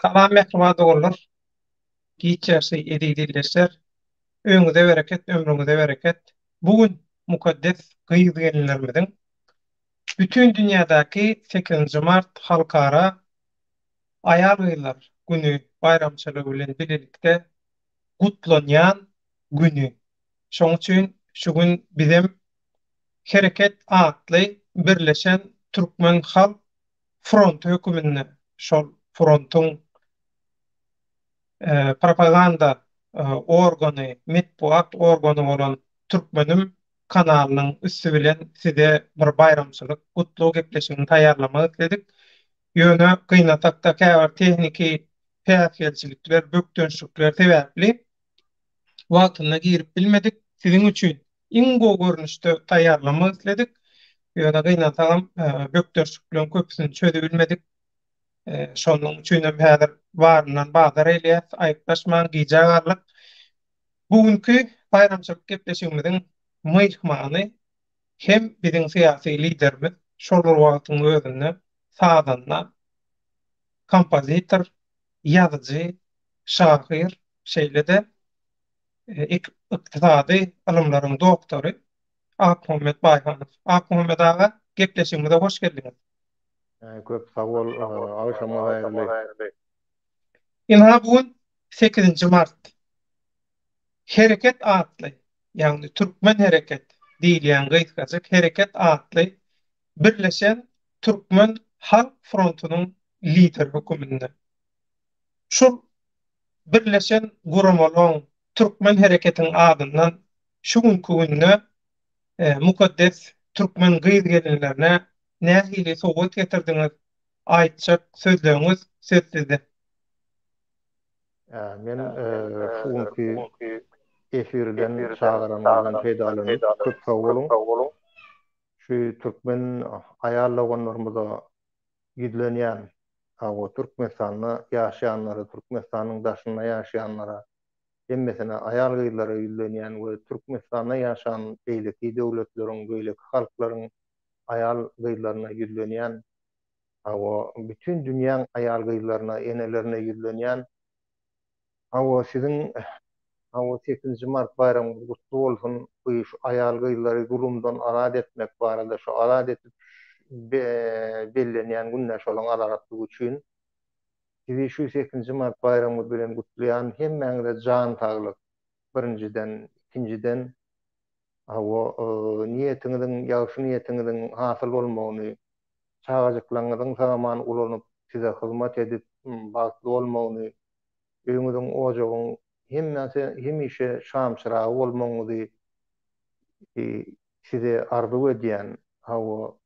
Salam mähriban doganlar. Giç ýagşy eziz ildeşler. Öýüňize bereket, ömrüňize bereket. Bu gün mukaddes gyz-gelinlerimiziň bütin dünýädäki sekizinji mart Halkara Aýal-gyzlar güni baýramçylygy bilen bilelikde gutlanýan güni. Şonuň üçin şu gün bizem Hereket atly birleşen türkmen halk fronty höküminde şol frontuň propaganda organy, metbugat organy bolan Türkmenim kanalynyň üsti bilen size bir baýramçylyk gutlag gepleşigini taýýarlamak isledik. Ýöne gynasak-da käbir tehniki päsgelçilikler, bökdençlikler sebäpli wagtynda girip bilmedik. Siziň üçin iň gowy görnüşde taýýarlamak isledik. Ýöne gynansagam bökdençlikleriň köpüsini çözübilmedik. Şonuň üçinem häzir baryndan bazar eýleýäs, aýyplaşmaň, gijä galdyk. Bu günki baýramçylyk gepleşigimiziň myhmany hem biziň syýasy liderimiz, şol bir wagtyň özünde sazanda, kompozitor, ýazyjy, şahyr, şeýle-de ykdysady ylymlaryň doktory Akmuhammet Baýhanow. Akmuhammet aga, gepleşigimize hoş geldiňiz. Köp sag bol, agşamyňyz haýyrly. Ynha bu gün sekizinji mart. Hereket atly, ýagny Türkmen hereket diýilýän gysgajyk Hereket atly birleşen Türkmen halk frontunyň lideri höküminde. Şul birleşen guramalaň Türkmen hereketiň adyndan şu günki günde mukaddes türkmen gyz-gelinlerine nähili sowgat getirdiňiz, aýtjak sözleriňiz söz sizde. Men şu günki efirden çagyranyňyzdan peýdalanyp köp sag boluň. Şu türkmen aýal doganlarymyza ýüzlenýän, hawa Türkmenistanda ýaşaýanlara, Türkmenistanyň daşynda ýaşaýanlara, hemmesine aýal-gyzlara ýüzlenýän we Türkmenistanda ýaşan beýleki döwletleriň, beýleki halklaryň aýal-gyzlaryna ýüzlenýän, hawa, bütin dünýäň aýal-gyzlaryna, enelerine ýüzlenýän, hawa, siziň, hawa, sekizinji mart baýramyňyz gutly bolsun, bu şu aýal-gyzlary zulumdan azat etmek barada, şu azat edip bellenýän günde şolaň azatlygy üçin Sizi şu sekizinji mart baýramyňyz bilen gutlaýan, hemmäňize jan saglyk, birinjiden, ikinjiden, hawa, niýetiňiziň, ýagşy niýetiňiziň hasyl bolmagyny, çagajyklaryňyzyň sag-aman ulanyp, size hyzmat edip, bagtly bolmagyny, öýüňiziň, ojagyň hemmesi hemişe şam-çyragy bolmagyňyzy size arzuw edýän, hawa,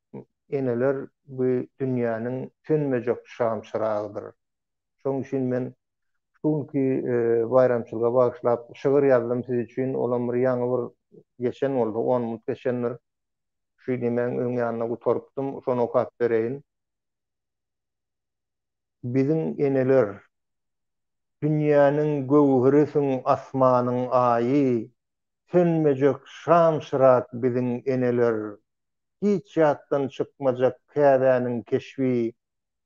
eneler bu dünýäniň sönmejek şam-çyragydyr. Şonuň üçin men şu günki baýramçylyga bagyşlap şygyr ýazdym siz üçin, olam bir ýaňy bir geçen bolsa, on minut geçendir. Şu nemäň öň ýanynda gutarypdym, şony okap bereýin. Biziň eneler, dünýäniň göwherisiň asmanyň aýy, Sönmejek şam-çyrak biziň eneler, Hiç ýatdan çykmajak Käbäniň keşbi,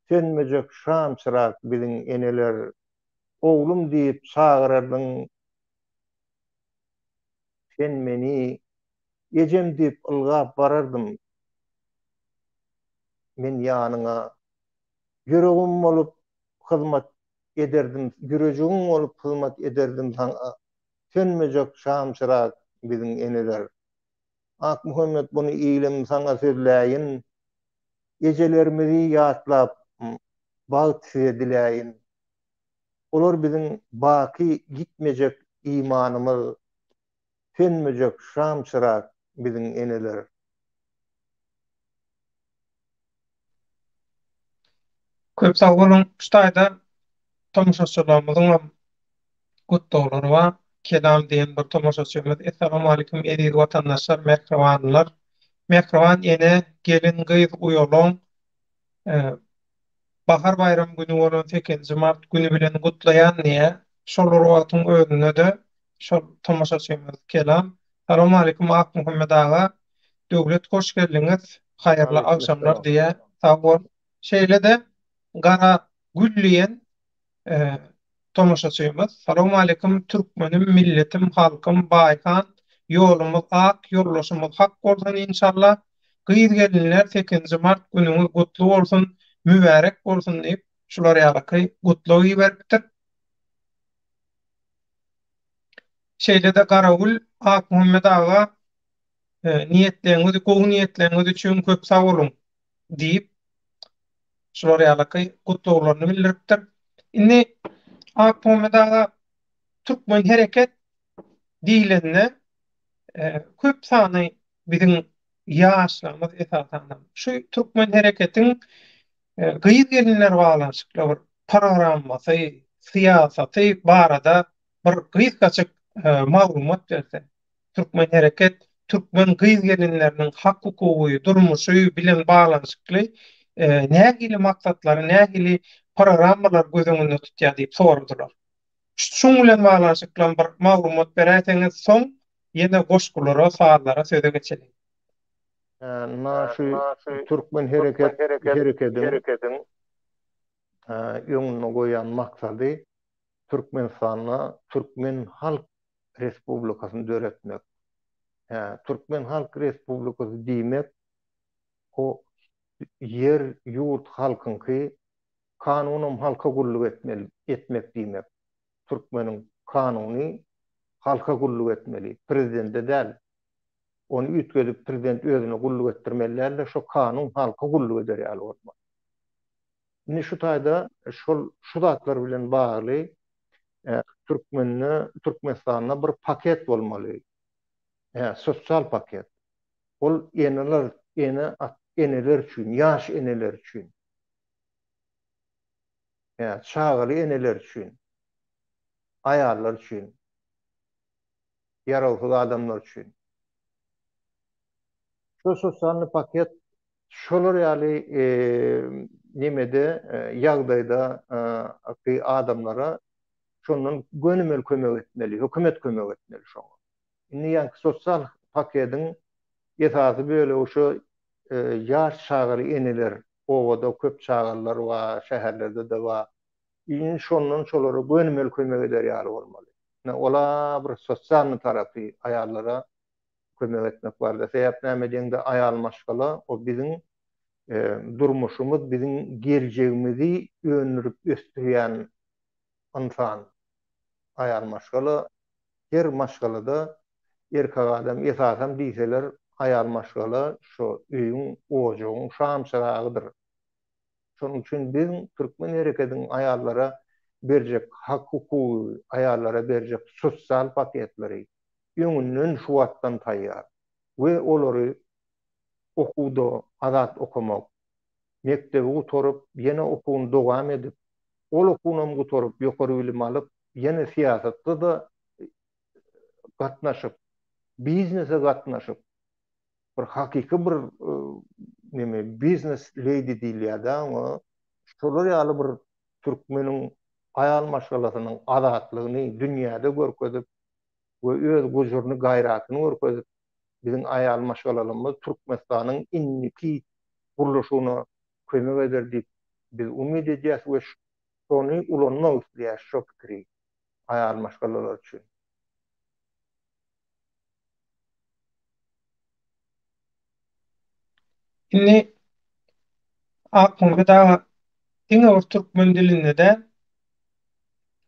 Sönmejek şam-çyrak biziň eneler. Oglum diýip çagyrardyň sen meni, Ejem diýip ylgap barardym men ýanyňa. Ýüregim bolup hyzmat ederdim, ýürejigiň bolup hyzmat ederdim saňa. Sönmejek şam-çyrak biziň eneler. Akmuhammet buny ilim saňa sözläýin, Ejelerimizi ýatlap bagt size diläýin. Olar biziň baky ýitmejek imanymyz, Sönmejek şam-çyrak biziň eneler. Köp sag boluň. Şu taýda tomaşaçylarymyzyňam gutlaglary bar. Kelam diýen bir tomaşaçymyz Essalamualeýkum eziz watandaşlar, mähribanlar. Mähriban ene, gelin, gyz, uýalaň Bahar baýram güni bolan sekizinji mart güni bilen gutlaýan diýýär. Şol bir wagtyň özünde-de şol tomaşaçymyz Kelam Salowmaleýkim Akmuhammet aga, Döwlet hoş geldiňiz, haýyrly agşamlar diýýär. Sag bol. Şeýle-de Gara Gül diýen Tomaşaçymyz, Salowmaleýkim türkmenim milletim halkym Baýhan ýolumyz ak ýoldaşymyz hak bolsun inşallah gyz gelinler sekizinji mart günüňiz gutly bolsun mübärek bolsun diýip şular ýalyky gutlag iberipdir. Şeýle-de Garagül Akmuhammet aga niýetleriňiz gowy niýetleriňiz üçin köp sag boluň diýip şular ýalyky gutlaglaryny bildiripdir. Indi Akmuhammet aga Türkmen hereket diýlende köp sany biziň ýaşlarymyz esasanam şu Türkmen hereketiň gyz-gelinler baglanyşykly bir programmasy, syýasaty barada bir gysgajyk maglumat berse. Türkmen hereket türkmen gyz-gelinleriniň hak-hukugy, durmuşy bilen baglanyşykly nähili maksatlary, nähili programmalary göz öňünde tutýar diýip soradylar. Şuň bilen baglanyşykly bir maglumat beräýseňiz, soň ýene goşgulara, sazlara söze geçeliň. Ynha şu Türkmen hereket herekediň öňünde goýan maksady Türkmenistanda türkmen halk Respublikasyny döretmek. Hä, Türkmen Halk Respublikasy diýmek, o ýer, ýurt halkyňky, kanunam halka gulluk etmeli, etmek diýmek. Türkmeniň kanuny halka gulluk etmeli, prezidente däl. Ony üýtgedip prezident özüne gulluk etdirmeli däl-de, şo kanun halka gulluk eder ýaly bolmaly. Indi şu taýda şol şu zatlar bilen bagly türkmende Türkmenistanda bir paket bolmaly. Hä, sosial paket. Ol eneler ene eneler üçin, ýaş eneler üçin. Hä, çagaly eneler üçin. Aýallar üçin. Ýarawsyz adamlar üçin. Şu sosialny paket Şolar ýaly nemede ýagdaýda ky adamlara şondan gönümel kömek etmeli, hökümet kömek etmeli şoňa. Indi ýaňky sosial pakediň esasy bölegi şu ýaş çagaly eneler, obada köp çagalylar bar, şäherlerde-de bar. Indi şondan şolara gönümel kömek eder ýaly bolmaly. Ine ola bir sosialnyý tarapy aýallara kömek etmek barada. Sebäp näme diýeňde aýal maşgala o biziň durmuşymyz, biziň geljegimizi öndürip ösdürýän ynsan. Aýal maşgala her maşgalada erkek adam esasam diýseler aýal maşgala şo öýüň, ojagyň şam çyragydyr. Şonuň üçin biziň türkmen herekediň aýallara berjek hak-hukugy, aýallara berjek sosial paketleri, öňünden şu wagtdan taýýar we olary okuwda azat okamak, mekdebi gutaryp, ýene okuwyny dowam edip, ol okuwynam gutaryp, ýokary bilim alyp, ýene syýasatda-da gatnaşyp, biznese gatnaşyp, bir hakyky bir neme biznes leýdi diýilýär-dä oňa, şolar ýaly bir türkmeniň aýal maşgalasynyň azatlygyny dünýäde görkezip, we öz gujuryny, gaýratyny görkezip, biziň aýal maşgalalarymyz Türkmenistanyň indiki gurluşygyna kömek eder diýip biz umyt edýäs we şony ulanmak isleýäs şo pikiri aýal maşgalalar üçin. Indi Akmuhammet aga diňe bir türkmen dilinde däl,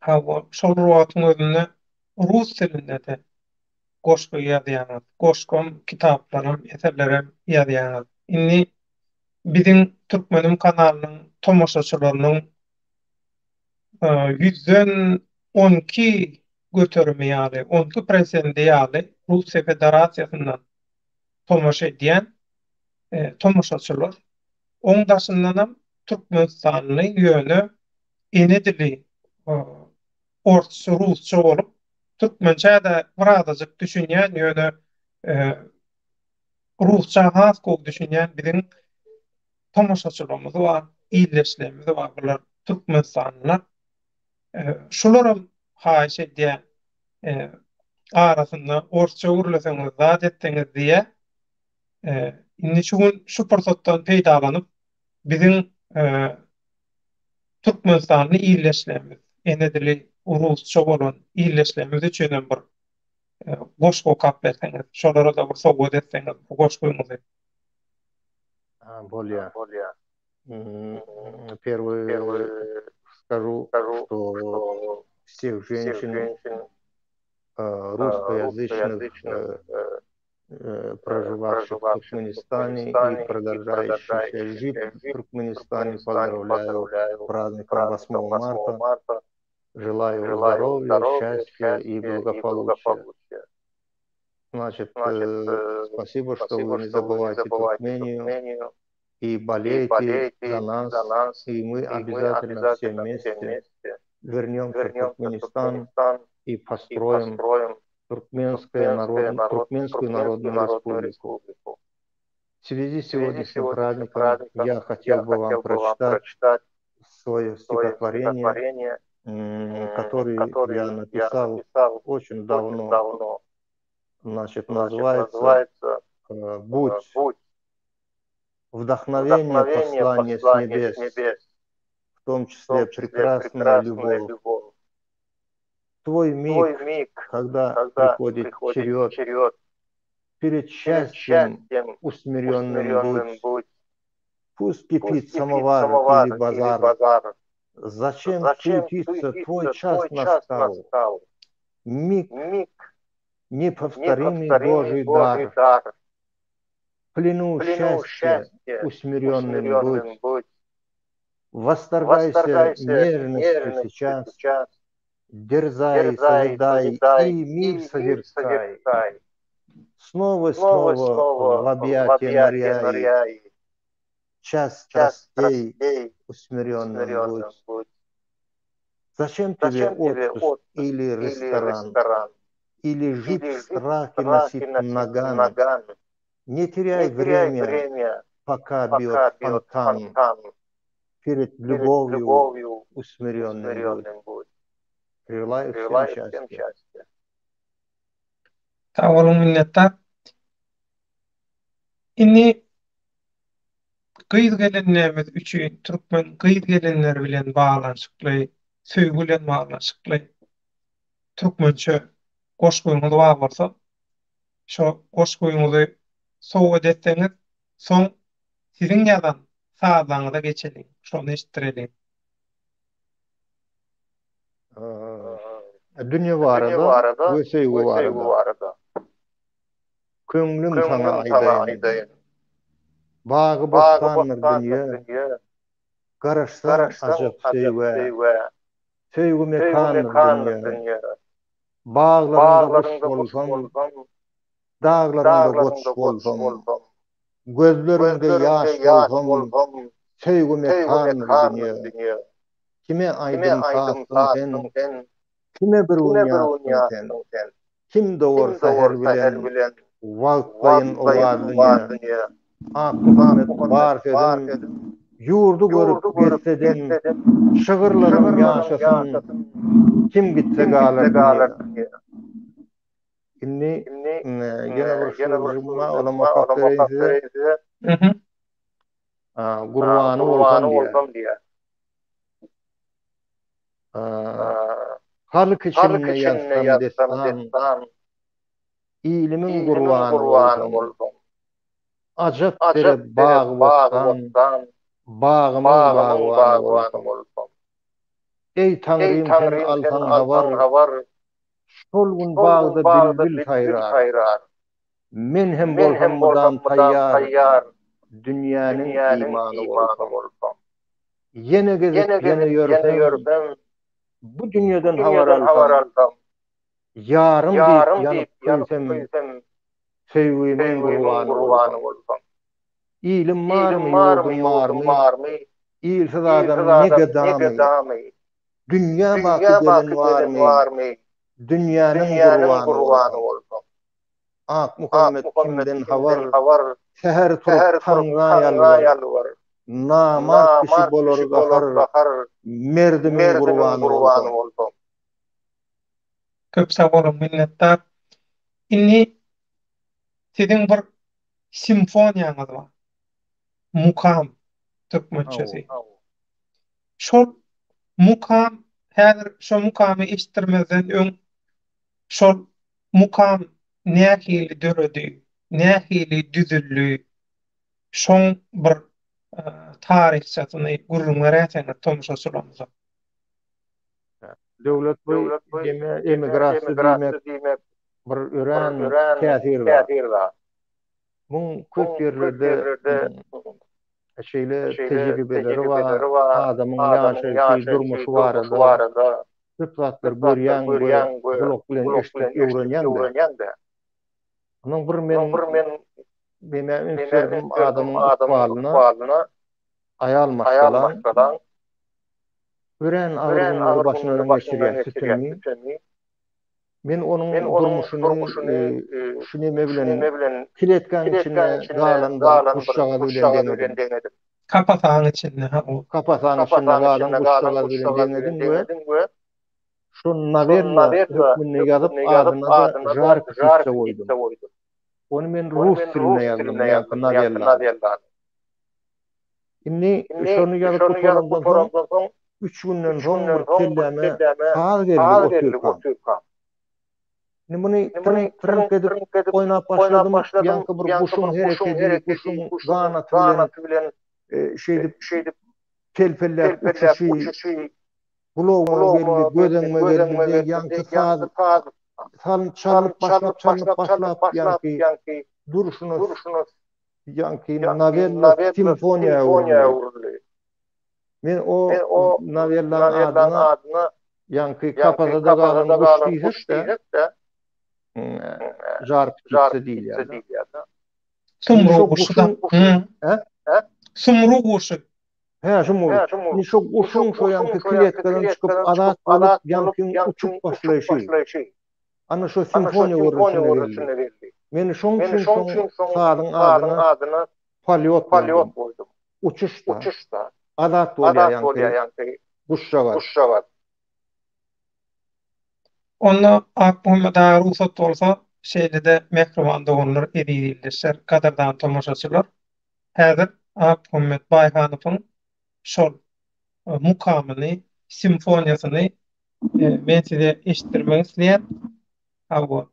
Hawa, şol bir wagtyň özünde rus dilinde-de goşgy ýazýaňyz, goşgam, kitaplaram, eserlerem ýazýaňyz. Indi biziň Türkmenim kanalynyň tomaşaçylarynyň ýüzden 12 göterimi ýaly, 12 prosendi ýaly Russiýa Federasiýasyndan tomaşa edýän tomaşaçylar. Oň daşyndanam. türkmenistanly ýöne ene dili orsça, rusça bolup, türkmençä-de birazajyk düşünýän, ýöne rusça has gowy düşünýän biziň tomaşaçylarymyz bar, ildeşlerimiz bar, bular türkmenistanlylar. Şularam haýyş edýän, arasynda orsça gürleseňiz, zat etseňiz diýýär. Indi şu gün şu pursatdan peýdalanyp, biziň türkmenistanly ildeşlerimiz, ene dili rusça bolan ildeşlerimiz üçin hem bir goşgy okap berseňiz, şolara-da bir sowgat etseňiz bu goşgyňyzy. Bolýar. Первый скажу, что всех женщин русскоязычных проживавших в Туркменистане и продолжающих жить в Туркменистане, поздравляю праздником 8 марта. Желаю здоровья, счастья и благополучия. Значит, спасибо, что вы не забываете Туркмению и болеете за нас, и мы обязательно все вместе вернемся в Туркменистан и построим Туркменскую народную, Туркменскую Народную Республику. В связи с сегодняшним праздником я хотел бы вам прочитать свое стихотворение, которое я написал очень давно. Значит, называется «Будь вдохновение послание с небес, в том числе прекрасная любовь. Твой миг, когда приходит черед, перед счастьем усмиренным будь. Пусть кипит самовар или базар. Зачем суетиться, твой час настал. Миг, неповторимый Божий дар. В плену счастья усмиренным будь. Восторгайся нежностью сейчас. Дерзай, созидай и мир созерцай. Снова, снова в объятия ныряй. Час страстей усмиренным будь. Зачем тебе отпуск или ресторан? Или жить в страхе носить наган? Не теряй время, пока бьет фонтан. Перед любовью усмиренным будь. Желаю всем счастья. Sag boluň minnetdar. Indi gyz gelinlerimiz üçin türkmen gyz gelinleri bilen baglanyşykly, söýgi bilen baglanyşykly türkmençe goşgyňyz bar bolsa, şo goşgyňyzy sowgat etseňiz, soň siziň ýazan sazlaryňyza geçeliň, şony eşitdireliň. Dünýe barada we söýgi barada. Köňlüm saňa aýdaýyn. Bagy-bossandyr dünýe, Garaşsaň ajap söýgä. Söýgi mekandyr dünýe. Baglaryňda guş bolsam, Daglaryňda goç bolsam, Gözleriňde ýaş bolsam, Söýgi mekandyr dünýe. Kime aýdym-sazsyň sen, Kime bir gün ýatsyň sen? Kim dowar säher bilen, Wagtlaýyn owaz dünýe? Akmuhammet bar sözüm, Ýurdy görüp gezsedem, Şygyrlarym ýaşasyn, Kim gitse galar dünýe. Indi ýene bir şygyrjygym bar, onam okap bereýin size. Gurbany bolsam diýýär. Halk içinde ýazsam dessan, Ilimiň gurbany bolsam. Ajap dere bagy-bossan, Bagymyň bagbany bolsam. Eý, Taňrym, sen alsaň habar, Şol gün bagda bilbil saýrar. Men hem bolsam mydam taýýar, Dünýäniň imany bolsam. Ýene gezip, ýene ýörsem, Bu dünýeden habar alsam, Ýarym diýip ýanyp köýsem, Söýgimiň gurbany bolsam. Ilim barmy, ýurdum barmy? Ilsiz adam ne gedamy, Dünýä baky gelen barmy, Dünýäniň gurbany bolsaň. Akmuhammet kimden habar, Säher turup taňra ýalbar, Namart kişi bolar gahar, Merdimiň gurbany bolsaň. Köp sag boluň minnetdar. Indi siziň bir simfoniýaňyz bar. Mukam türkmençesi. Şol mukam häzir şo mukamy eşitdirmezden öň şol mukam nähili döredi, nähili düzüldi, şoň bir taryhçasyny gürrüň beräýseňiz tomaşaçylarymyza. Döwlet bu eme emigrasiýa diýmek bir örän täsir zat. Muň köp ýerlerde şeýle tejribeleri bar, adamyň ýaşaýşy, durmuşy barada köp zatlar görýäň we gulak bilen eşidip öwrenýäň-de. Onuň bir men nämä üns berdim, adamyň ykbalyna, aýal maşgalaň örän agyr günleri başyndan geçirýär sütemi. Men onuň durmuşyny şu neme bilen, kletkaň içinde galan bir guşjagaz bilen deňedim. Kapasaň içinde, ha o. Kapasaň içinde galan guşjagaz bilen deňedim we şu nowella hökmünde ýazyp, adyna-da Žar ptica goýdum. Ony men rus dilinde ýazdym, ýaňky nowellany. Indi şony ýazyp gutarandan soň, üç günden soň bir kelläme saz geldi otyrkam. Indi muny tyrňk-tyrňk edip oýnap başladym, ýaňky bir guşuň herekedi, guşuň ganaty bilen şeýdip pelpelläp uçuşy gulagyma geldi, göz öňüme geldi-de, ýaňky saz çalnyp başlap, çalnyp başlap, ýaňky durşuna Ýaňky nowella simfoniýa öwrüldi. Men o nowellaň adyna ýaňky kapasada galan guş diýsek-de, Žar ptica diýilýär. Sumrug guşy da. Sumrug guşy. Hä, sumrug. Indi şo guşuň şo ýaňky kletkadan çykyp azat bolup, ýaňkyň uçup başlaýşy. Ana şo simfoniýa görnüşinde geldi. Men şoň üçin şoň sazyň adyna Polýot goýdum. Uçuş-da. Azat bolýar ýaňky guşjagaz. Onda Akmuhammet aga rugsat bolsa, şeýle-de mähriban doganlar, eziz ildeşler, gadyrdan tomaşaçylar, häzir Akmuhammet Baýhanowyň şol mukamyny, simfoniýasyny men size eşitdirmek isleýän. Hawa.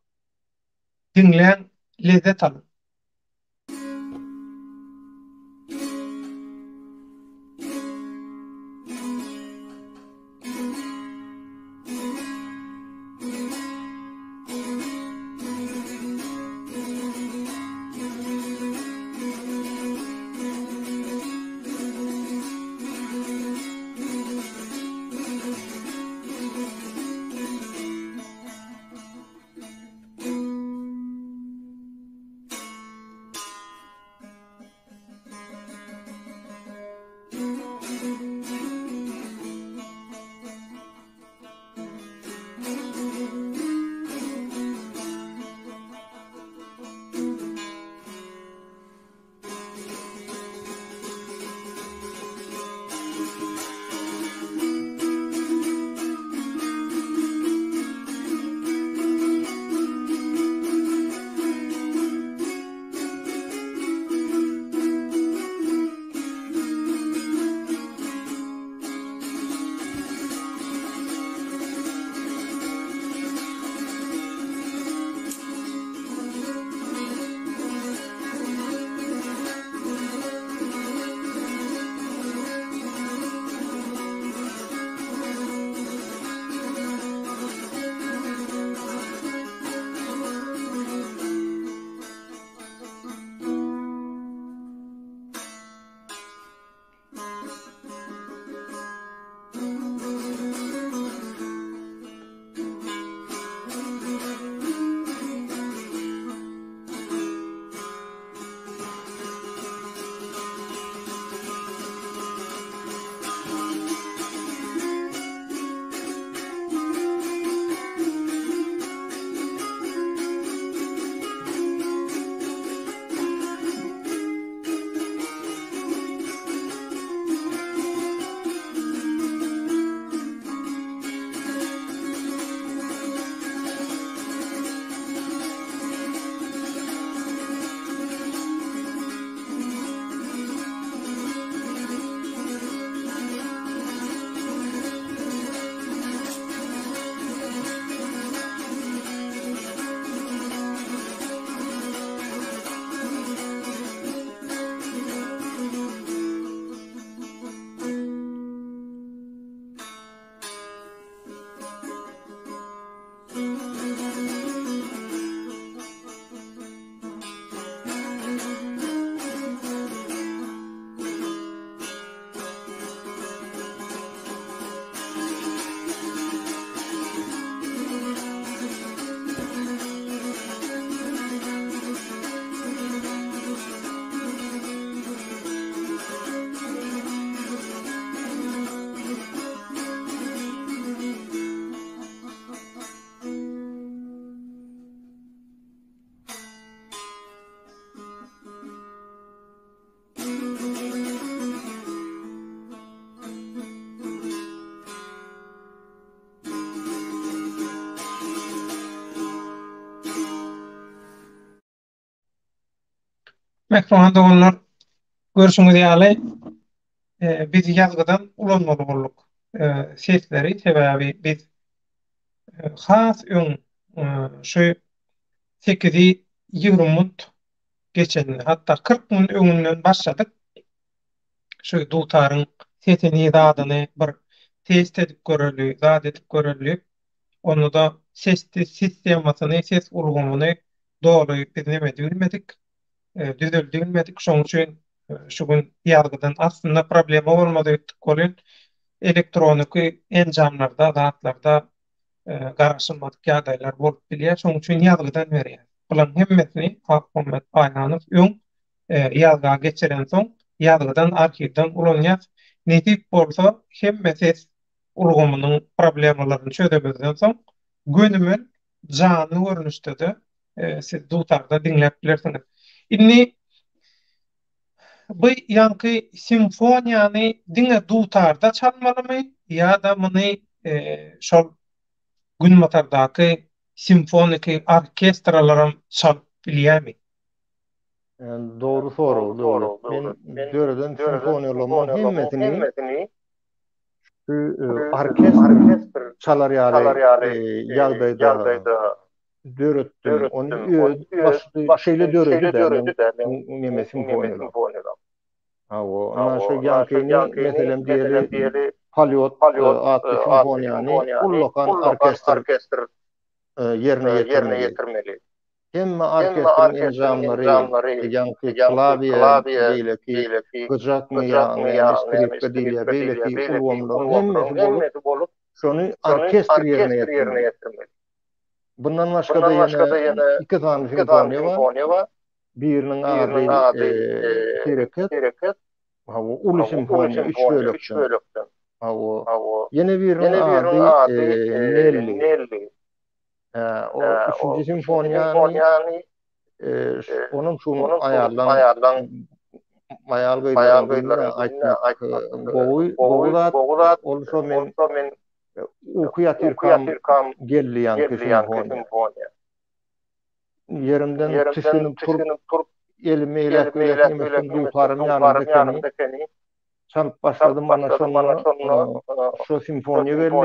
Diňläň, lezzet alyň. Mähriban doganlar, görşüňiz ýaly, biz ýazgydan ulanmaly bolduk sesleri, sebäbi biz has öň şu sekizi 20 minut geçende, hatda 40 minut öňünden başladyk. Şu dutaryň sesini, zadyny bir test edip göreli, zat edip göreli diýip, onda-da ses sistemasyny, ses ulgamyny doly biz neme edip düzeldilmedik. Şonuň üçin şu gün ýazgydan aslynda problema bolmaz öýtdük welin, elektroniki enjamlarda, zatlarda garaşylmadyk ýagdaýlar bolup bilýär. Şonuň üçin ýazgydan berýär. Bularyň hemmesini Akmuhammet Baýhanow öň ýazga geçirensoň, ýazgydan, arhiwden ulanýas. Nesip bolsa, hemme ses ulgamynyň problemalaryny çözemizden soň, gönümel janly görnüşde-de siz dutarda diňläp bilersiňiz. Indi bu ýaňky simfoniýany diňe dutarda çalmalymy ýa-da muny şol günbatardaky simfoniki orkestralaram çalyp bilýärmi? Dogry sorag, Döwlet. Men döreden simfoniýalarymyň hemmesini şu orkestr çalar ýaly ýagdaýda döretdim. Ony öz başy şeýle döredi-de meň neme simfoniýalarym. Hawa, ynha şu ýaňkyny meselem diýeli Polýot atly simfoniýany ullakan orkestr ýerine ýetirmeli. Hemme orkestriň enjamlary, ýaňky klawiýa, beýleki gyjakmy ýa näme skripka diýilýär, beýleki ulgamlaryň hemmesi bolup, şony orkestr ýerine ýetirmeli. Bundan başga-da ýene iki sany simfoniýa bar. Biriniň ady Hereket, hawa, uly simfoniýa, üç bölekden. Hawa, ýene biriniň ady Nelli. O üçünji simfoniýany onuň şu aýallaň aýal gyzlaryň gününe aýtmak gowy gowy zat. Ol şo men uky ýatyrkam geldi ýaňky simfoniýa. Ýerimden tisginip turup, elimi eýläk-beýläk nemetdim, dutarym ýanymda ekeni. Çalyp başladym, ana şonda şo simfoniýa geldi,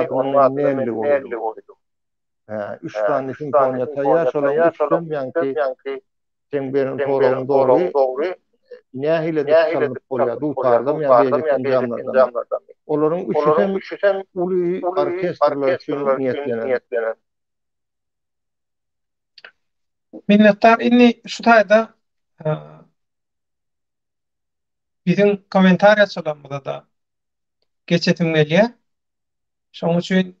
onuň adyny men Nelli goýdum. Hä, üç sany simfoniýa taýýar, şolaryň üçüsem ýaňky seň beren soragyň dogry, nähili edip çalnyp bolýar, dutardamy ýa beýleki enjamlardamy? Olaryň üçüsem uly orkestrler üçin niýetlenen. Minnetdar, indi şu taýda biziň kommentariýaçylarymyza-da geçesim gelýär. Şonuň üçin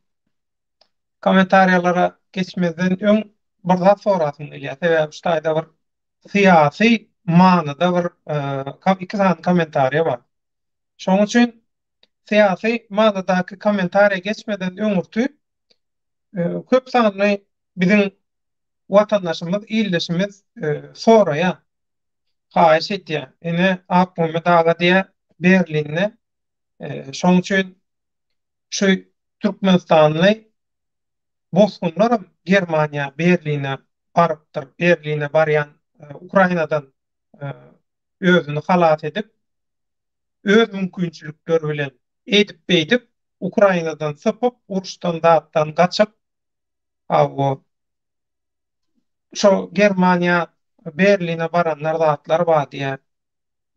kommentariýalara geçmezden öň bir zat sorasym gelýär. Sebäbi şu taýda bir syýasy manyda bir iki sany kommentariýa bar. Şonuň üçin syýasy manydaky kommentariýa geçmeden öňürti köp sanly biziň watandaşymyz, ildeşimiz soraýar. Haýyş edýär. Ine, Akmuhammet aga diýýär, Berlinde. Şonuň üçin şu türkmenistanly bosgunlaram Germaniýa, Berline barypdyr. Berline barýan Ukrainadan özüni halas edip, öz mümkinçilikleri bilen eýdip-beýdip Ukrainadan sypyp, uruşdan zatdan gaçyp, hawa, şo Germaniýa, Berline baranlar zatlar bar diýýär.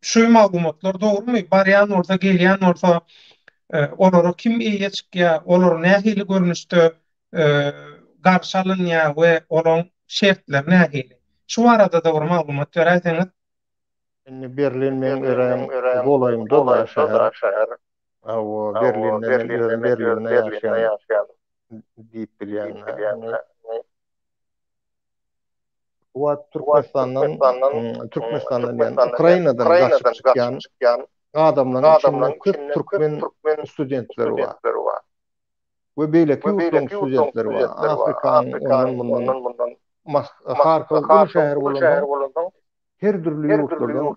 Şu maglumatlar dogrumy? Barýan bolsa, gelýän bolsa, olara kim eýe çykýar, olar nähili görnüşde garşy alynýar we olaň şertleri nähili? Şu barada-da bir maglumat beräýseňiz. Indi Berlin meň örän golaýymda-da şäher. Hawa, Berlinde men özüm Berlinde ýaşaýan diýip bilýän. Bu wagt Türkmenistandan, Türkmenistandan diýen, Ukrainadan gaçyp çykýan adamlaryň içinde köp türkmen studentleri bar. We beýleki ýurtlaryň studentleri bar. Afrikanyň ondan mundan Harkow uly şäher bolansoň, her dürli ýurtlardan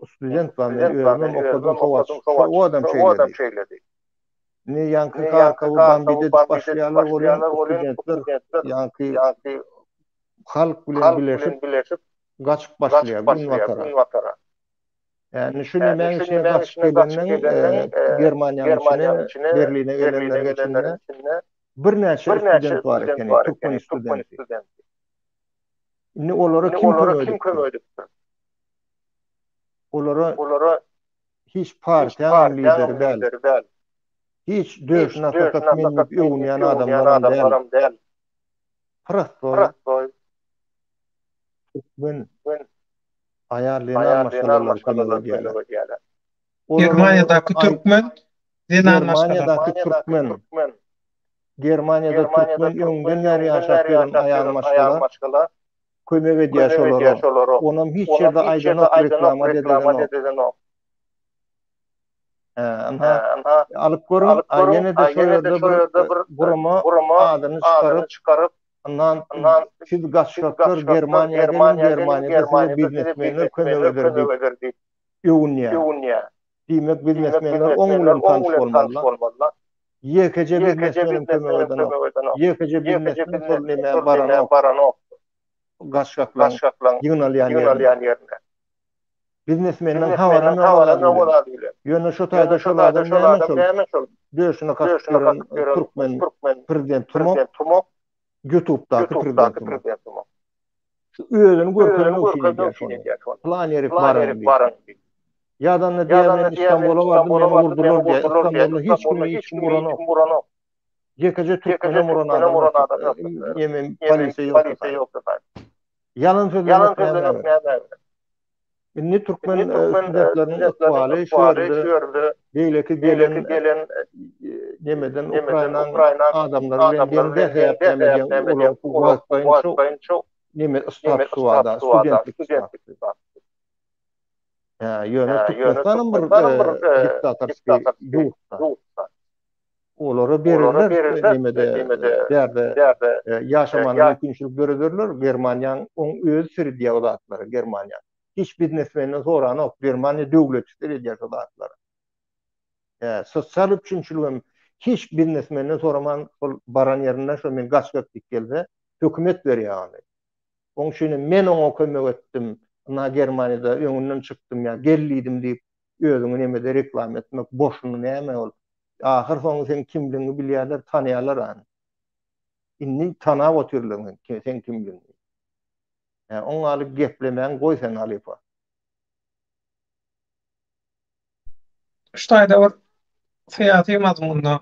student bar. Men özümem okadym şo wagt, şo adam şeýledi. Indi ýaňky Harkowy bombit edip başlaýarlar welin, studentler ýaňky halk bilen bileşip. Gaçyp başlaýar günbatara. Indi şu nemäň içine gaçyp gelenleň Germaniýanyň içine, Berline gelenleriň içinde birnäçe student bar ekeni, türkmen studenti. Indi olara kim kömek edipdir? Olara hiç partiýanyň lideri däl. Hiç döşüne kakyp men diýip öwünýän adamlaram däl. Prostoý türkmen aýal zenan maşgalalary kömek edýärler. Germaniýadaky türkmen zenan maşgalalary. Germaniýadaky türkmen. Germaniýada türkmen öňden bäri ýaşap gelen aýal maşgala kömek edýär şolara. Onam hiç ýerde aýdanok, reklama edenok. Hä, ynha, alyp görüň, a ýene-de şo ýerde bir gurama adyny çykaryp, ynha, siz gaçgaklar Germaniýa geliň, Germaniýada size biznesmenler kömek eder diýip öwünýär. Diýmek, biznesmenler oň bilen tanyş bolmaly-la. Ýekeje biznesmenem kömek edenok. Ýekeje biznesmen şol nämä baranok, gaçgaklaryň ýygnalýan ýerine. Biznesmenden habaram ýok ol zat bilen. Ýöne şo taýda şol adam näme şol döşüne kakyp ýören türkmen prezident Tumok ýutubdaky prezident Tumok. Şu özüni görkezmek üçin edýär şony. Plan ýerik baran diýip. Ýa-da diýýär men Istanbula bardym meni urdular diýýär. Istanbulda hiç kimi hiç kim uranok. Ýekeje türkmenem uran adam ýok. Neme polisiýa ýok. Ýalan sözlemek näme gerek? Indi türkmen studentleriniň ykbaly şu ýerde beýleki gelen nemeden Ukrainanyň adamlary bilen deň däl sebäp näme diýen olaryň wagtlaýyn şu neme statusy bar da studentlik statusy. Hä, ýöne Türkmenistanam bir diktatorskiý ýurt. Olara bererler nemede bärde ýaşamana mümkinçilik dörederler. Germaniýaň oň özi seredýär o zatlara Germaniýa. Hiç biznesmenden soranok. Germaniýa döwleti seredýär şo zatlara. Hä, sosial üpjünçiligem hiç biznesmenden soraman şol baran ýerinde şo men gaçgak diýip gelse hökümet berýär ony. Oň üçinem men oňa kömek etdim. Ynha Germaniýada öňünden çykdym ýa gel diýdim diýip özüňi nemede reklama etmek boşuna näme ol. Ahyr soňy seň kimligiňi bilýärler, tanaýarlar any. Indi tanap otyrlar seň kimligiňi. Hä, oň ýaly geplemäňi goý sen halypa. Şu taýda bir syýasy mazmunda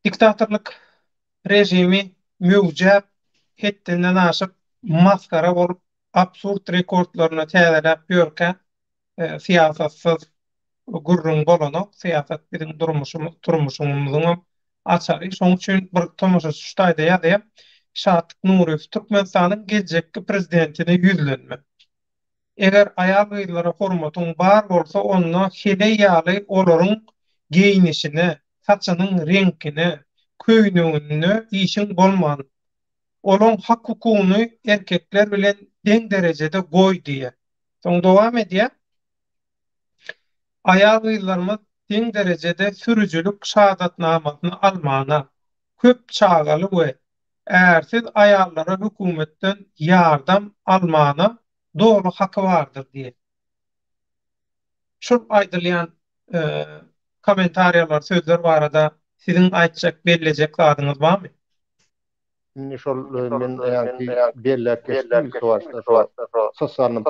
diktatorlyk režimi möwjäp, hetdinden aşyp, masgara bolup, absurd rekordlaryny täzeläp ýörkä, syýasatsyz gürrüň bolanok. Syýasat biziň durmuşymyz, durmuşymyzyňam açary. Şonuň üçin bir tomaşaçy şu taýda ýazýar, Şatlyk Nuryýew, Türkmenistanyň geljekki prezidentine ýüzlenme. Eger aýal-gyzlara hormatyň bar bolsa, onda heleý ýaly olaryň geýnişine, saçynyň reňkine, köýneginde işiň bolman. Olaň hak-hukugyny erkekler bilen deň derejede goý diýýär. Soň dowam edýär. Aýal-gyzlarymyz deň derejede sürüjilik şahadatnamasyny almana, köp çagaly we ärsiz aýallara hökümetden ýardam almana doly haky bardyr diýýär. Şol aýdylýan kommentariýalar, sözler barada siziň aýtjak, bellejek zadyňyz barmy? Indi şol men ýaňky belläp geçdim ilki başda şo sosialnyý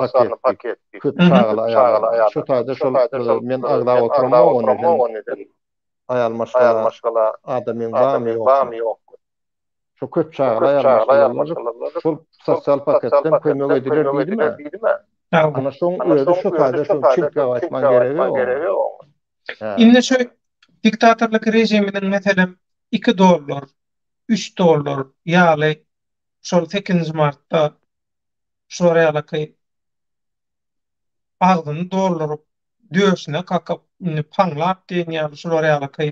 paket diýip, köp çagaly aýallar. Şo taýda şol men agzap oturamok ony sen aýal maşgala adamyň barmy ýokmy? Şo köp çagaly aýal maşgalalar şol sosial paketden kömek ediler diýdim-ä. Ana şoň özi şo taýda şo çintgäp aýtmaň geregi ýok oňa. Indi şu diktatorlyk režiminiň meselem 2 dollar üç dollar ýaly şol sekizinji martda şular ýalaky agzyny dolduryp, döşüne kakyp, indi paňlap diýen ýaly şular ýalaky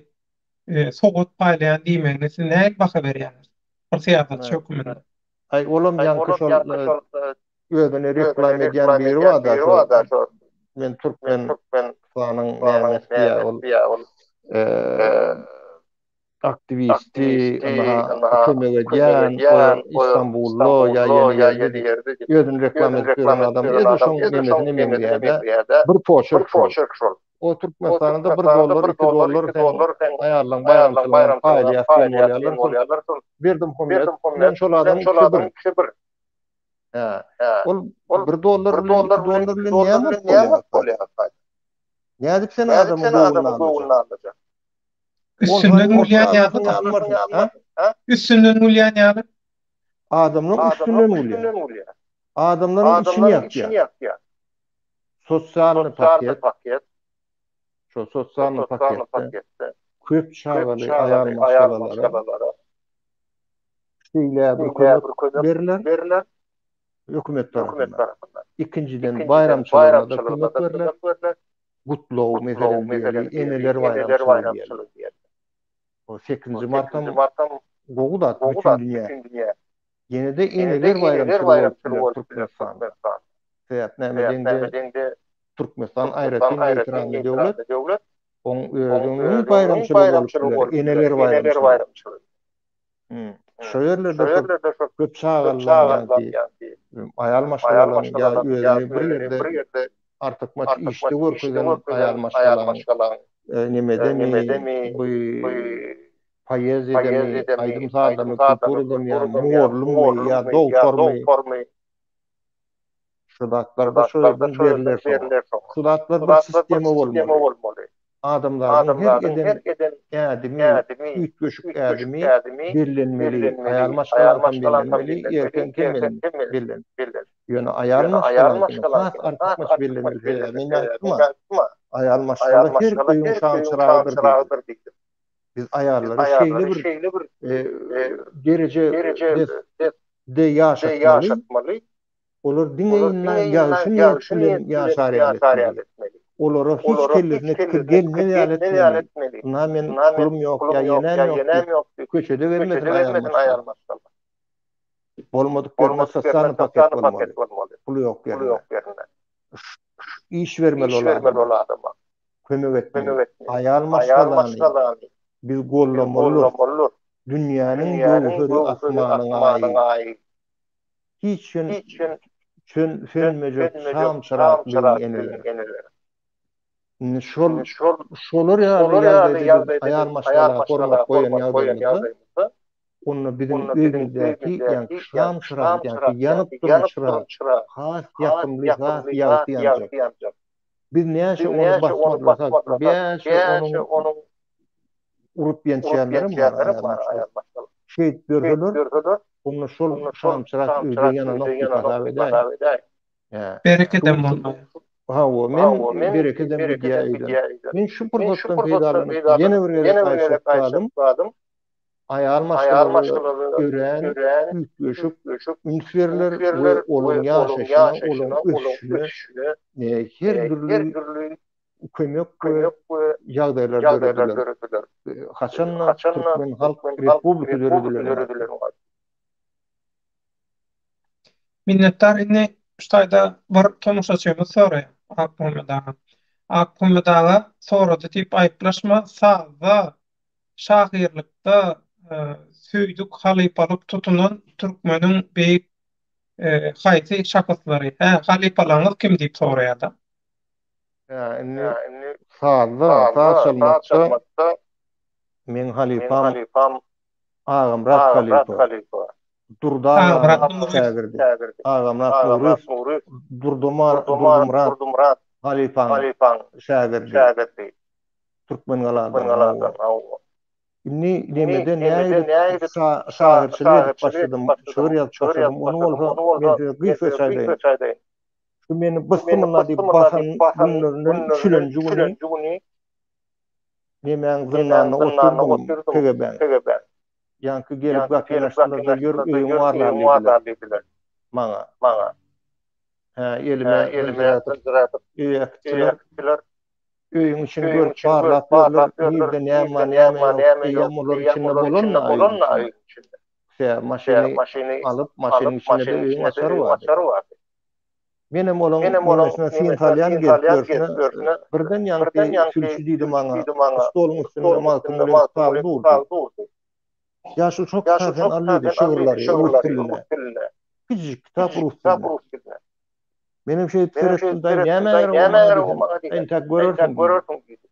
sowgat paýlaýan diýmegine siz nähili baha berýäňiz? Bir syýasatçy hökmünde. Aý olam ýaňky şol özüni reklama edýän biri barda şo men türkmen Türkmenistanyň nämesi diýýär ol. Aktiwisti, ynha, kömek edýän, o Istanbulda ýa ýene ýerde özüni reklama edip ýören adam edil şoň nemesine meňzeýär-de. Bir poçerk şol. O Türkmenistanda bir dollar, 2 dollar sen aýallaň baýramçylygyna paýlaýas diýen bolýarlar. Şol Berdimuhamedow bilen şol adamyň ikisi bir. Hä. Ol bir dollar bilen 2 dollar bilen näme bolýar? Nädip sen adamyň göwnüni alajak? Üstünden gülýän ýaly. Üstünden gülýän ýaly. Adamlaryň üstünden gülýär. Adamlaryň içini ýakýar. Sosialny paket. Şo sosialny paketde köp çagaly aýal maşgalalara şeýle bir kömek berler. Hökümet tarapyndan. Ikinjiden baýramçylygyna-da kömek berler. Gutlag, meselem, diýeli, eneler baýramçylygy diýeli. O sekizinji martam gowy zat bütin dünýä. Ýene-de eneler baýramçylygy bolup biler Türkmenistanda. Sebäp näme diýende, Türkmenistan aýratyn neýtralny döwlet, oň özüniň baýramçylygy bolup biler, eneler baýramçylygy. Şo ýerlerde şo köp çagalylaryň ýaňky aýal maşgalalaryň ýa özüni bir ýerde artykmaç işde görkezen aýal maşgalaň nemedemi bu poeziýadamy, aýdym-sazdamy, kulturadamy ýa mugallymmy ýa dogtormy Şu zatlar-da şo ýerden berler şoňa. Şu zatlar bir sistema bolmaly. Adamzadyň her eden ädimi, üýtgeşik ädimi bellenmeli. Aýal maşgalaňkam bellenmeli, erkegiňkem bellenmeli. Ýöne aýal maşgalaňkyny has artykmaç bellemeli. Sebäbi men aýtdym-a, aýal maşgala her öýüň şam-çyragydyr diýdim. Biz aýallary şeýle bir derejede ýaşatmaly, Olar diňe ynha ýagşy niýet bilen ýaşar ýaly etmeli. Olara hiç kellesine pikir gelmez ýaly etmeli. Ynha men pulum ýok ýa ýenem ýok diýip köçede gezmesin aýal maşgala. Bolmadyk ýerinde sosialnyý paket bolmaly. Puly ýok ýerinde. Iş bermeli ol adama. Kömek etmeli. Aýal maşgalany biz gollamalydyrys. Dünýäniň göwheri asmanyň aýy. Hiç çün sönmejek şam çyrak biziň eneler. Indi şol şolar ýaly ýagdaýda biz aýal maşgala hormat goýan ýagdaýymyzda onda biziň öýümizdäki ýaňky şam çyrak, ýaňky ýanyp duran çyra has ýakymly, has ýagty ýanjak. Biz näçe ony basmarlasak, näçe onuň urup ýençýänlerem bar aýal maşgala. Şeýdip ýörseler, onda şol şamçyrak öýde ýananok diýip hasap edäýiň. Hä. Berekedem bolmaýar. Hawa, men berekedem gidýär öýden. Men şu pursatdan peýdalanyp, ýene bir gezek aýtjak zadym, aýal maşgalalara örän üýtgeşik üns berler we olaryň ýaşaýşyna, olaryň ösüşine her dürli kömek we ýagdaýlar dörediler. Haçan-da Türkmen Halk Respublika döredilen wagty. Minnetdar indi şu taýda bir tomaşaçymyz soraýar Akmuhammet aga. Akmuhammet aga sorady diýip aýyplaşma sazda şahyrlykda söýdük halypalyk tutunan türkmeniň beýik haýsy şahyslary hä halypalaryňyz kim diýip soraýarda. Hä, indi sazda, saz çalmakda meň halypam Agamyrat halypa. Durdy aganyň şägirdi. Agamyrat Nuryýew Durdumyrat halypaň şägirdi. Türkmengaladan, hawa. Indi nemede nägilip şahyrçylyk edip başladym, şygyr ýazyp başladym, ony bolsa men size gysgaça aýdaýyn. Şu meni bysdymylla diýip basan günlerinden üçülenji güni nemäň zyndanda otyrdym, KGB-niň. Ýaňky gelip gapyny açdylar-da, ýör öýüň barlar diýdiler maňa. Hä, elime zynjyr atyp öýe äkitdiler. Öýüň içini görüp barlap ýörler, nirde näme bar, näme ýok, eýýäm olar içinde bolan-da öýüň içinde. Sebäbi maşyny alyp, maşynyň içinde-de öýüň açary bardy. Menem olaň nemesine syn salýan gezip ýörşüne, birden ýaňky sülçi diýdi maňa, stoluň üstünde Magtymgulyň kitaby durdy. Ýaşuly şo kitaby sen al diýdi, şygyrlary rus dilinde. Kiçijik kitap rus dilinde. Menem şeýdip seretdim, daýy nämä gerek o maňa diýsem, entäk görersiň diýdi.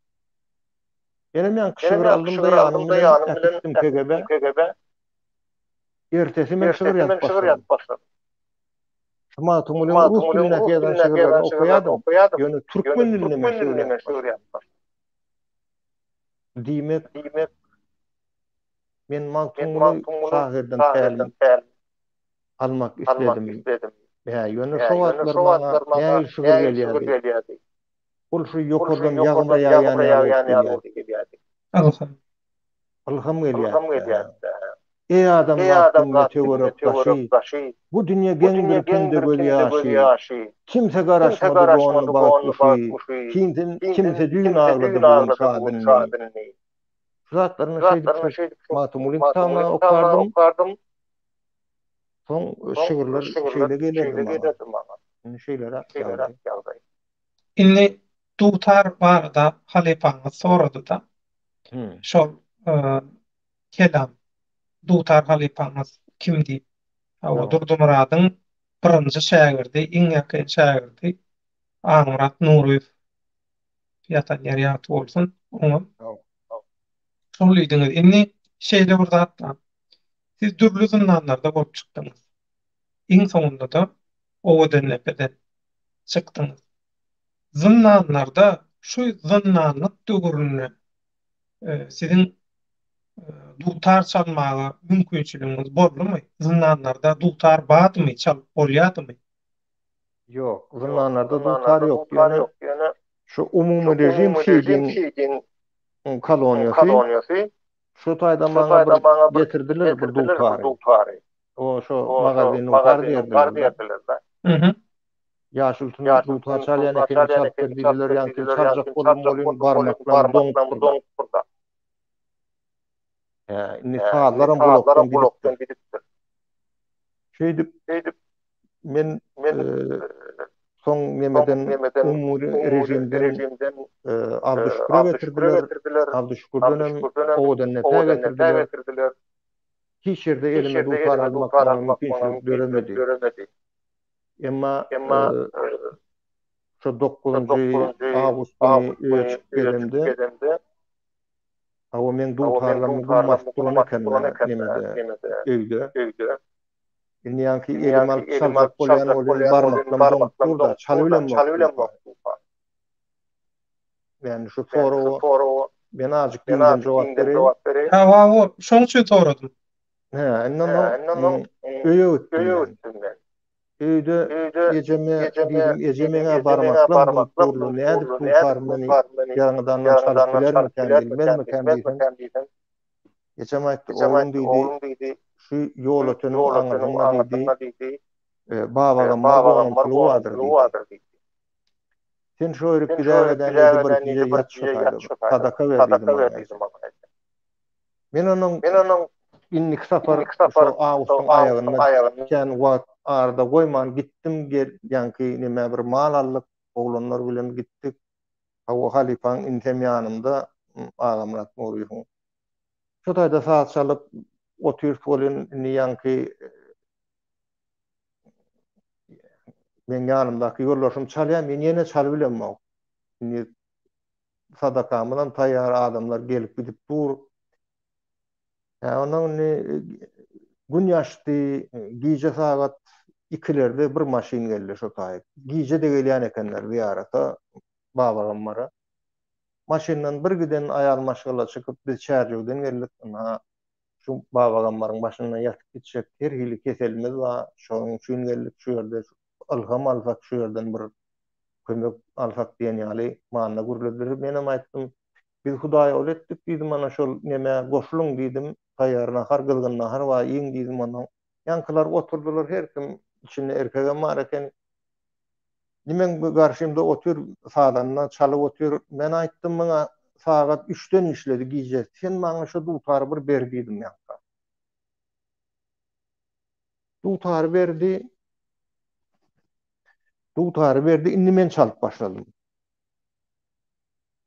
Menem ýaňky şygry aldym-da ýanym bilen äkitdim KGB. Ertesi men şygyr ýazyp başladym. Şu Magtymgulyň rus dilindäki ýazan şygyrlaryny okaýardym, ýöne türkmen dilinde men şygyr ýazyp başladym. Diýmek, men Magtymguly şahyrdan tälim almak isledim. Hä, ýöne şo wagtlar maňa nähili şygyr gelýärdi? Ol şu ýokardan ýagmyr ýagýan ýaly bolup gelýärdi. Ylham. Ylham gelýärdi. Eý adamzat diňle töwerek daşy, Bu dünýe geňdir kimde göz ýaşy. Kimse garaşmady donly bagt guşy, Kimse düýn aglady bu gün şa dilini. Şu zatlaryny şeýdip şu Magtymgulyň kitabyny okardym. Soň şygyrlar şeýle gelerdi maňa. Indi şeýleräk ýagdaý. Indi dutar barada halypaňyz sorady-da. Şol kelam dutar halypaňyz kim diýip. Hawa, Durdymyradyň birinji şägirdi, iň ýakyn şägirdi Agmyrat Nuryýew. Ýatan ýeri ýagty bolsun oňam. Şol diýdiňiz. Indi şeýle bir zat bar. Siz dürli zyndanlarda bolup çykdyňyz. Iň soňunda-da Owadandepeden çykdyňyz. Zyndanlarda şu zyndanlyk döwründe siziň dutar çalmaga mümkinçiligiňiz boldumy? Zyndanlarda dutar bardymy, çalyp bolýardymy? Ýok, zyndanlarda dutar ýok. Ýöne şu umumy režim Seýdiň koloniýasy Şu taýda maňa bir getirdiler bir dutary. O şo magazynyň gar diýerdiler-de. Ýaşuly dutar çalýan ekeni çalyp ber diýdiler, ýaňky çaljak boldum welin barmaklarym doňupdyr-da. Hä, indi sazlaram gulakdan gidipdir. Şeýdip, men soň nemeden umumy režimden Abdyşüküre getirdiler, Abdyşükürdenem Owadandepä getirdiler. Hiç ýerde elime dutar almak maňa mümkinçilik döremedi. Emma şo dokuzynjy awgust güni öýe çykyp gelemde, hawa meň dutarlarym gum basyp duran eken-de nemede, öýde. Indi ýaňky elime alyp çaljak bolýan bolýan barmaklarym doňup dur-da, çalybilemok dutar. Ýani şu soraga men azjyk giňden jogap bereýin. Hawa, hawa, şoň üçin soradym. Hä, indi ondan öýe gitdim men. Öýde ejeme diýdim, eje meň-ä barmaklarym doňup dur-la, nädip dutarym meni ýaňydandan çalyp bilermikäm, bilmezmikäm diýsem, Ejem aýtdy, oglum diýdi, şu Ýolöteniň aňyrsynda diýdi, Babagammar gonamçylygy bardyr diýdi. Sen şo ýerik gidägeden diýdi, bir gije ýat şo taýda, sadaka ber diýdi maňa ejem. Men onuň indiki sapar şo awgustyň aýagynda kän wagt arada goýman gitdim, ýaňky neme bir mal aldyk, oglanlar bilen gitdik. Hawa halypaň indem ýanymda Agamyrat Nuryýewiň. Şo taýda saz çalyp otyrys welin indi ýaňky meň ýanymdaky ýoldaşym çalýar, men ýene çalybilemok. Indi sadakamyzam taýýar, adamlar gelip gidip dur. Hä ondan indi gün ýaşdy, gije sagat ikilerde bir maşyn geldi şo taýyp. Gije-de gelýän ekenler zyýarata Babagammara. Maşyndan bir giden aýal maşgala çykyp biz Çärjewden geldik, ynha şu Babagammaryň başynda ýatyp gitjek her hili keselimiz bar, şonuň üçin geldik şu ýerde ylham alsak şu ýerden bir kömek alsak diýen ýaly manyda gürlediler. Menem aýtdym, Biz hudaýaly etdik diýdim, ana şol nemä goşulyň diýdim, taýýar nahar, gyzgyn nahar bar, iýiň diýdim onsoň. Ýaňkylar oturdylar, her kim, içinde erkegem bar eken. Indi meň garşymda otyr, sazanda çalyp otyr. Men aýtdym muňa, sagat üçden işledi gije, sen maňa şu dutary bir ber diýdim ýaňka. Dutary berdi. Dutary berdi, indi men çalyp başladym.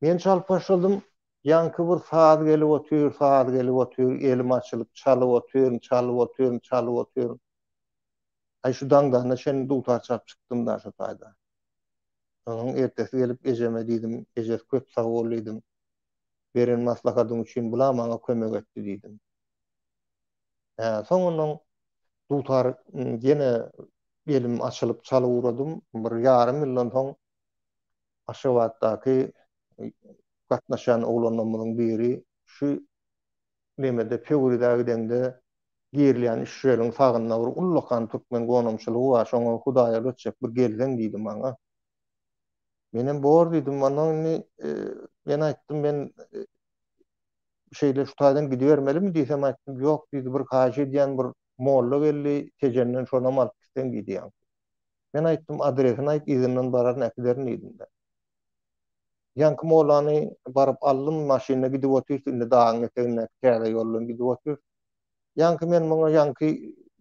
Men çalyp başladym, ýaňky bir saz gelip otyr, saz gelip otyr, elim açylyp çalyp otyryn, çalyp otyryn, çalyp otyryn. Aý şu daňdana çenli dutar çalyp çykdym-da şo taýda. Soň ertesi gelip ejeme diýdim, Eje köp sag bol diýdim. Beren maslahatyň üçin bula maňa kömek etdi diýdim. Hä, soň ondan dutar ýene elim açylyp çalyp ugradym. Bir ýarym ýyldan soň Aşgabatdaky gatnaşýan oglanlarymyzyň biri şu nemede Pöwrizä gideňde girilýän Işşeliň sagynda bir ullakan türkmen gonamçylygy bar, şoňa Hudaýa ötjek bir gelseň diýdi maňa. Menem bor diýdim, ondan indi men aýtdym, men şeýle şu taýdan gidibermelimi diýsem aýtdym, ýok diýdi, bir haýyş edýän bir molla geldi, Tejenden şonam alyp gitseň diýdi ýaňky. Men aýtdym, adresini aýt, yzyndan bararyn, äkiderin diýdim-de. Ýaňky mollany baryp aldym, maşynda gidip otyrys, indi dagyň etegindäki täze ýoldan gidip otyrys. Ýaňky men muňa ýaňky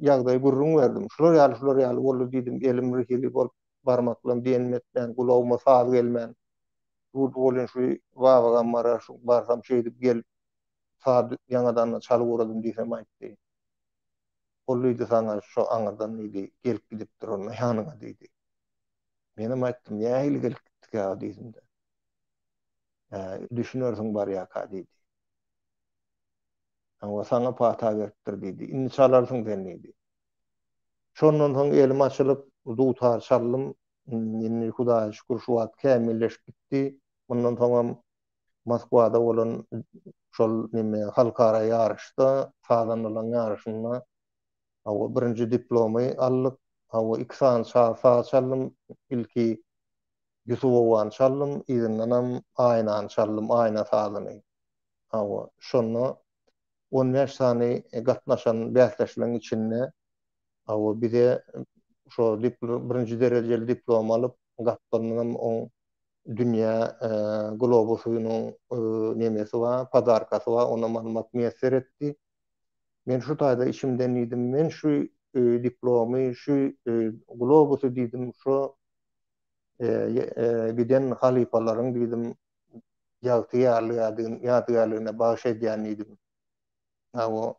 ýagdaýy gürrüň berdim. Şular ýaly, şular ýaly boldy diýdim, elim bir hili bolup, barmaklarym diýenimi etmän, gulagyma saz gelmän durdy welin şu Babagammara şu barsam şeýdip gelip saz ýaňadan çalyp ugradym diýsem aýtdy. Ol diýdi saňa şo aňyrdan diýdi gelip gidipdir onda ýanyňa diýdi. Menem aýtdym nähili gelip gitdikä o diýdim-de. Hä, düşünersiň barýaka diýdi. Hawa saňa pata beripdir diýdi. Indi çalarsyň sen diýdi. Şondan soň elim açylyp dutar çaldym. Indi Hudaýa şükür şu wagt kämilleşip gitdi. Mundan soňam Moskwada bolan şol neme halkara ýaryşda, sazandalaryň ýaryşynda hawa birinji diplomy aldyk. Hawa iki sany saz çaldym. Ilki Ýusupowany çaldym, yzyndanam Aýnany çaldym, Aýna sazyny. Hawa, şonda 15 sany gatnaşan bäsdeşleriň içinde hawa bize şo birinji derejeli diplom alyp, gapdalyndanam oň dünýä globusynyň nemesi bar, podarkasy bar, onam almak miýesser etdi. Men şu taýda içimden diýdim, men şu diplomy, şu globusy diýdim, şu giden halypalaryň diýdim, ýagty ýadygärligine bagyş edýän diýdim. Hawa.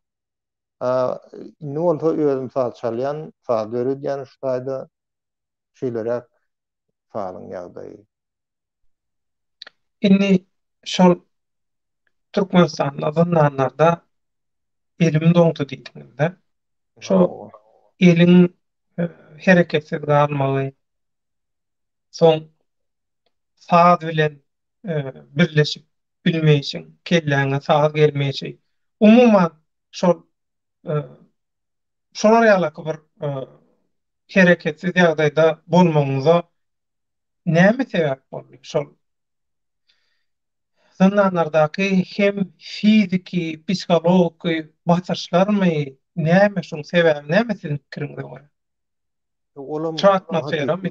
Indi bolsa özüm saz çalýan, saz döredýän şu taýda. Şeýleräk sazyň ýagdaýy. Indi şol Türkmenistanda zyndanlarda elim doňdy diýdiňizde. Şo eliň hereketsiz galmagy, soň saz bilen birleşip bilmeýşiň, kelläňe saz gelmeýşi, umuman şol şolar ýalaky bir hereketsiz ýagdaýda bolmagyňyza näme sebäp boldy? Şol zyndanlardaky hem fiziki, psihologiki basyşlarmy, näme şuň sebäbi näme siziň pikiriňize görä? Olam Şu atmosferamy?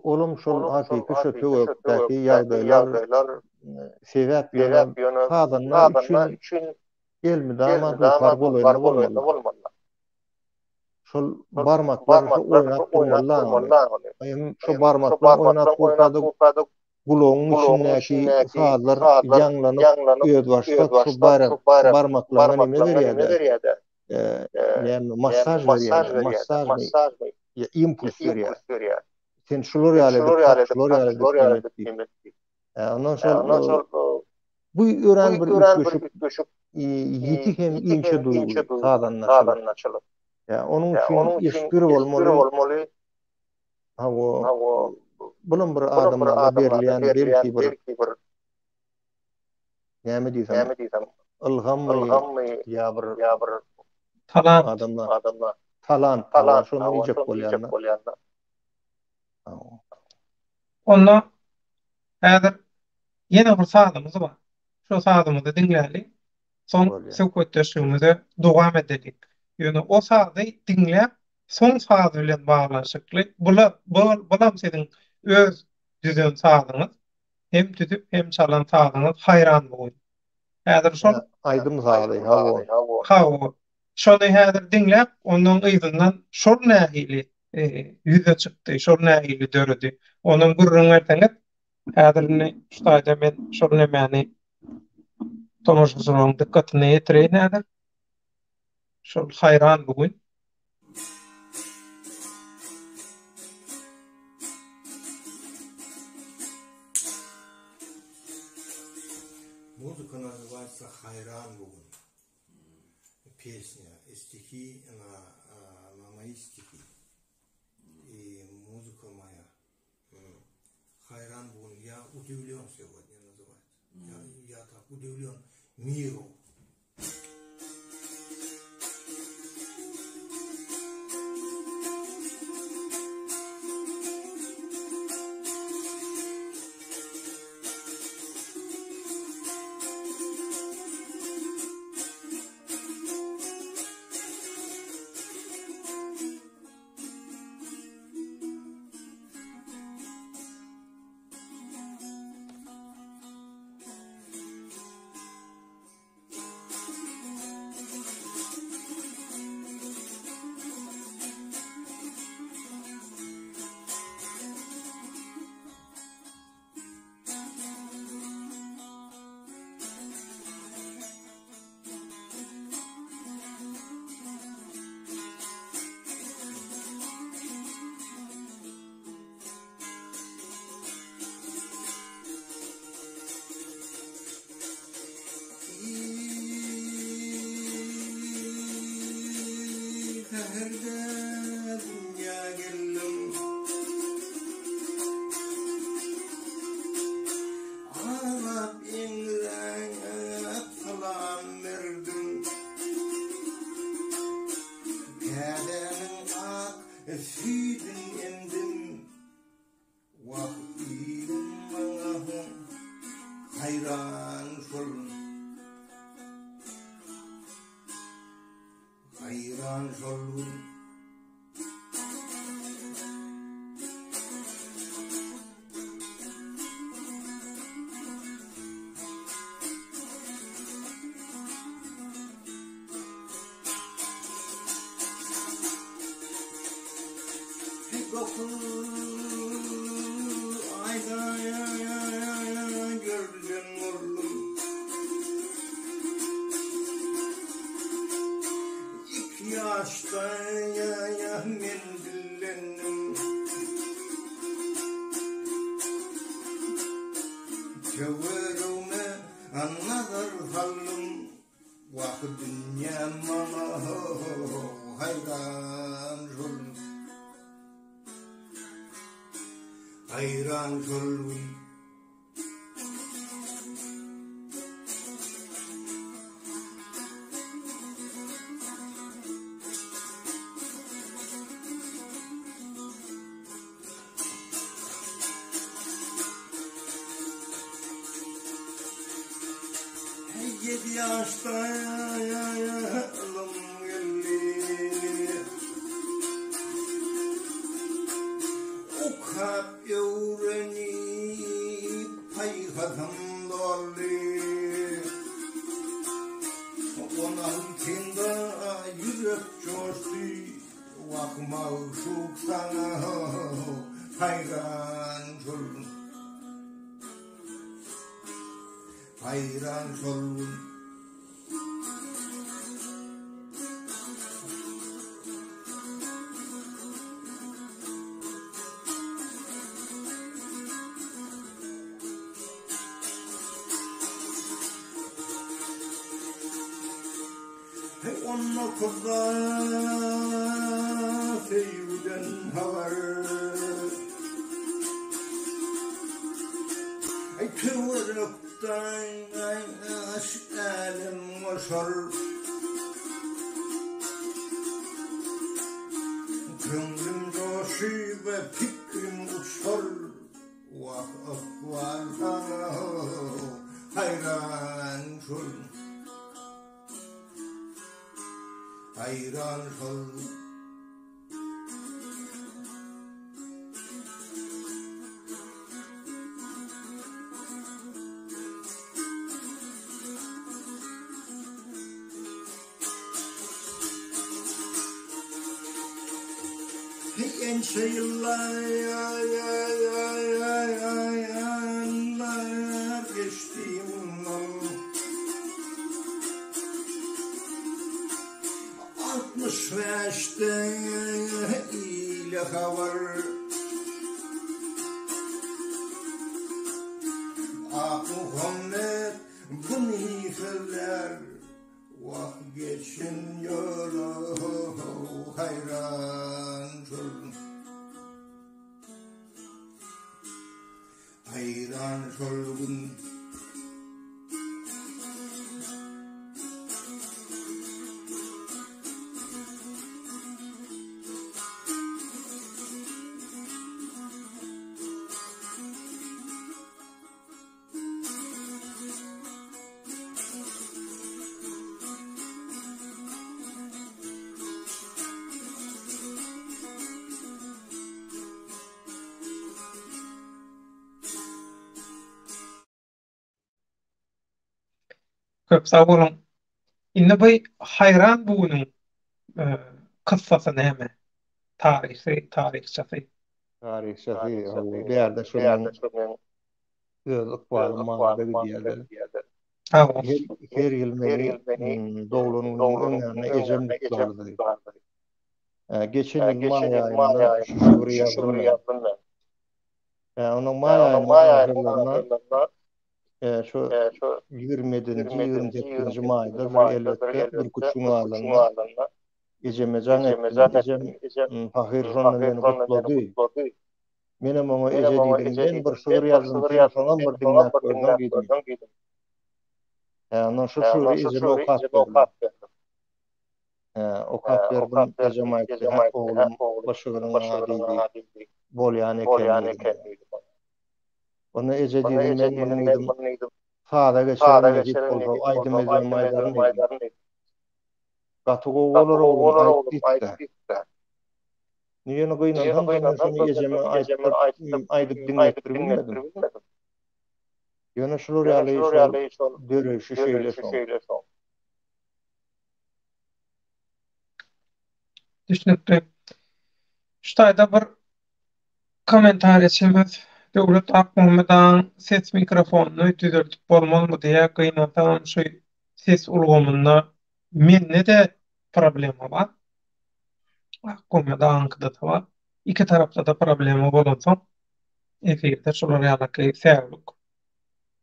Olam şol hakyky şu töwerekdäki ýagdaýlar sebäp ýöne sazanda üçin elmydama dutar golaýynda bolmaly. Şol barmaklar şu oýnap durmaly ony. Hem şu barmaklar oýnap dursa-da gulagyň içindäki sazlar ýaňlanyp özbaşdak şu barmaklaryňa neme berýär-de? Näme massaž berýär, massažny ýa impuls berýär. Sen şular ýaly edip tak, şular ýaly edip neme et diýip. Ondan şol bu örän bir üýtgeşik ýiti hem inçe duýgy sazandaçylyk. Ýa onuň üçin eşitgir bolmaly. Hawa, bulam bir adamlara berilýän belki bir näme diýsem, ylhammy ýa bir talant adamlar talant, hawa şony diýjek bolýan-da. Onda häzir ýene bir sazymyz bar. Şo sazymyzy diňläliň. Soň söhbetdeşligimize dowam edeliň. Ýöne o sazy diňläp, soň saz bilen baglanyşykly, bula, bulam siziň öz düzen sazyňyz, hem düzüp hem çalan sazyňyz Haýran bu gün. Häzir şol Aýdym sazy, hawa. Hawa. Şony häzir diňläp, ondan yzyndan şol nähili? ýüze çykdy, şol nähili döredi? Onam gürrüň berseňiz, häzir indi şu taýda men şol nemäni tomaşaçylaryň dykgatyna ýetireýin häzir. Şol haýran bu gün. Muzyka nazywается Haýran bu gün. Pesnýa, stihi na na moýi stihi. I muzyka moýa. Haýran bu gün, ýa udivlýon segodnýa nazywается. Ýa tak udivlýon miru. Ir säherde dünýä geldim. Aglap eňräp salam berdim. Käbäniň ak süýdün emdim. Wah ilim maňa haýran şol. Haýran şol gün. Dokuz aýda görjen boldum. Iki ýaşda men dillendim. Töweregime nazar saldym. Wah dünýäm maňa haýran şol Haýran şol gün. Ýedi ýaşda ylym geldi. Okap öwrenip paýhasym doldy. On altynda ýürek joşdy. Wah magşuk saňa haýran şol gün. Haýran şol gün. Heý onda kyzda söýgüden habar. Heý töwerekde älem goşar. Köňlüm joşup pikrim uçar. Wah ykbal saňa haýran şol. Haýran şol. Ençe ýyllar geçdi mundan. 65-de ile habar. Akmuhammet buny sözlär. Wah geçen ýola haýran şol. Haýran şol gün. Köp sag boluň. Indi bu haýran bu günüň e, kyssasy näme? Taryhy, taryhçasy. Taryhçasy, hawa, bärde şonuň öz ykbalym barada gidýärler. Her, her ýyl meni doglan günümiň öň ýanynda ejem gutlardy. Geçen ýyl maý aýynda şu şygry ýazdym men. Onuň maý aýynyň ahyrlarynda şu 27-nji, 28-nji maýdadyr elbetde, birküç gün galanda ejeme jaň etdim. Ejem pahyr şonda meni gutlady. Menem oňa eje diýdim, men bir şygyr ýazdym, sen şonam bir diňläp görseň diýdim. Hä, ondan şu şygry ejeme okap berdim. Hä, okap berdim, ejem aýtdy, hä, oglum, bu şygryň a diýdi, bolýan eken diýdi. Onda eje diýdim, men muny diýdim, saza geçerin nesip bolsa, aýdym edibem aýdaryn diýdim. Gaty gowy bolar oglum, aýt diýdi. Ýöne gynansam-da men şony ejeme aýtdyryp, aýdyp diňletdirip bilmedim. Ýöne şular ýaly şol döreýşi şeýle şoň. Düşnükli. Şu taýda bir kommentariýaçymyz Döwlet Akmuhammet agaň ses mikrofonyny düzeldip bolmazmy diýýär. Gynansagam şu ses ulgamynda mende-de problema bar. Akmuhammet agaňkyda-da bar. Iki tarapda-da problema bolansoň efirde şular ýalaky säwlik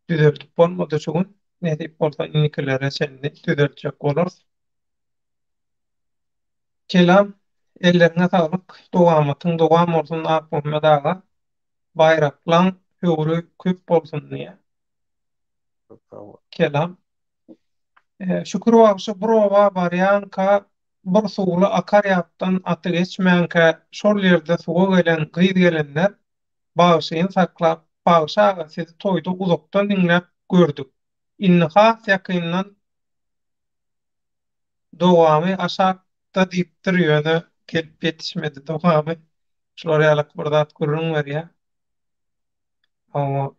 düzeldip bolmady şu gün. Nesip bolsa indikilere çenli düzeltjek bolarys. Kelam, elleriňe saglyk, dowamatyň dowam bolsun Akmuhammet aga. Baýraklaň höwri köp bolsun diýýär. Köp sag bol. Kelam. Şükür bagşy bir oba barýanka bir suwly akar ýapdan aty geçmänkä şol ýerde suwa gelen gyz-gelinler bagşyny saklap, Bagşy aga sizi toýda uzakdan diňläp gördük. Indi has ýakyndan Dowamy aşakda diýipdir ýöne gelip ýetişmedi dowamy. Şular ýalak bir zat gürrüň berýär. Hawa.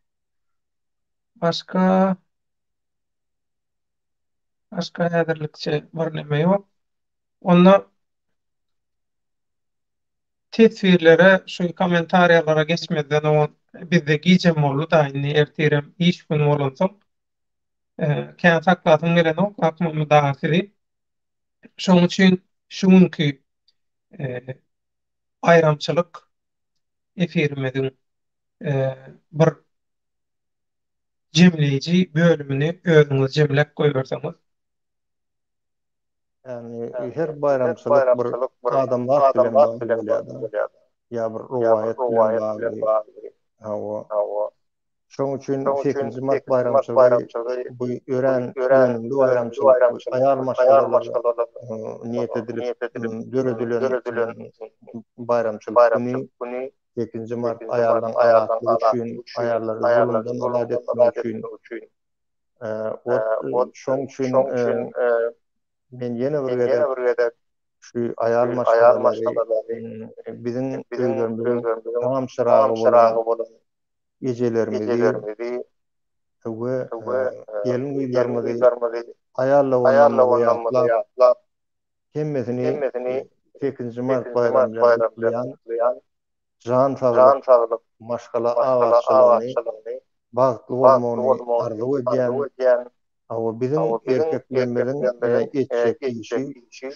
Başga başga häzirlikçe bir neme ýok. Onda teswirlere şu kommentariýalara geçmezden oňa bizde gijem boldy-da indi ertirem iş güni bolansoň Kän saklasym gelenok Akmammet aga sizi. Şonuň üçin şu günki baýramçylyk efirimiziň bir jemleýji bölümini özüňiz jemläp goýberseňiz. Ýagny her baýramçylyk bir adamzat bilen bagly bolýar-da. Ýa bir rowaýat bilen bagly. Hawa. Şonuň üçin sekizinji mart baýramçylygy bu örän önümli baýramçylyk. Aýal maşgalalara niýet edilip döredilen baýramçylyk güni. Sekizinji mart aýallaryň azatlygy üçin, aýallary zulumdan azat etmek üçin. Şonuň üçin men ýene bir gezek şu aýal maşgalalary biziň öýlerimiziň tamam çyragy bolan ejelerimizi we gelin-gyzlarymyzy, aýal doganlarymyzy ýatlap, hemmesini sekizinji mart baýramy bilen gutlaýan. Jan saglyk, maşgala abatçylygyny, bagtly bolmagyny arzuw edýän. Hawa, biziň erkeklerimiziň etjek işi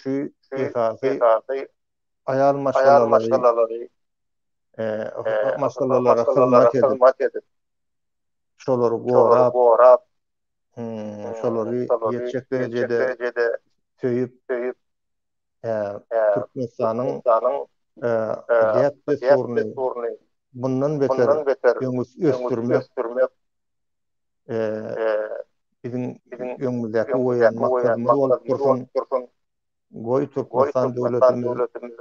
şu esasy aýal maşgalalary maşgalalara hyzmat edip, şolary gorap, şolary ýetjek derejede söýüp, Türkmenistanyň däp-dessuryny mundan beter öňe ösdürmek biziň öňümizdäki goýan maksadymyz bolup dursun. Goý, Türkmenistan döwletimiz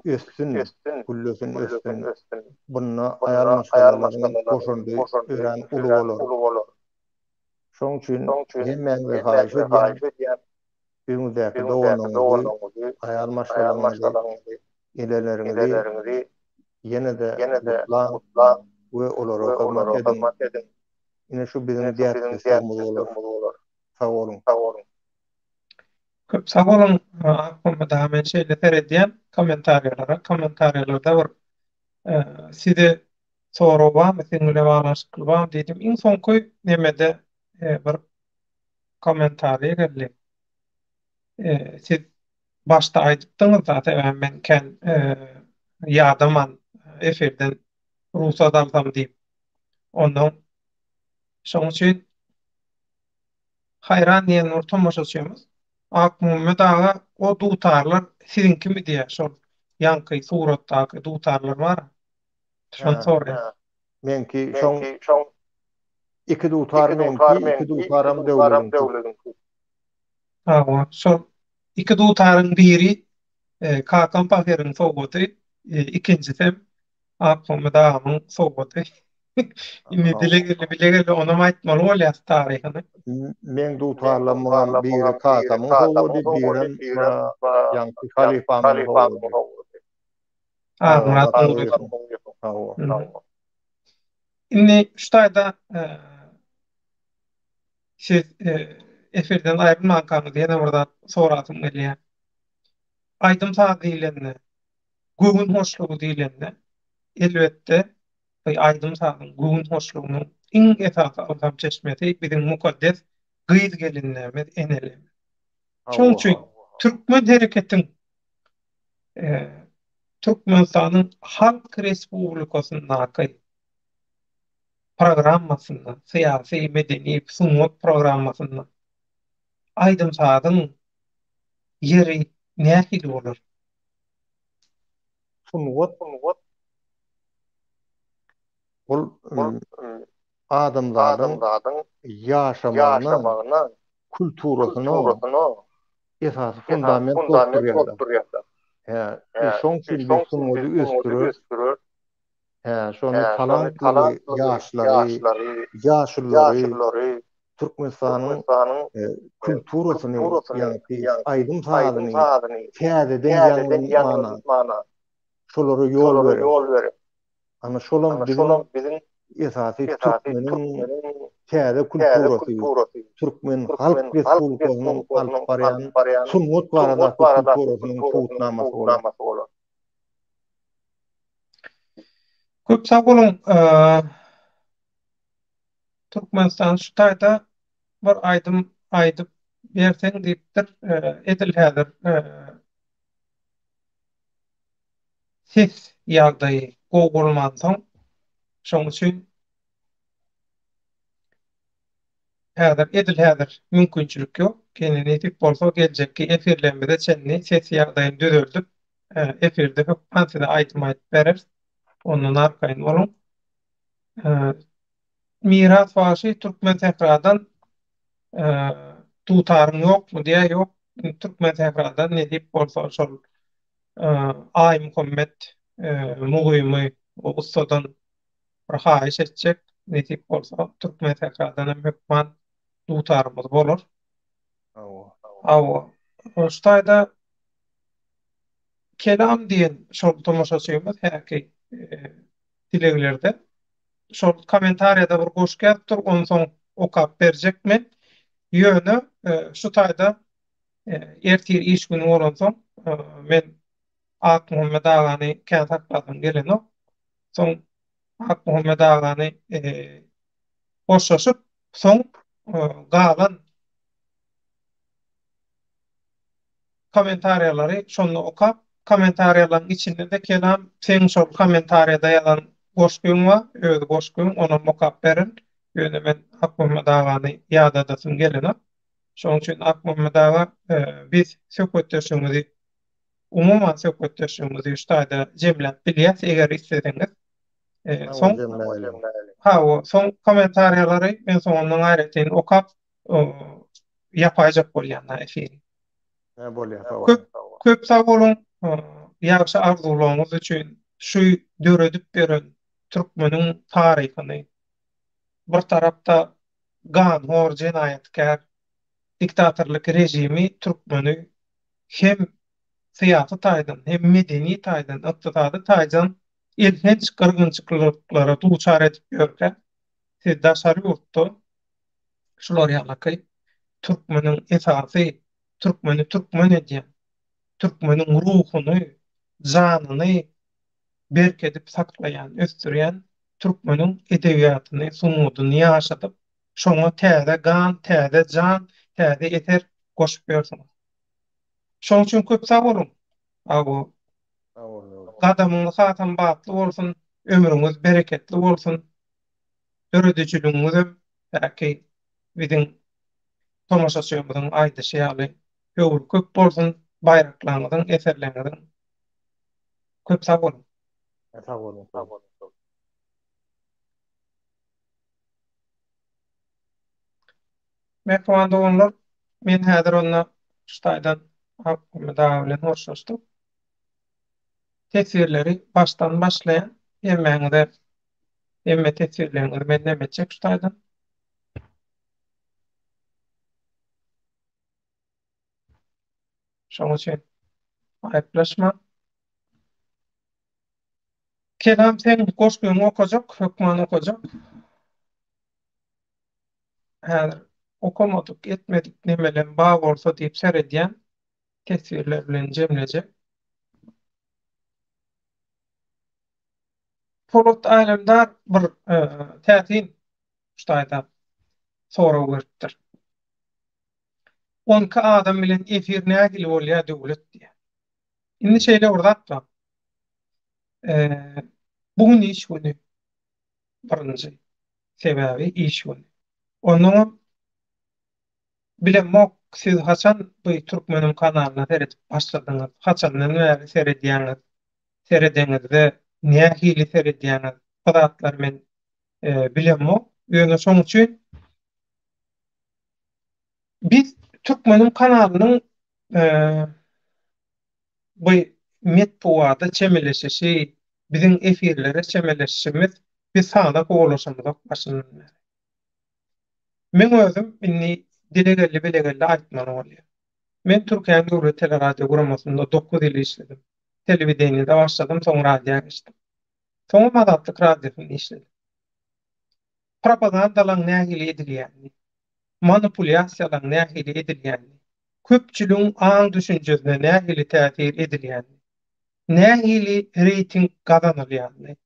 össün, güllesin, össün. Bunda aýal maşgalalaryň goşandy örän uly bolar. Şonuň üçin hemmäňize haýyş edýän, öýüňizdäki doganyňyzy, aýal maşgalaňyzy, eneleriňizi ýene-de gutlaň we olara hyzmat ediň. Ine şu biziň däp-dessurymyz bolar. Sag boluň. Köp sag boluň Akmammet aga men şeýle seredýän kommentariýalara kommentariýalarda bir size sorag barmy siziň bilen baglanyşykly barmy diýdim iň soňky nemede bir kommentariýa geldi siz başda aýdypdyňyz-da sebäbi men kän ýadaman efirden rugsat alsam diýip ondan şoň üçin Haýran diýen bir tomaşaçymyz, Akmuhammet aga o dutarlar siziňkimi diýýär, şol ýaňky suratdaky dutarlar bar-a, şony soraýar. Meňki şoň iki dutar meňki, iki dutaram Döwlediňki. Hawa, şol iki dutaryň biri kakam pahyryň sowgady, ikinjisem Akmuhammet agamyň sowgady. Indi dile geldi, bile geldi, onam aýtmaly bolýar taryhyny. Meň dutarlarymyňam biri kakamyň sowgady, birem ýaňky halypamyň sowgady. Agmyrat Nuryýewiň. Hawa. Indi şu taýda siz efirden aýrylmankaňyz ýene bir zat sorasym gelýär. Aýdym-saz diýlende, göwün hoşlugy diýlende, elbetde, bu aýdym-sazyň, göwün hoşlugynyň iň esasy ylham çeşmesi biziň mukaddes gyz-gelinlerimiz, enelerimiz. Şonuň üçin türkmen hereketiň Türkmenistanyň Halk Respublikasyndaky programmasynda, syýasy, medeni, sungat programmasynda aýdym-sazyň ýeri nähili bolar? Sungat ol adamzadyň ýaşamagyna, kulturasyna esasy fundament bolup durýar. Hä, şoň üçin biz sungaty ösdüreris. Hä, şony talantly ýaşlary, ýaşululary Türkmenistanyň kulturasyny, ýagny aýdym-sazyny täzeden ýaňlanmana, şolara ýol berer. Ana şolam biziň esasy türkmeniň täze kulturasy, türkmen halk respublikasynyň alyp barýan sungat baradaky kulturasynyň subutnamasy bolar. Köp sag boluň. Türkmenistan şu taýda bir aýdym aýdyp berseň diýipdir. Edil häzir ses ýagdaýy gowy bolmansoň, şoň üçin häzir edil häzir mümkinçilik ýok. Ýene nesip bolsa geljekki efirlerimize çenli ses ýagdaýyny düzeldip, efirde hökman size aýdym aýdyp bereris. Ondan arkaýyn boluň. Miras bagşy Türkmensähradan dutaryň ýokmy diýýär, ýok. Türkmensähradan nesip bolsa şol Aýmuhammet mugymy ussadan bir haýyş etjek. Nesip bolsa Türkmensähradan hem hökman dutarymyz bolar. Hawa. Hawa. Şu taýda Kelam diýen şol tomaşaçymyz häki dileglerde şol kommentariýada bir goşgy ýazypdyr, ony soň okap berjek men. Ýöne şu taýda ertir iş güni bolansoň men. Akmuhammet agany kän saklasym gelenok. Soň Akmuhammet agany hoşlaşyp, soň galan kommentariýalary şonda okap, kommentariýalaryň içinde-de Kelam seň şol kommentariýada ýazan goşgyň bar, öz goşgyň, onam okap berin. Ýöne men Akmuhammet agany ýadadasym gelenok. Şonuň üçin Akmuhammet aga biz söhbetdeşligimizi umuman söhbetdeşligimizi şu taýda jemläp bilýäs, eger isleseňiz. Soň hawa, soň kommentariýalary men soňundan aýratyn okap ýapaýjak bolýan efiri. Hä bolýar sag boluň. Köp köp sag boluň ýagşy arzuwlaryňyz üçin şu döredip ýören türkmeniň taryhyny bir tarapda ganhor jenaýatkär diktatorlyk režimi türkmeni hem syýasy taýdan hem medeni taýdan ykdysady taýdan elhenç gyrgynçylyklara duçar edip ýörkä siz daşary ýurtda şular ýalaky türkmeniň esasy türkmeni türkmen edýän, türkmeniň ruhuny, janyny berk edip saklaýan, ösdürýän türkmeniň edebiýatyny, sungatyny ýaşadyp, şoňa täze gan, täze jan, täze eser goşup ýörsüňiz. Şonuň üçin köp sag boluň. Sag boluň. Gadamyňyz hasam batly bolsun, ömrüňiz bereketli bolsun. Döredijiligiňizem belki biziň tomaşaçymyzyň aýdyşy ýaly höwri köp bolsun baýraklaryňyzyň eserleriňiziň köp sag boluň. Sag boluň. Mähriban doganlar men häzir onda şu taýdan Akmyrat aga bilen hoşlaşdyk. Teswirleri başdan başlaýan hemmäňize hemme teswirleriňizi men nem etjek şu taýdan. Şoň üçin aýyplaşmaň. Kelam seň goşgyňy okajak, hökman okajak. Häzir okamadyk, etmedik nemelem bar bolsa diýip seredýän. Teswirler bilen jemlejek. Polat Alemdar bir täsin şu taýda sorag beripdir. 12 adam bilen efir nähili bolýar Döwlet diýýär. Indi şeýle bir zat bar. Bu gün iş güni. Birinji sebäbi iş güni. Onnoňam bilemok siz haçan bu türkmeniň kanalyna seredip başladyňyz, haçandan bäri seredýäňiz, seredeňizde nähili seredýäňiz, bu zatlary men bilemok. Ýöne şoň üçin biz türkmeniň kanalynyň bu metbugata çemeleşişi, biziň efirlere çemeleşişimiz biz sana kowalaşamyzok başyndan bäri. Meň özüm indi dile geldi bile geldi aýtmaly bolýar. Men Türkiýäniň döwlet teleradio guramasynda 9 ýyl işledim. Telewideniýede başladym, soň radioa geçdim. Soňam Azatlyk radiosynda işledim. Propagandalaň nähili edilýänini, manipulýasiýalaň nähili edilýänini, köpçüligiň aň-düşünjesine nähili täsir edilýänini, nähili reýting gazanylýanyny,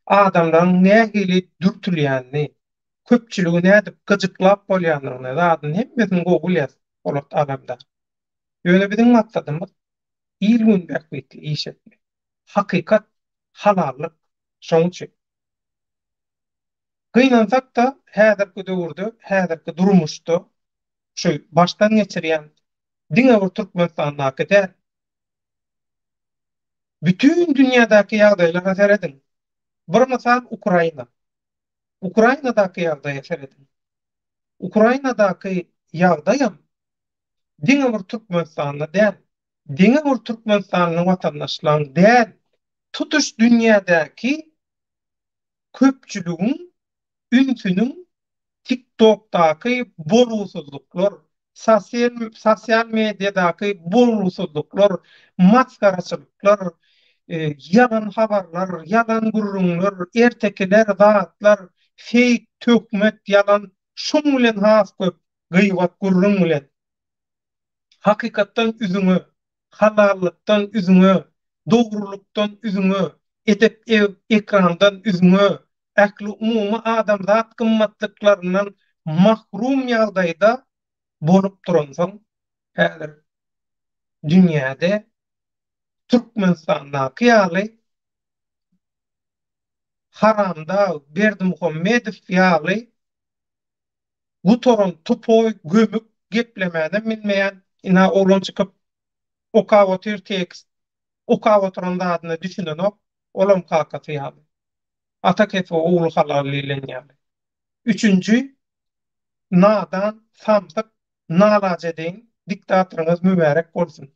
adamlaryň nähili dürtülýänini, köpçüligi nädip gyjyklap bolýanyny, zadyny hemmesini gowy bilýär Polat Alemdar. Ýöne biziň maksadymyz il-gün bähbitli iş etmek. Hakykat, halallyk şoň üçin. Gynansak-da, häzirki döwürde, häzirki durmuşda şu başdan geçirýän diňe bir Türkmenistandaky däl, bütin dünýädäki ýagdaýlara serediň. Bir mysal Ukraina. Ukrainadaky ýagdaýa serediň. Ukrainadaky ýagdaýam diňe bir Türkmenistanda däl, diňe bir türkmenistanly watandaşlaryň däl, tutuş dünýädäki köpçüligiň ünsüniň TikTokdaky bolgusyzlyklar, sosial mediadaky bolgusyzlyklar, masgaraçylyklar, ýalan habarlar, ýalan gürrüňler, ertekiler, zatlar, feýk, töhmet, ýalan, şuň bilen has köp gybat gürrüň bilen hakykatdan üzňe, halallykdan üzňe. Dogrulykdan üzňe, edep-ekramdan üzňe, ähliumumy adamzat gymmatlyklaryndan mahrum ýagdaýda bolup duransoň, häzir dünýäde Türkmenistandaky ýaly haramdag Berdimuhamedow ýaly gutaran tupoý gömük geplemänem bilmeýän ina oglan çykyp okap otyr tekst okap oturan zadyna düşünenok olam kakasy ýaly ata kesbi ogly halal diýlen ýaly üçünji nadan samsyk nalajedeýin diktatoryňyz mübärek bolsun.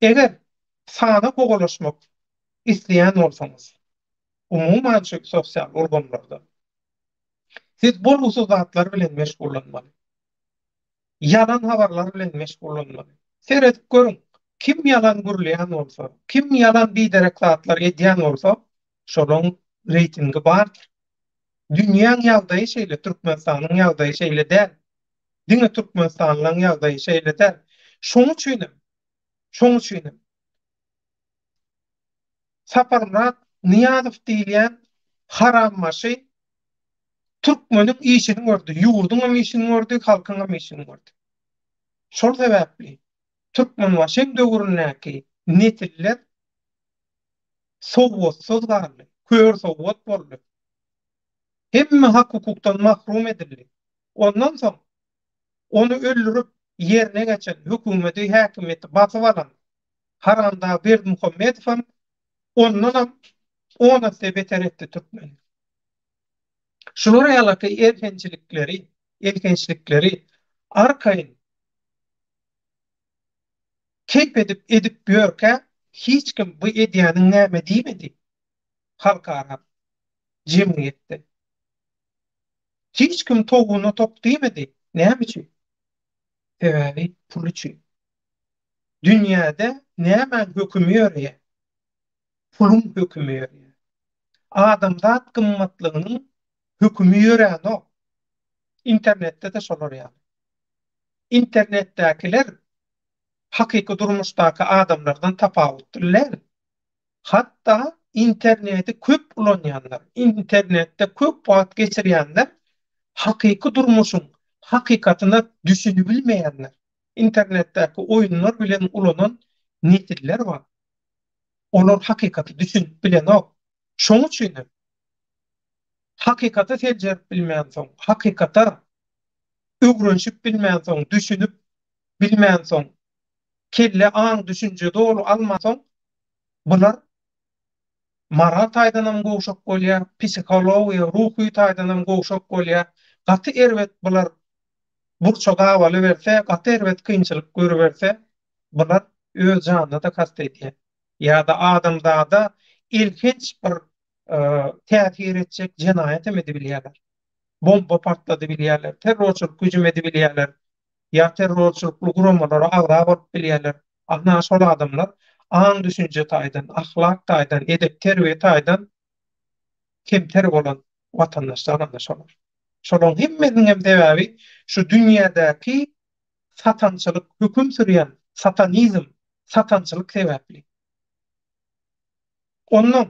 Eger sana kowalaşmak isleýän bolsaňyz, umuman şu sosial ulgamlarda, siz bolgusyz zatlar bilen meşgullanmaly. Ýalan habarlar bilen meşgullanmaly. Seredip görüň, kim ýalan gürleýän bolsa, kim ýalan biderek zatlar edýän bolsa, şolaň reýtingi bardyr. Dünýäň ýagdaýy şeýle, Türkmenistanyň ýagdaýy şeýle däl. Diňe türkmenistanlylaryň ýagdaýy şeýle däl. Şoň üçinem, şoň üçinem Saparmyrat Nyýazow diýilýän harambaşy türkmeniň işini gördi, ýurduňam işini gördi, halkyňam işini gördi. Şol sebäpli Türkmenbaşyň döwründäki nesiller sowatsyz galdy, kör sowat boldy. Hemme hak-hukukdan mahrum edildi. Ondan soň ony öldürip, ýerine geçen, hökümeti, häkimiýeti basyp alan haramdag Berdimuhamedowam ondanam on esse beter etdi türkmeni. Şular ýalaky elhençlikleri, elhençlikleri arkaýyn keýp edip edip ýörkä hiç kim bu edýäniň näme diýmedi halkara jemgyýetde. Hiç kim towugyna tok diýmedi. Näme üçin? Sebäbi pul üçin. Dünýäde nämäň hökümi ýöreýär? Puluň hökümi ýöreýär. Adamzat gymmatlygynyň hökümi ýöränok. Internetde-de şolar ýaly. Internetdäkiler hakyky durmuşdaky adamlardan tapawutly däl. Hatda interneti köp ulanýanlar, internetde köp wagt geçirýänler hakyky durmuşyň hakykatyna düşünibilmeýänler, internetdäki oýunlar bilen ulanan nesiller bar. Olar hakykata düşünip bilenok. Şoň üçin hem hakykaty seljerip bilmänsoň, hakykata öwrenişip bilmänsoň, düşünip bilmänsoň, kelle aň-düşünje doly almansoň, bular moral taýdanam gowşak bolýar, psihologiýa, ruhy taýdanam gowşak bolýar. Gaty erbet bular burça gabalyberse, gaty erbet kynçylyk görüberse, bular öz janyna-da kast edýär. Ýa-da adamzada elhenç bir täsir etjek jenaýat hem edibilýärler. Bomba partladybilýärler, terrorçylyk hüjüm edibilýärler. Ýa terrorçylykly guramalara agza bolup bilýärler. Ana şol adamlar aň-düşünje taýdan, ahlak taýdan, edep-terbiýe taýdan kemter bolan watandaşlar ana şolar. Şolaryň hemmesiniň hem sebäbi şu dünýädäki satançylyk höküm sürýän satanizm, satançylyk sebäpli. Onnoň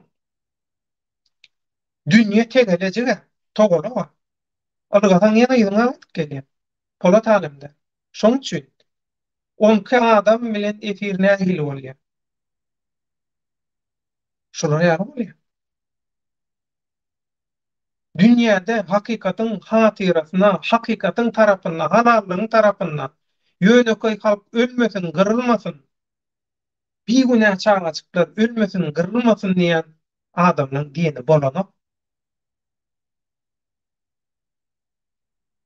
dünýe tegelejig-ä, togalak-a. Ylgasaň ýene yzyňa gaýdyp gelýär. Polat alemde. Şoň üçin onki adam bilen efir nähili bolýar? Şular ýaly bolýar. Dünýäde hakykatyň hatyrasyna, hakykatyň tarapynda, halallygyň tarapynda ýönekeý halk ölmesin, gyrylmasyn, bigünä çagajyklar ölmesin, gyrylmasyn diýen adamlaň diýeni bolanok.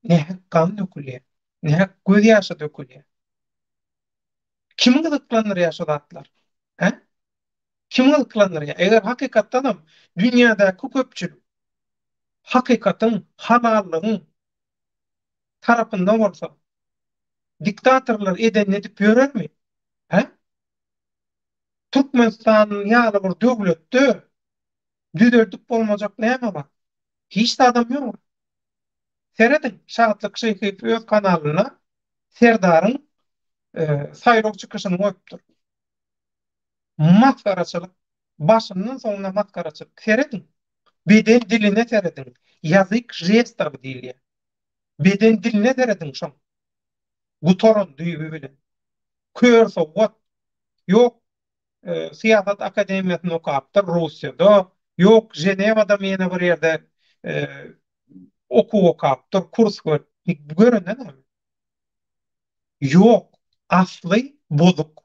Nähak gan dökülýär. Nähak göz ýaşy dökülýär. Kimi gyzyklandyrýar şu zatlar? Hä? Kimi gyzyklandyrýar? Eger hakykatdanam dünýädäki köpçülik hakykatyň, halallygyň tarapynda bolsa, diktatorlar edenini edip ýörermi? Hä? Türkmenistan ýaly bir döwletde düzeldip bolmajak näme bar? Hiç zadam ýok. Serediň, Şatlyk Şyhyýew öz kanalynda Serdaryň. saýlaw çykyşyny goýupdyr. Masgaraçylyk. Başyndan soňuna masgaraçylyk. Serediň. Beden diline serediň. Ýazyk žestowy diýilýär. Beden diline serediň şoň. Gutaran düýbi bilen. Kör sowgat. Ýok, Syýasat akademiýasyny okapdyr Russiýada. Ýok, Ženewadamy ýene bir ýerde okuw okapdyr, kurs görüp. Görende näme? Ýok, asly bozuk.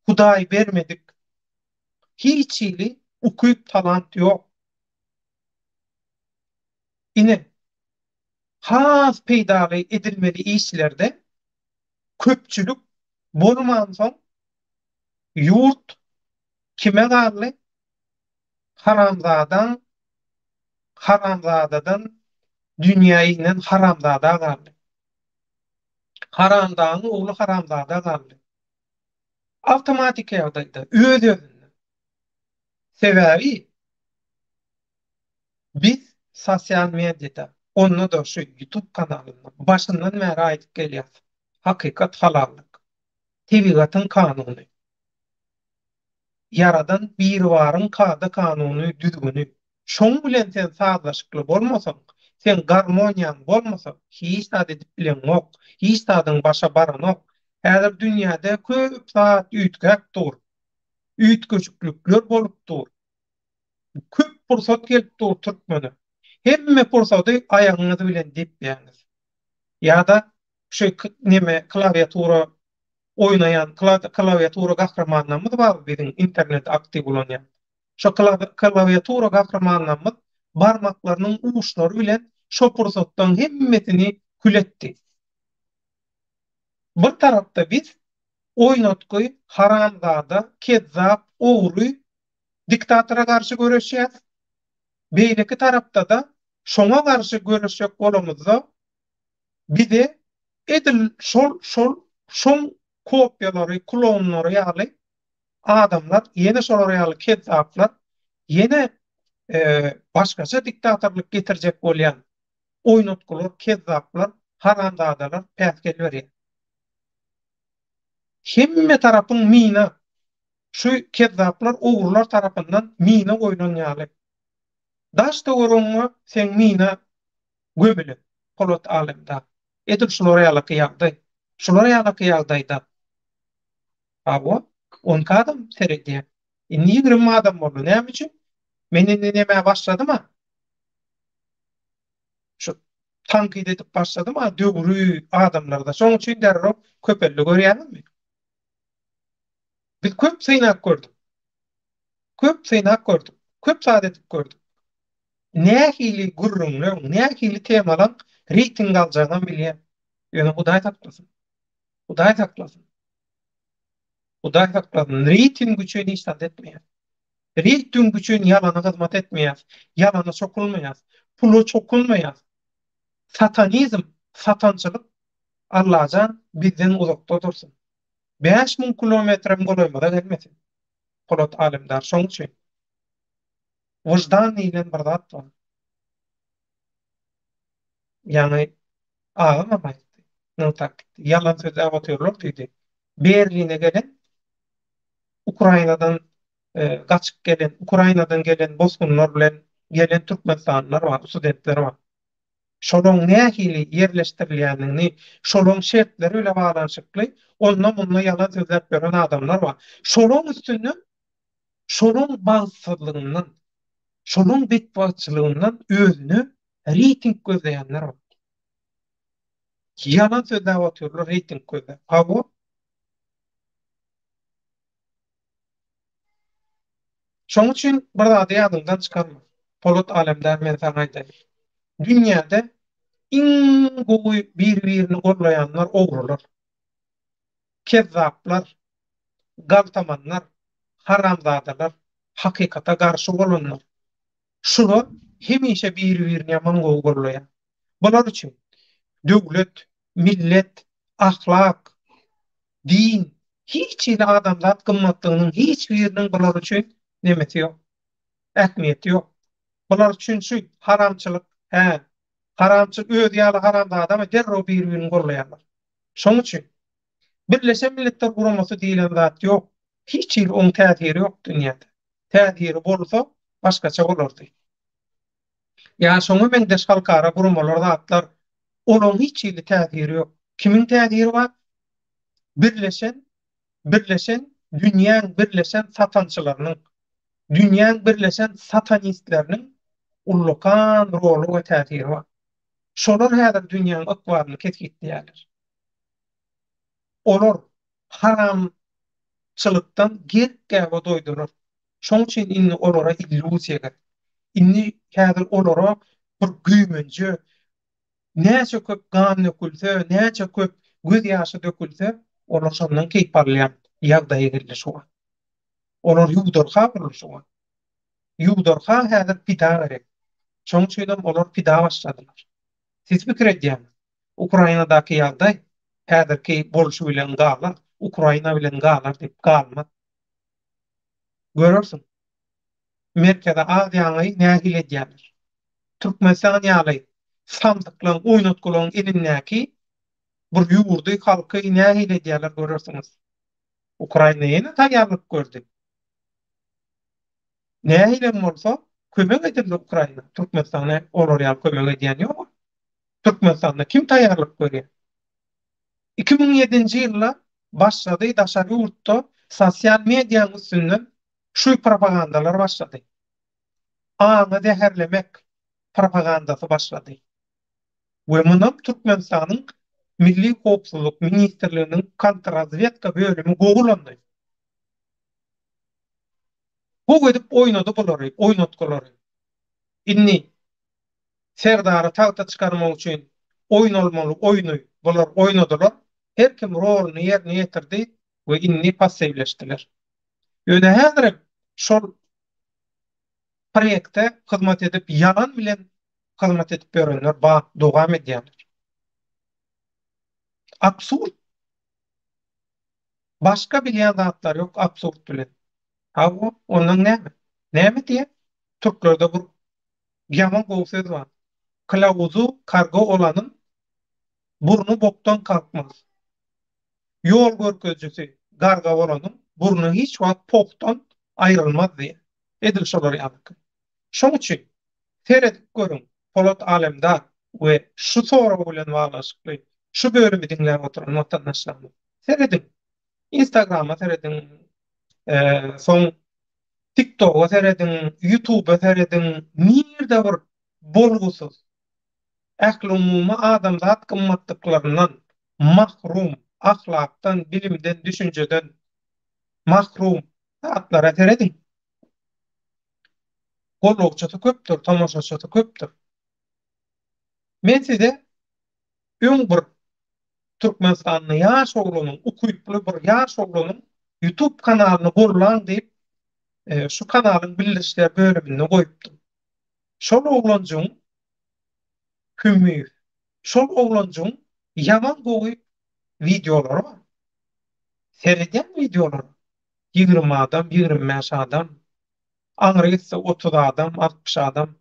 Hudaý bermedik. Hiç hili ukyp talant ýok. Ine, has peýdaly edilmeli işlerde köpçülik bolmansoň ýurt kime galdy? Haramzadaň haramzadadan dünýä inen haramzada galdy. Haramdagyň ogly haramzada galdy. Awtomatiki ýagdaýda, öz-özünden. Sebäbi biz sosial mediada, onda-da şu YouTube kanalynda başyndan bäri aýdyp gelýäs. Hakykat halallyk. Tebigatyň kanuny. Ýaradan Biribaryň kada-kanuny, düzgüni. Şoň bilen sen sazlaşykly bolmasaň, seň garmoniýaň bolmasa, hiç zat edip bileňok, hiç zadyň başa baranok. Häzir dünýäde köp zat üýtgäp dur. Üýtgeşiklikler bolup dur. Köp pursat gelip dur türkmene. Hemme pursady aýagyňyz bilen depýäňiz. Ýa-da şu neme klawiatura oýnaýan klawiatura gahrymanlarymyz bar biziň interneti aktiw ulanýan. Şo klawiatura gahrymanlarymyz barmaklarynyň uçlary bilen şo pursatlaryň hemmesini kül etdi. Bir tarapda biz oýnatgy, haramzada, kezzap, ogry diktatora garşy göreşýäs. Beýleki tarapda-da şoňa garşy göreşjek bolamyzda bize edil şol şol şoň kopiýalary, klonlary ýaly adamlar, ýene şolar ýaly kezzaplar, ýene başgaça diktatorlyk getirjek bolýan oýnatgylar, kezzaplar, haramzadalar päsgel berýär. Hemme tarapyň mina, şu kezzaplar, ogrular tarapyndan mina goýlan ýaly. Daş-töweregiňe seň mina gömülen, Polat Alemdar. Edil şular ýalaky ýagdaý. Şular ýalaky ýagdaýda. Hawa, 12 adam seredýär. Indi 20 adam boldy. Näme üçin? Men indi nämä başladym-a? Şu tankyt edip başladym-a döwri adamlarda. Şonuň üçin derrew köpeldi görýäňizmi? Biz köp synap gördük. Köp synap gördük. Köp zat edip gördük. Nähili gürrüňleň, nähili temalaň reýting aljagynam bilýän. Ýöne Hudaý saklasyn. Hudaý saklasyn. Hudaý saklasyn. Reýting üçin hiç zat etmeýär. Reýting üçin ýalana hyzmat etmeýär. Ýalana çokulmaýar. Pula çokunmaýar. Satanizm, satançylyk Allajan bizden uzakda dursun. 5000 kilometrem golaýymyza gelmesin. Polat Alemdar şoň üçin. Wyždan diýlen bir zat bar. Ýaňy agamam aýtdy, nygtap gitdi. Ýalan sözläp otyrlar diýdi. Berline gelen Ukrainadan gaçyp gelen, Ukrainadan gelen bosgunlar bilen gelen türkmenistanlylar bar, studentler bar. Şolaryň nähili ýerleşdirilýändigini, şolaryň şertleri bile baglanyşykly onda-munda ýalan sözläp ýören adamlar bar. Şolaryň üstünden Şolaň bagtsyzlygyndan, şolaň betbagtçylygyndan özüne reýting gözleýänler bar. Ýalan sözläp otyrlar reýting gözläp. Hawa. Şoň üçin bir zady ýadyňdan çykarma. Polat Alemdar men saňa aýdaýyn. Dünýäde iň gowy bir-birini gollaýanlar ogrular. Kezzaplar, galtamanlar, haramzadalar, hakykata garşy bolanlar. Şular hemişe biri-birini ýaman gowy gollaýar. Bular üçin döwlet, millet, ahlak, din, hiç hili adamzat gymmatlygynyň hiç biriniň bular üçin nemesi ýok, ähmiýeti ýok. Bular üçin şu haramçylyk, hä, haramçylyk özi ýaly haramzadamy derrew biri-birini gollaýarlar. Şoň üçin. Birleşen Milletler Guramasy diýlen zat ýok. Hiç hili oň täsiri ýok dünýäde. Täsiri bolsa başgaça bolardy. Ýa şoňa meňzeş halkara guramalar zatlar olaň hiç hili täsiri ýok. Kimiň täsiri bar? Birleşen birleşen dünýäň birleşen satançylarynyň, dünýäň birleşen satanistleriniň ullakan roly we täsiri bar. Şolar häzir dünýäň ykbalyny kesgitleýärler. Olar haramçylykdan gerk-gäbe doýdular. Şoň üçin indi olara illýuziýa gerek. Indi häzir olara bir güýmenje, näçe köp gan dökülse, näçe köp göz ýaşy dökülse, olar şondan keýp alýan ýagdaýa geldi şu wagt. Olar ýuwdarha boldy şu wagt. Ýuwdarha häzir pida gerek. Şoň üçinem olar pida başladylar. Siz pikir edýäňiz, Ukrainadaky ýagdaý häzirki bolşy bilen galar, Ukraina bilen galar diýip, galmaz. Görersiň. Merkezi Aziýaňy nähili edýärler. Türkmenistan ýaly samsyklaň, oýnatgylaň elindäki bir ýurdy, halky nähili edýärler görersiňiz. Ukraina ýene taýýarlyk gördi. Nähilem bolsa kömek edildi Ukraina. Türkmenistana olar ýaly kömek edýän ýok. Türkmenistanda kim taýýarlyk görýär? 2007-nji ýylda başlady daşary ýurtda sosial mediaň üstünden şu propagandalar başlady. Aňy zäherlemek propagandasy başlady. We munam Türkmenistanyň Milli howpsuzlyk ministrliginiň kontrrazwedka bölümi gowy ulandy. Gowy edip oýnady bulary, oýnatgylary. Indi Serdary tagta çykarmak üçin oýnalmaly oýny bular oýnadylar, her kim roluny ýerine ýetirdi we indi passiwleşdiler. Ýöne häzirem şol proýekte hyzmat edip ýalan bilen hyzmat edip ýörenler bar, dowam edýärler. Absurd. Başga bilýän zatlary ýok absurd bilen. Hawa, ondan näme? Näme diýýär? Türklerde bir ýaman gowy söz bar. Kylawuzu karga olanyň burny bokdan kalkmaz. Ýol görkezijisi garga bolanyň burny hiç wagt pohdan aýrylmaz diýýär. Edil şolar ýalyky. Şoň üçin seredip görüň Polat Alemdar we şu sorag bilen baglanyşykly şu bölümi diňläp oturan watandaşlarymyz. Serediň. Instagrama serediň, soň TikToga serediň, YouTubea serediň, nirde bir bolgusyz, ählumumy adamzat gymmatlyklaryndan mahrum, ahlakdan, bilimden, düşünjeden mahrum zatlara serediň. Gollagçysy köpdür, tomaşaçysy köpdür. Men size öň bir Türkmenistanda ýaş oglanyň, ukyply bir ýaş oglanyň YouTube kanalyny gollaň diýip, şu kanalyň bildirişler bölüminde goýupdym. Şol oglanjygyň Hümmiýew. Şol oglanjygyň ýaman gowy wideolary bar. Seredýän wideolara. 20 adam, 25 adam, aňry gitse 30 adam, 60 adam.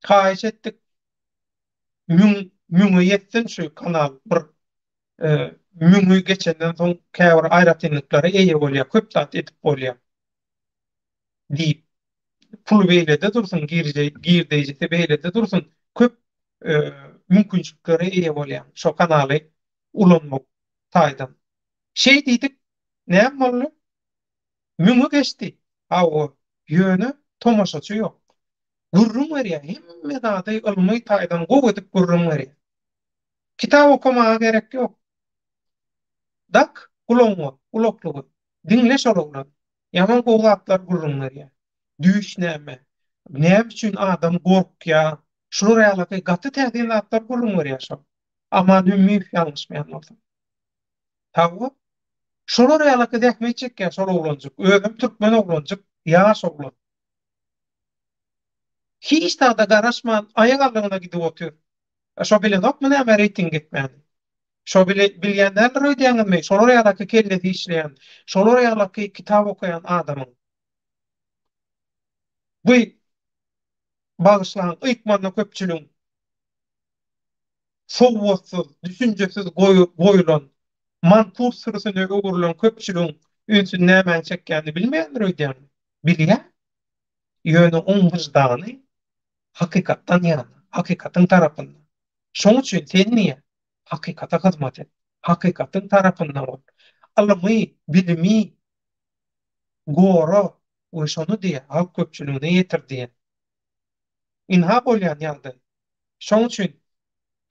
Haýyş etdik. Müň, müňe ýetsin şu kanal bir müňi geçenden soň käbir aýratynlyklara eýe bolýar, köp zat edip bolýar diýip. Puly beýlede dursun, girdeýjisi beýlede dursun, köp mümkinçiliklere eýe bolýaň şo kanaly ulanmak taýdan. Şeý diýdik, näme boldy? Müňi geçdi. Hawa, ýöne tomaşaçy ýok. Gürrüň berýär, hemme zady ylmy taýdan gowy edip gürrüň berýär. Kitap okamaga gerek ýok. Dak gulagyňa gulaklygy, diňle şol oglany. Ýaman gowy zatlar gürrüň berýär. Düýş näme? Näme üçin adam gorkýar? Şular ýaly gaty täsin zatlar gürrüň berýär şol. Aman Hümmiýew ýalňyşmaýan bolsam. Hawa. Şolar ýalyky zähmet çekýär şol oglanjyk. Özem türkmen oglanjyk, ýaş oglan. Hiç zada garaşman aýak aldygyna gidip otyr. Şo bilenokmy näme reýting etmäni? Şo bile bilýän däldir öýdýäňizmi? Şolar ýalaky kellesi işleýän, şolar ýalaky kitap okaýan adamyň. Bu bagyşlaň ykmanda köpçüligiň. Sowatsyz, düşünjesiz goýulan, mankurt sürüsine öwrülen köpçüligiň ünsüni nämäň çekýänini bilmeýändir öýdýäňmi? Bilýär. Ýöne oň wyždany hakykatdan ýana, hakykatyň tarapynda. Şoň üçin sen diýýär, hakykata hyzmat et, hakykatyň tarapynda bol. Ylymy, bilimi gora we şony diýýär, halk köpçüligine ýetir diýýär. Ynha bolýan ýagdaý. Şoň üçin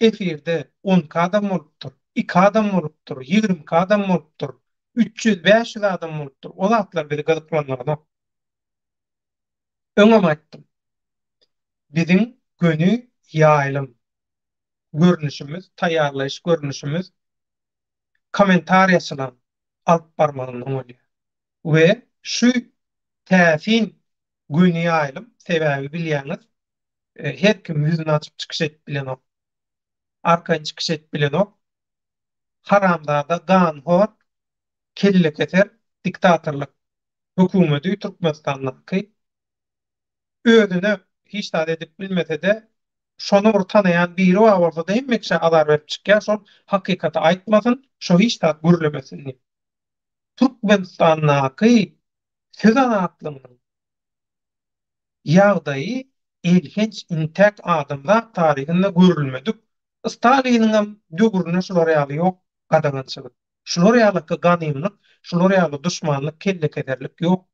efirde 12 adam bolupdyr, iki adam bolupdyr, 22 adam bolupdyr, 300, 500 adam bolupdyr. O zatlar bizi gyzyklandyranok. Öňem aýtdym. Biziň göni ýaýlym görnüşimiz, taýýarlaýyş görnüşimiz kommentariýaçylaryň alyp barmagyndan bolýar. We şu täsin göni ýaýlym, sebäbi bilýäňiz, her kim ýüzüni açyp çykyş edip bilenok. Arkaýyn çykyş edip bilenok. Haramzada, ganhor, kellekeser diktatorlyk hökümedi Türkmenistandaky özüne hiç zat edip bilmesede şony bir tanaýan biri bar bolsada hemme kişä azar berip çykýar şol hakykaty aýtmasyn şo hiç zat gürlemesin diýip. Türkmenistandaky söz azatlygynyň ýagdaýy elhenç intäk adamzat taryhynda görülmedik Staliniňem döwründe şular ýaly ýok gadagançylyk. Şular ýalyky ganymlyk, şular ýaly duşmanlyk, kellekezerlik ýok.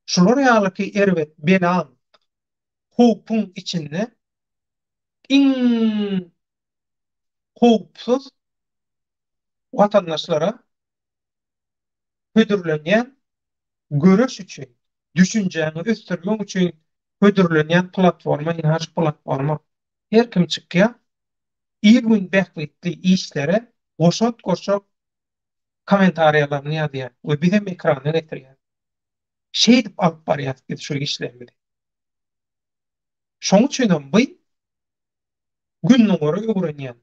Şular ýalyky erbet belaň, howpuň içinde iň howpsuz watandaşlara hödürlenýän göreş üçin, düşünjäňi ösdürmek üçin hödürlenýän platforma ynha şu platforma. Her kim çykýar, il-gün bähbitli işlere goşant goşjak kommentariýalaryny ýazýar we bizem ekrana getirýäris. Şeýdip alyp barýas biz şu işlerimizi. Şoň üçinem bu Gündogary öwrenýän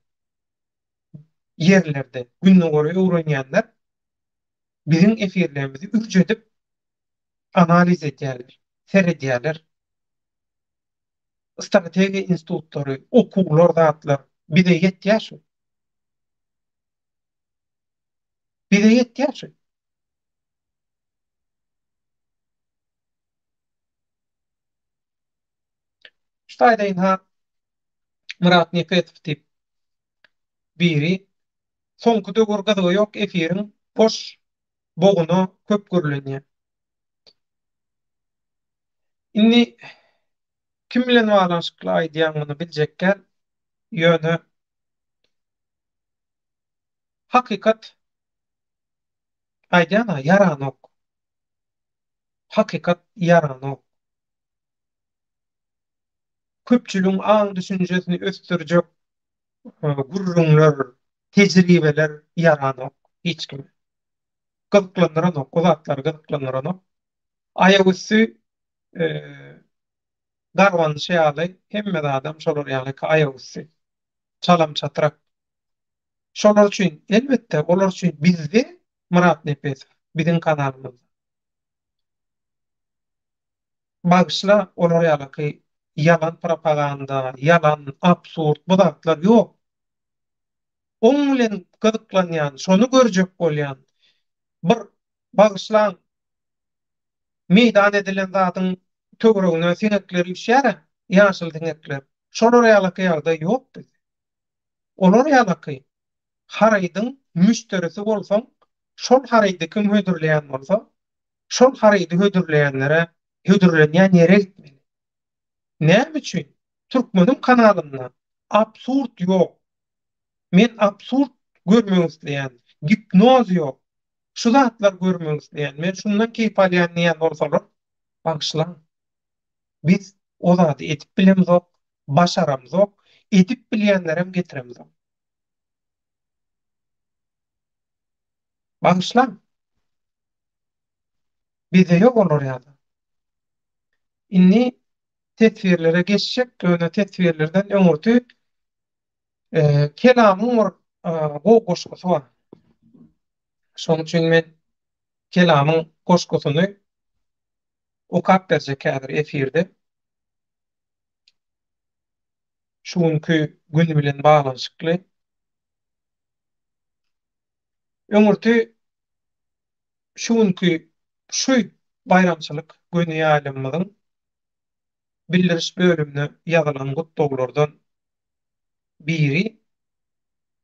ýerlerde Gündogary öwrenýänler biziň efirlerimizi ürç edip analiz edýärler, seredýärler. Strategiýa institutlary, okuwlar zatlar bize ýetýär şu. Bize ýetýär şu. Şu taýda ynha Myrat Nepesow diýip biri soňky döwür gyzygy ýok efiriň boş boguna köp gürlenýär. Indi kim bilen baglanyşykly aýdýaň muny biljekgäl ýöne hakykat aýdýan-a ýaranok. Hakykat ýaranok. Köpçüligiň aň-düşünjesini ösdürjek gürrüňler, tejribeler ýaranok hiç kime. Gyzyklandyranok, o zatlar gyzyklandyranok. Aýagüsti garbanyşy ýaly hemme zadam şolar ýalyky aýagüsti. Çalam-çatrak. Şolar üçin, elbetde, olar üçin bizde Myrat Nepesow, biziň kanalymyzda. Bagyşla olar ýalaky ýalan propaganda, ýalan, absurd bu zatlar ýok. Oň bilen gyzyklanýan, şony görjek bolýan bir bagyşlaň meýdan edilen zadyň töweregine siňekler üýşýär-ä, ýaşyl siňekler. Şolar ýalaky ýagdaý ýok bizde. Olar ýalaky harydyň müşderisi bolsaň, şol harydy kim hödürleýän bolsa, şol harydy hödürleýänlere, hödürlenýän ýere gitmeli. Näme üçin? Türkmeniň kanalynda absurd ýok. Men absurd görmek isleýän, gipnoz ýok. Şu zatlary görmek isleýän, men şundan keýp alýan diýýän bolsalar, bagyşlaň. Biz o zady edip bilemzok, başaramzok, edip bilýänlerem getiremzok. Bagyşlaň. Bizde ýok olar ýaly. Indi teswirlere geçjek, ýöne teswirlerden öňürti Kelamyň bir gowy goşgusy bar. Şonuň üçin men Kelamyň goşgusyny okap berjek häzir efirde. Şu günki gün bilen baglanyşykly. Öňürti şu günki şu baýramçylyk göni ýaýlymymyzyň bildiriş bölümine ýazylan gutlaglardan biri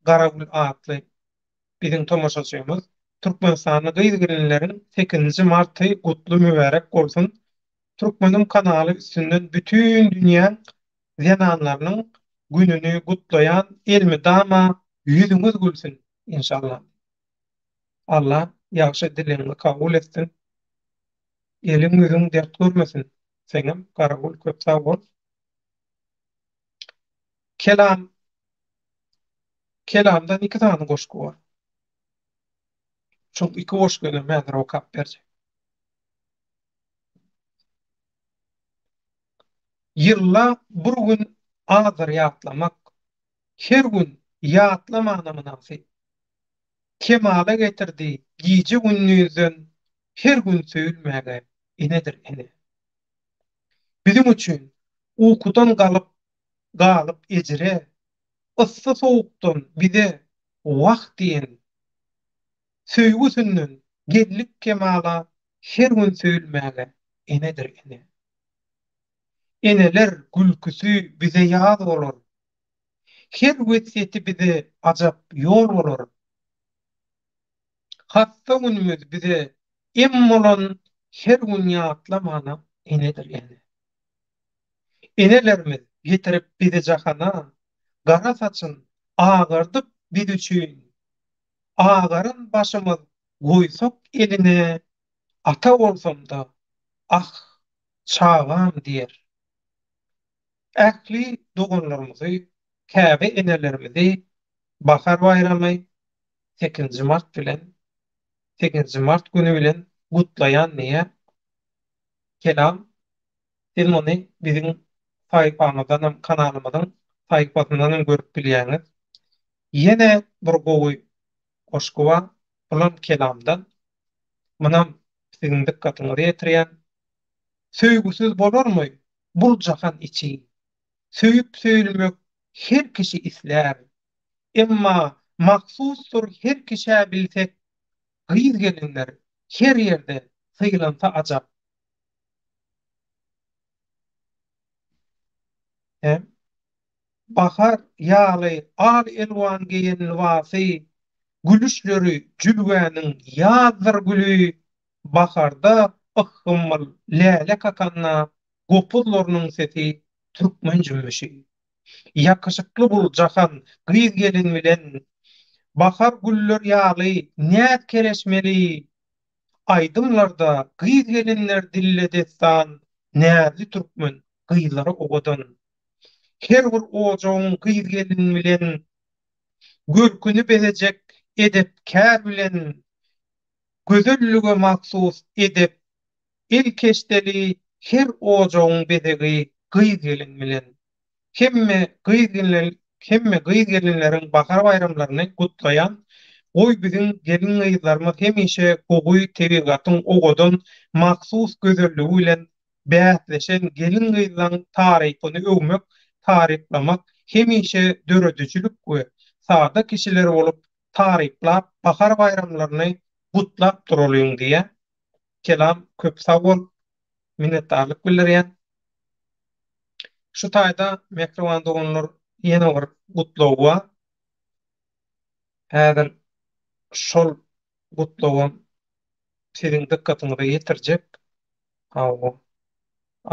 Garagül atly biziň tomaşaçymyz Türkmenistanly gyz-gelinleriň sekizinji marty gutly mübärek bolsun! Türkmeniň kanaly üstünden bütin dünýäň zenanlarynyň gününi gutlaýan elmydama ýüzüňiz gülsün inşallah. Allah ýagşy dilegiňi kabul etsin. Eliň ýüzüň dert görmesin seňem Garagül köp sag bol. Kelam Kelamdan iki sany goşgy bar. Şol iki goşgyny häzir okap berjek. Ýylda bir gün azdyr ýatlamak, Her gün ýatlamana mynasyp. Kemala getirdi gije-gündizden Her gün söýülmäge enedir ene. Biziň üçin ukudan galyp galyp ejire, Yssy-sowukdan bize wah diýen Söýgüsinden geldik kemala Her gün söýülmäge enedir ene. Eneler gülküsi bize ýaz bolar, Her wesýeti bize ajap ýol bolar. Hassa günümiz bize em bolan Her gün ýatlamana enedir ene. Enelerimiz getirip bizi jahana, Gara saçyn agardyp biz üçin Agaran başymyz goýsak eline, Ata bolsam-da, ah, çagam diýer. Ähli doganlarymyzy, käbe enelerimizi Bahar baýramy, sekizinji mart bilen, sekizinji mart güni bilen gutlaýan diýýär. Kelam, siz muny biziň sahypamyzdanam, kanalymyzyň sahypasyndanam görüp bilýäňiz. Ýene bir gowy goşgy bar, bulam kelamdan. Munam siziň dykgatyňyza ýetirýän. Söýgüsiz bolarmy bul jahan içi, Söýüp-söýülmek her kişi islär. Emma mahsusdyr her kişä bilsek, Gyz-gelinler her ýerde sylansa ajap. Hem Bahar ýaly al-elwan geýen lybasy, Gülüşleri jülgäniň ýazdyr güli, Baharda ysgynmyl läle kakanda, Gopuzlarynyň sesi türkmen jümmüşi. Ýakyşykly bul jahan gyz-gelin bilen, Bahar güller ýaly näz-kereşmeli, Aýdymlarda gyz-gelinler dille dessan, Näzli türkmen gyzlary owadan. Her bir ojagyň gyz-gelin bilen, Görküni bezejek edep-kär bilen, Gözellige mahsus edep, el keşdeli Her ojagyň bezegi gyz-gelin bilen. Hemme gyz-gelinler hemme gyz-gelinleriň bahar baýramlaryny gutlaýan. Goý biziň gelin-gyzlarymyz hemişe gowy tebigatyň owadan mahsus gözelligi bilen bäsleşen gelin-gyzlaň tarypyny öwmek, taryplamak hemişe döredijilik we sada kişiler bolup taryplap bahar baýramlaryny gutlap duralyň diýýän. Kelam köp sag bol. Minnetdarlyk bildirýän. Şu taýda mähriban doganlar ýene bir gutlag bar. Häzir şol gutlagam siziň dykgatyňyza ýetirjek. Hawa.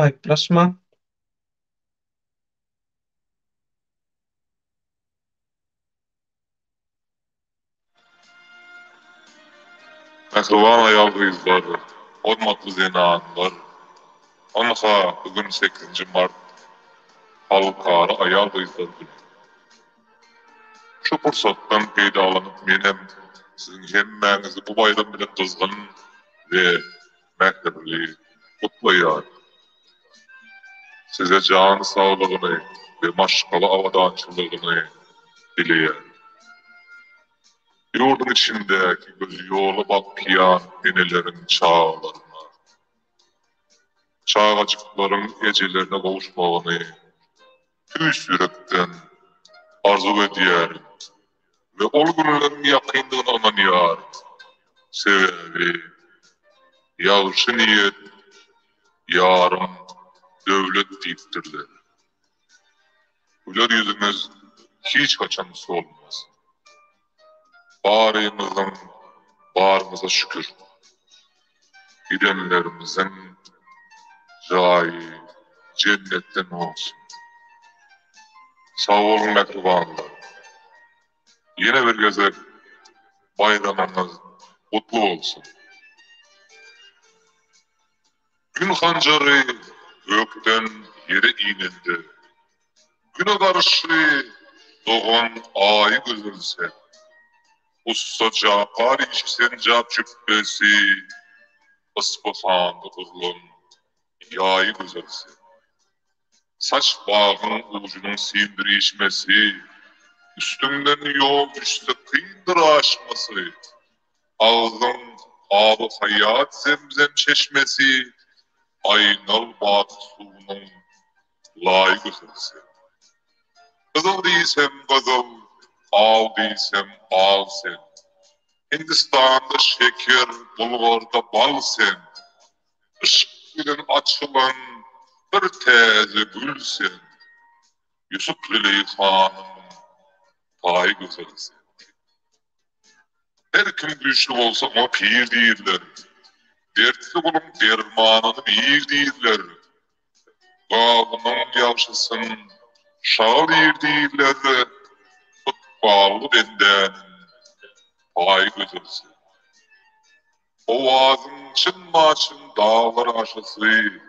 Aýyplaşmaň. Mähriban aýal-gyzlar, hormatly zenanlar! Ynha, bu gün sekizinji mart, Halkara aýal-gyzlar güni. Şu pursatdan peýdalanyp menem siziň hemmäňizi bu baýram bilen gyzgyn we mähirli gutlaýaryn. Size jan saglygyny we maşgala abadançylygyny dileýärin. Ýurduň içindäki gözi ýola bakýan eneleriň çagalaryna, çagajyklaryň ejelerine gowuşmagyny. Tüýs ýürekden arzuw edýärin we ol günleriň ýakyndygyna ynanýaryn. Sebäbi ýagşy niýet ýarym döwlet diýipdirler. Güler ýüzüňiz hiç haçan solmasyn. Barymyzyň barymyza şükür. Gidenlerimiziň jaýy jennetden bolsun. Sag boluň mähribanlar. Ýene bir gezek baýramyňyz gutly bolsun. Gün hanjary gökden ýere inende, Güne garşy dogan Aýy gözel sen. Ussa Japar işi senjap jüpbesi, Yspyhanda gurlan ýaýy gözel sen. Saç bagyň ujunyň siňdirişmesi, Üstüňden ýol düşse kyndyr aşmasy. Agzyň aby-haýat zemzem çeşmesi, Aýnal baky suwunyň laýy gözel sen. Gyzyl diýsem gyzyl, al diýsem al sen. Hindistanda şeker, Bulgarda bal sen. Yşk bilen açylan bir täze gül sen. Ýusup Züleýhanyň taýy gözel sen. Her kim güýçli bolsa oňa pir diýrler. Dertli guluň dermanyny bir diýrler. Gazynyň ýagşysyn şagal iýr diýrler. Ykbally bendäniň paýy gözel sen. Owazyň çyn-maçyn daglar aşasy,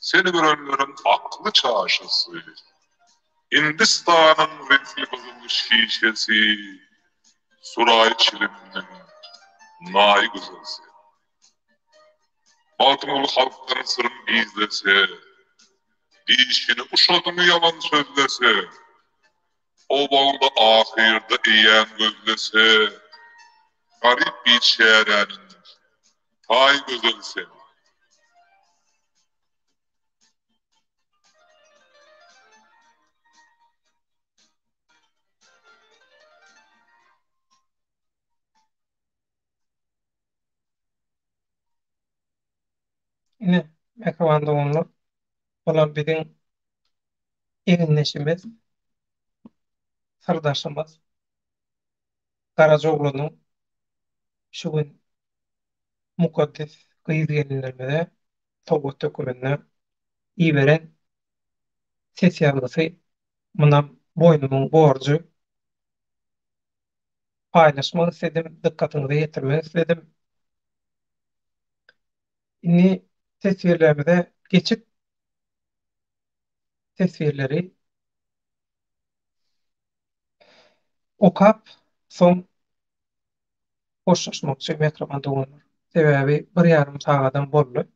Seni görenleriň akly çaşasy. Hindistanyň reňkli gyzyl şişesi, Suraý çiliminiň naýy gözel sen. Magtymguly halkdan syryn gizlese, Dişini uşadyň ýalan sözlese, Owalda ahyrda eýäň gözlese, Garyp biçäräniň taýy gözel sen. Ine, mähriban doganlar, bular biziň egindeşimiz, syrdaşymyz Garajaoglanyň şu gün mukaddes gyz-gelinlerimize sowgat höküminde iberen ses ýazgysy. Munam boýnumyň borjy. Paýlaşmak isledim, dykgatyňyza ýetirmek isledim. Indi teswirlerimize geçip, teswirleri okap, soň hoşlaşmakçy mähriban doganlar. Sebäbi bir ýarym sagadam boldy.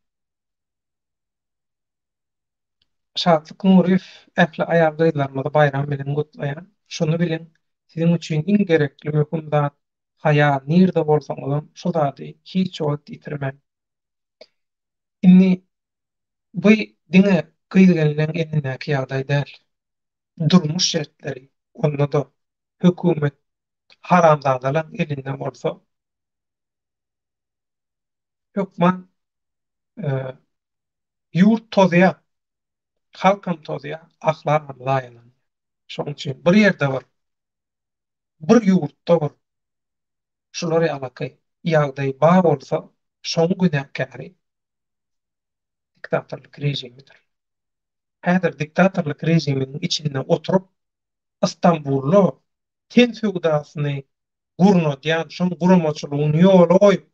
Şatlyk Nuryýew ähli aýal-gyzlarymyzy baýram bilen gutlaýan. Şuny biliň, siziň üçin iň gerekli möhüm zat haýa, nirde bolsaňyzam şu zady hiç wagt ýitirmäň. Indi bu diňe gyz-gelinleň elindäki ýagdaý däl. Durmuş şertleri, onda-da hökümet haramzadalaň elinde bolsa, hökman ýurt tozýar, halkam tozýar, ahlagam zaýalanýar. Şonuň üçin bir ýerde bir, bir ýurtda bir şular ýalaky ýagdaý bar bolsa, şoň günäkäri diktatorlyk režimidir. Häzir diktatorlyk režiminiň içinde oturyp, Istanbulda ten söwdasyny gurnadýan, şoň guramaçylygyny ýola goýup,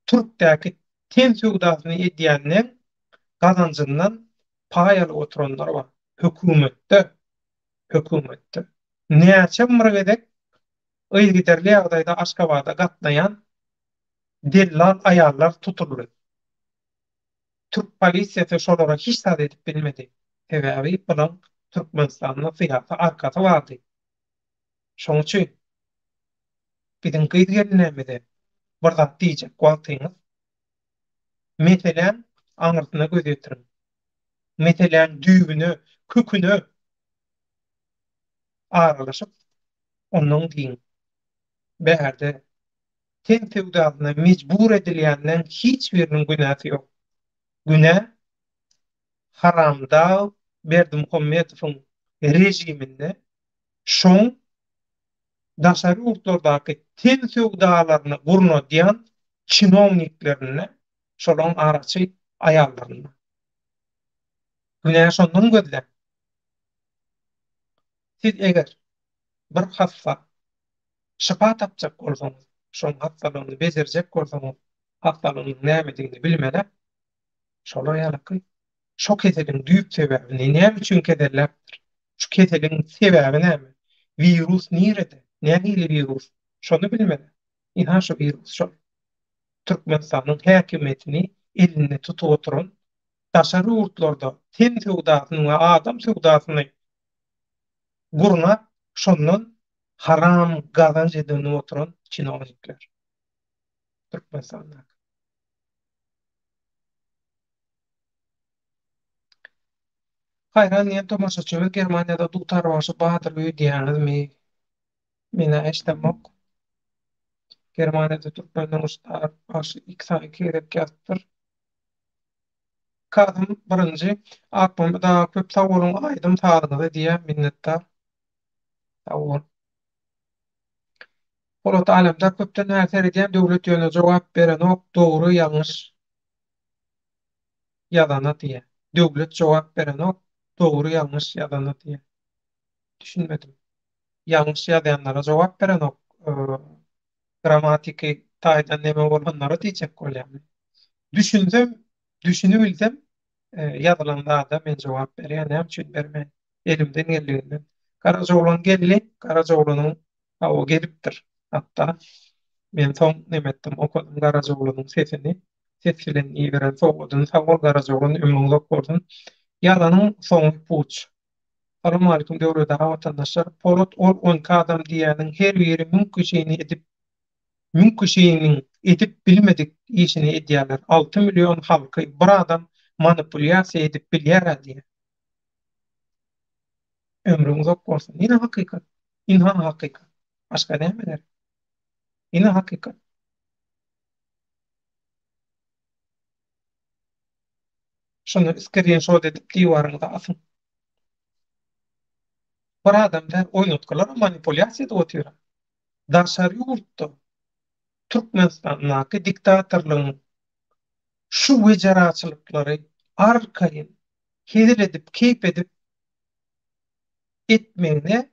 türkdäki ten söwdasyny edýänleň gazanjyndan paý alyp oturanlar bar. Hökümetde, hökümetde. Näçe bir gezek yzygiderli ýagdaýda Aşgabada gatnaýan dellal aýallar tutuldy. Türk polisiýasy şolara hiç zat edip bilmedi. Sebäbi bulaň Türkmenistanda syýasy arkasy bardy. Şoň üçin biziň gyz-gelinlerimize bir zat diýjek wagtyňyz meseläň aňyrsyna göz ýetiriň. Meseläň düýbüne, köküne. aralaşyp, ondan diýiň, bärde ten söwdasyna mejbur edilýänleň hiç biriniň günäsi ýok. Günä haramdag Berdimuhamedowyň režiminde şoň daşary ýurtlardaky ten söwdalaryny gurnadýan çinowniklerinde, şolaň araçy aýallarynda. Günä şondan gözläň. Siz eger bir hassa şypa tapjak bolsaňyz, şoň hassalygyny bejerjek bolsaňyz, hassalygynyň nämedigini bilmeli. Şolar ýalyky şo keseliň düýp sebäbini, näme üçin keselläpdir, şu keseliň sebäbi näme, wirus nirede, nähili wirus, şony bilmeli. Ynha şu wirus şol. Türkmenistanyň häkimiýetini elinde tutup oturan, daşary ýurtlarda ten söwdasyny we adam söwdasyny gurnap, şondan haram gazanç edinip oturan çinownikler. Türkmenistandaky. Haýran diýen tomaşaçymyz Germaniýada dutar bagşy bardyr öýdýäňizmi? Menä eşdemok. Germaniýada türkmenden dutar bagşy iki sany iki gezek ýazypdyr. Kazym birinji Akmammet aga köp sag boluň aýdym sazyňyza diýýän minnetdar. Sag bol. Polat Alemdar köpden bäri seredýän Döwlet ýöne jogap berenok dogry ýalňyş ýazana diýýä. Döwlet jogap berenok dogry ýalňyş ýazana diýýä. Düşünmedim. Ýalňyş ýazýanlara jogap berenok grammatiki taýdan neme bolanlara diýjek bolýarmy? Düşünsem, düşünibilsem ýazylan zada men jogap berýän, näme üçin bermeýin? Elimden geldiginden. Garajaoglan geldi, Garajaoglanyň hawa gelipdir. Hatda men soň neme etdim, okadym Garajaoglanyň sesini, ses bilen iberen sowgadyny. Sag bol Garajaoglan, ömrüň uzak bolsun. Ýalanyň soňy puç. Salowmalikim Döwlet aga watandaşlar. Polat ol onki adam diýýäniň her biri müň kişini edip müň kişiniň edip bilmedik işini edýärler. 6 million halky bir adam manipulýasiýa edip bilýärä diýýär. Ömrüň uzak bolsun. Ine hakykat. Ynha hakykat. Başga näme gerek? Ine hakykat. Şuny skrinşot edip diwaryňyza asyň. Bir adam däl, oýnatgylar manipulýasiýa edip otyr. Daşary ýurtda Türkmenistandaky diktatorlygyň şu wejeraçylyklary arkaýyn hezil edip, keýp edip etmegine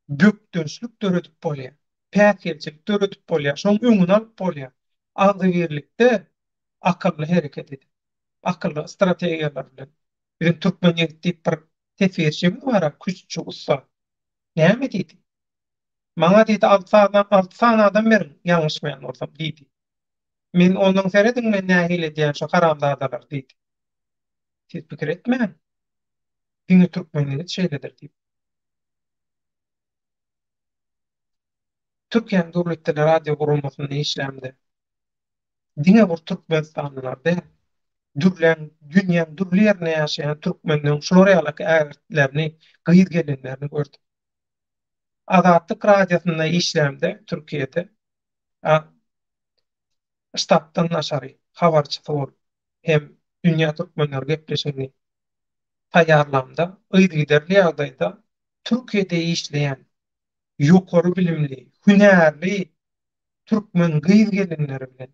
bökdençlik döredip bolýar, päsgelçilik döredip bolýar, şoň öňüni alyp bolýar. Agzybirlikde akylly hereket edip, akylly strategiýalar bilen. Biziň Türkmen ýigit diýip bir teswirçimiz bar-a, küştçi ussat. Näme diýdi? Maňa diýdi, alty sany, alty sany adam beriň, ýalňyşmaýan bolsam diýdi. Men ondan serediň men nähili edýän şu haramzadalar diýdi. Siz pikir etmäň. Diňe türkmen ýigit şeýledir diýip. Türkiýäniň döwlet teleradio guramasynda işlämde, diňe bir türkmenistanlylar däl, dürlän dünýäň dürli ýerinde ýaşaýan türkmenleň şular ýalaky ägirtlerini, gyz-gelinlerini gördüm. Azatlyk radiosynda işlämde Türkiýede, ştatdan daşary habarçysy bolup hem Dünýä Türkmenleri gepleşigini taýýarlamda yzygiderli ýagdaýda Türkiýede işleýän ýokary bilimli, hünärli türkmen gyz-gelinleri bilen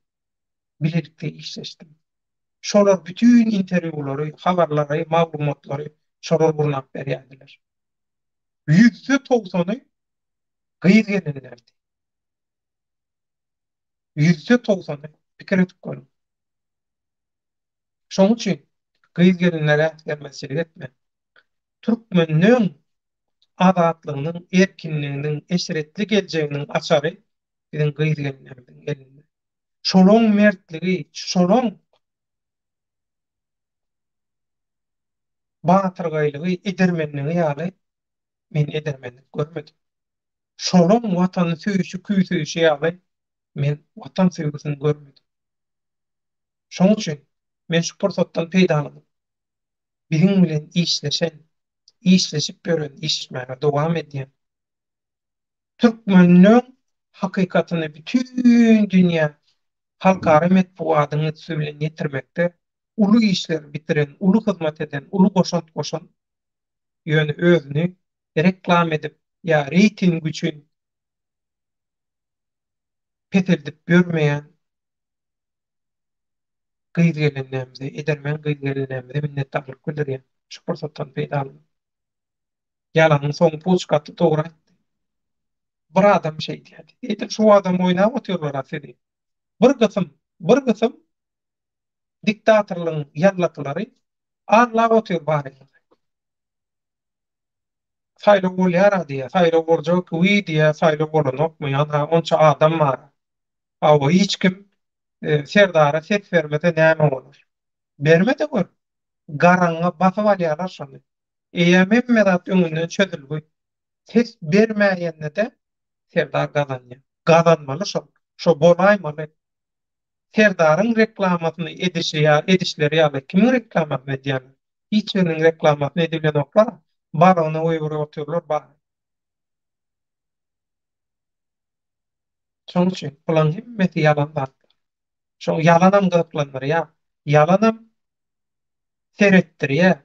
bilelikde işleşdim. Şolar bütin interwýulary, habarlary, maglumatlary şolar gurnap berýärdiler. Ýüzde togsany gyz-gelinlerdi. Ýüzde togsany, pikir edip görüň. Şonuň üçin gyz-gelinlere äsgermezçilik etme. Türkmeniň azatlygynyň, erkinliginiň, eşretli geljeginiň açary biziň gyz-gelinlerimiziň elinde. Şolaň mertligi, şolaň batyrgaýlygy, edermenligi ýaly men edermenlik görmedim. Şolaň Watany söýüşi, küýseýşi ýaly men Watan söýgüsini görmedim. Şonuň üçin men şu pursatdan peýdalanyp, biziň bilen işleşen. işleşip ýören, işlemäge dowam edýän, türkmeniň hakykatyny bütin dünýä halkara metbugatyň üsti bilen ýetirmekde uly işler bitiren, uly hyzmat eden, uly goşant goşan, ýöne özüni reklam edip ýa reýting üçin peseldip ýörmeýän gyz-gelinlerimize, edermen gyz-gelinlerimize minnetdarlyk bildirýän. Şu pursatdan peýdalanyp. Ýalanyň soňy puç gaty dogry aýtdy. Bir adam şeýdýärdi. Edil şu adam oýnap otyrlar-a sizi. Bir gysym, bir gysym diktatorlygyň ýallakylary allap otyr baryňyzy. Saýlaw bolýar-a diýýär. Saýlaw boljak, wiý diýýär, saýlaw bolanokmy, ýa-da onça adam bar. Hawa, hiç kim Serdara ses bermese näme bolar? Berme-de gör. Garaňa basyp alýarlar şony. Eýýäm hemme zat öňünden çözülgi. Ses bermäýende-de Serdar gazanýar. Gazanmaly şol. Şo bolaýmaly. Serdaryň reklamasyny edişi ýa edişleri ýaly kimiň reklamasyny edýärler? Hiç biriniň reklamasyny edibilenoklar. Balygyna goýberip otyrlar bary. Şonuň üçin bularyň hemmesi ýalan zatlar. Şo ýalanam gyzyklandyrýar. Ýalanam seretdirýär.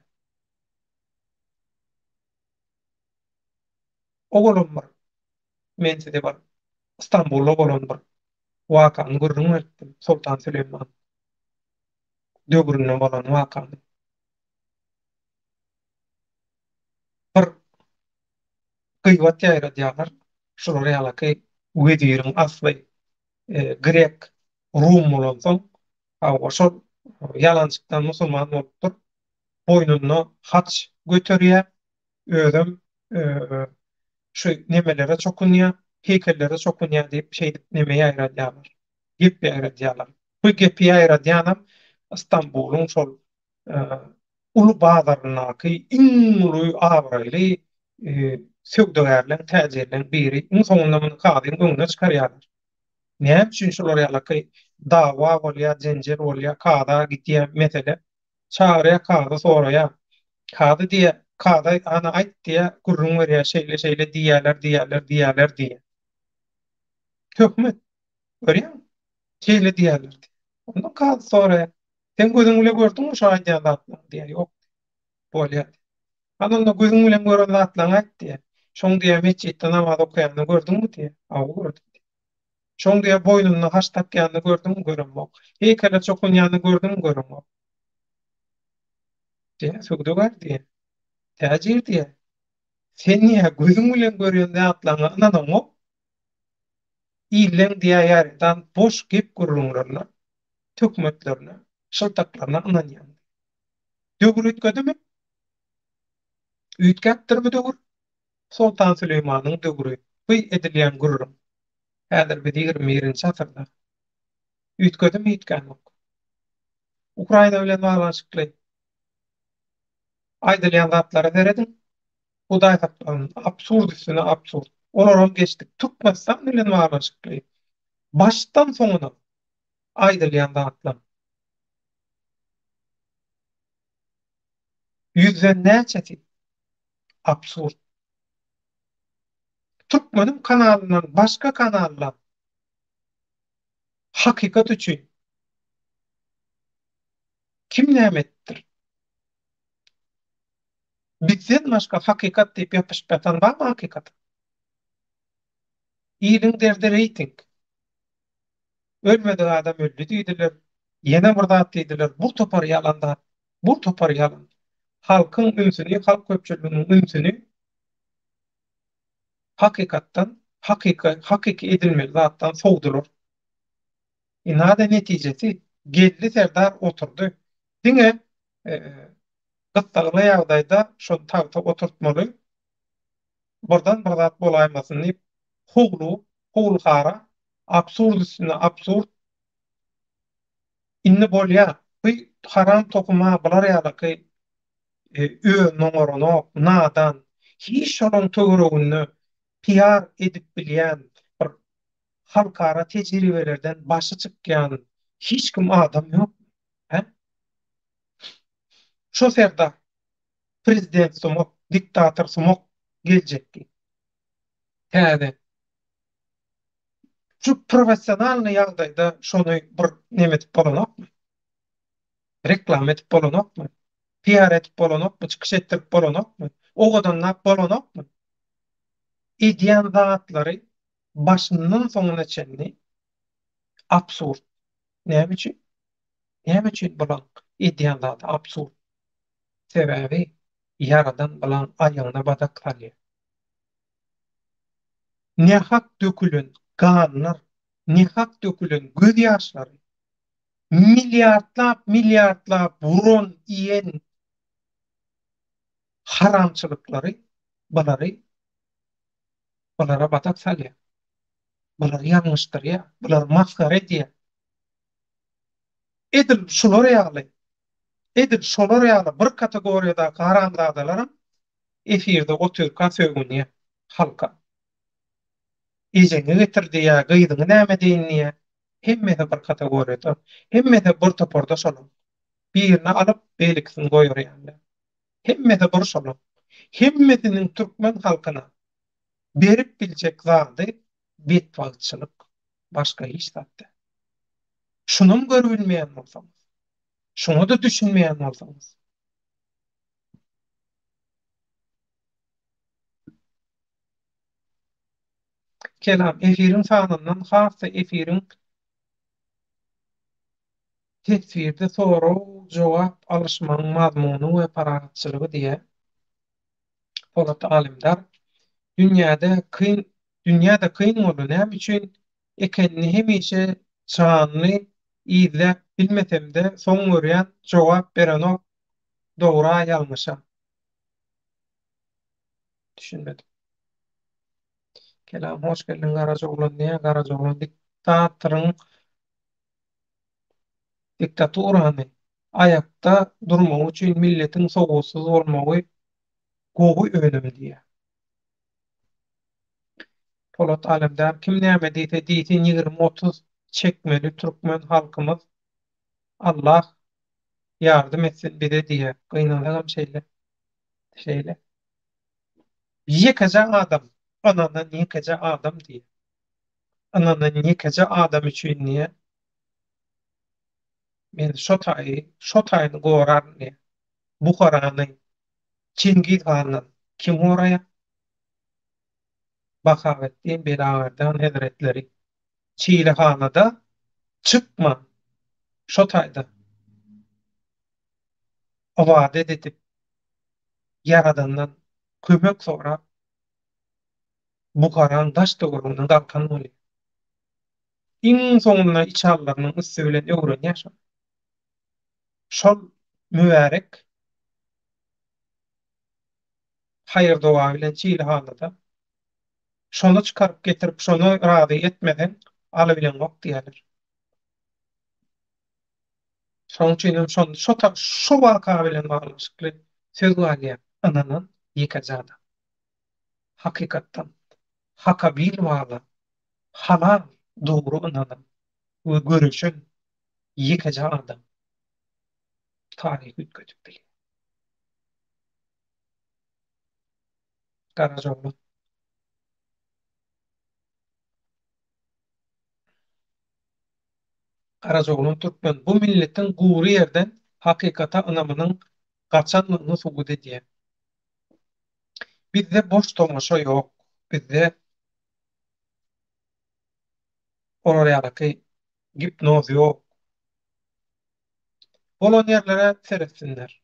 Owalam bir men size bir Stambulda bolan bir wakany gürrüň beripdim. Soltan Süleýman döwründe bolan wakany. Bir gybat ýaýradýarlar. Şular ýalaky weziriň asly grek, rum bolansoň, hawa, şol ýalançykdan musulman bolupdyr. Boýnunda haç göterýär, özem şu nemelere çokunýar, heýkellere çokunýar diýip, şeýdip neme ýaýradýarlar, gep ýaýradýarlar. Bu gepi ýaýradýanam Stambulyň şol uly bazaryndaky iň uly abraýly söwdagärleň, täjirleň biri. Iň soňunda muny kazyň öňüne çykarýarlar. Näme üçin şular ýalaky dawa bolýar, jenjel bolýar, kaza gidýär mesele. Çagyrýar kazy soraýar. Kazy diýýär, kaza hany aýt diýýär, gürrüň berýär, şeýle-şeýle diýýärler, diýýärler, diýýärler diýýär. Töhmet. Görýäňmi? Şeýle diýýärler diýýär. Ondan kazy soraýar. Sen gözüň bile gördüňmi şu aýdýan zatlaryňy diýýär. Ýok diýýär. Bolýar diýýär. Hany onda gözüň bilen gören zatlaryňy aýt diýýär. Şoň diýýär metjitde namaz okaýanyny gördüňmi diýýär. Hawa gördüm diýýär. Şoň diýýär boýnunda haç dakýanyny gördüňmi? Göremok. Heýkele çokunýanyny gördüňmi? Göremok. Diýýär, söwdagär diýýär. Täjir diýýär. Sen diýýär gözüň bilen görýän zatlaryňa ynanaňok. Illeň diýýär ýarydan boş gep-gürrüňlerine, töhmetlerine, şyltaklaryna ynanýaň. Döwür üýtgedimi? Üýtgäpdirmi döwür? Soltan Süleýmanyň döwri bu edilýän gürrüň. Häzir biz 21-nji asyrda. Üýtgedimi üýtgänok. Ukraina bilen baglanyşykly aýdylýan zatlara serediň. Hudaý saklasyn, absurd üstüne absurd. Olaram geçdik. Türkmenistan bilen baglanyşykly başdan soňuna aýdylýan zatlar. Ýüzden näçesi absurd. Türkmeniň kanalyndan başga kanalda hakykat üçin kim näme edipdir? Bizden başga hakykat diýip ýapyşyp ýatan barmy hakykata? Iliň derdi reýting. Ölmedik adam öldi diýdiler. Ýene bir zat diýdiler. Bir topar ýalan zat. Bir topar ýalan. Halkyň ünsüni, halk köpçüliginiň ünsüni hakykatdan, hakyky, hakyky edilmeli zatdan sowdular. Ynha-da netijesi, Geldi serdar oturdy. Diňe gyssagly ýagdaýda şony tagta oturtmaly. Birden bir zat bolaýmasyn diýip, howlugyp, howul-hara, absurd üstüne absurd. Indi bolýa, bu haram tohum-a bular ýalaky özüni oňaranok, nadan, hiç şolaň töwereginde piar edip bilýän bir halkara tejribelerden başy çykýan hiç kim adam ýokmy? Hä? Şo serdar, prezident sumak. Diktator sumak geljekki. Täze. Şu professionalnyý ýagdaýda şony bir neme edip bolanokmy? Reklama edip bolanokmy? PR edip bolanokmy? Çykyş etdirip bolanokmy? Owadanlap bolanokmy? Edýän zatlary başyndan soňuna çenli absurd. Näme üçin? Näme üçin bulaň edýän zady absurd? Sebäbi Ýaradan bulaň aýagyna badak salýar. Nähak dökülen ganlar, nähak dökülen göz ýaşlary, milliardlap milliardlap wuran iýen haramçylyklary bulary bulara badak salýar. Bulary ýalňyşdyrýar, bulary masgara edýär. Edil şular ýaly, edil şolar ýaly bir kategoriýadaky haramzadalaram efirde otyrka sögünýär halka. Ejeňi getir diýýär, gyzyňy näme edeýin diýýär. Hemmesi bir kategoriýada, hemmesi bir toparda şolaň. Birini alyp, beýlekisini goýarýarlar. Hemmesi bir şolaň. Hemmesiniň türkmen halkyna berip biljek zady betbagtçylyk, başga hiç zat däl. Şunam görübilmeýän bolsaňyz, şuňa-da düşünmeýän bolsaňyz. Kelam, efiriň sanyndan has-da efiriň teswirde sorag-jogap alyşmagyň mazmuny we parahatçylygy diýýär. Polat Alemdar, Dünýäde kyn Dünýäde kyn boldy näme üçin ekenini hemişe janly izläp bilmesemde soň görýän jogap berenok dogra ýalňyşa. Düşünmedim. Kelam hoş geldiň Garajaoglan diýýär Garajaoglan diktatoryň diktaturany aýakda durmagy üçin milletiň sowatsyz bolmagy gowy önüm diýýär. Polat Alemdar kim näme diýse diýsin 20 30 çekmeli türkmen halkymyz Allah ýardym etsin bize diýýär. Gynansagam şeýle. Şeýle. Ýekeje adam ynanan ýekeje adam diýýär. Ynanan ýekeje adam üçin diýýär. Men şo taýy, şo taýyny goraryn diýýär. Buharany Çingiz handan kim goraýar? Bahawetdin Belawerdan hezretleri Çilehanada çykman şo taýda ybadat edip, Ýaradandan kömek sorap Buharaň daş-töweregine galkan bolýar. Iň soňunda içalylarynyň üsti bilen öwrenýär şony. Şol mübärek haýyr-doga bilen Çilehanada şony çykaryp getirip, şony razy etmeseň, alybileňok diýýärler. Şonuň üçin hem şon şo şo waka bilen baglanyşykly söz galýar, ynanan ýekeje adam. Hakykatdan Haka bil baglan, halal dogry ynanan we göreşen ýekeje adam taryhy üýtgedip bilýär. Garajaoglan. Garajaoglan türkmen bu milletiň gury ýerden hakykata ynamynyň gaçanlygyny subut edýär. Bizde boş tomaşa ýok. Bizde olar ýalyky gipnoz ýok. Bolan ýerlere seretsinler.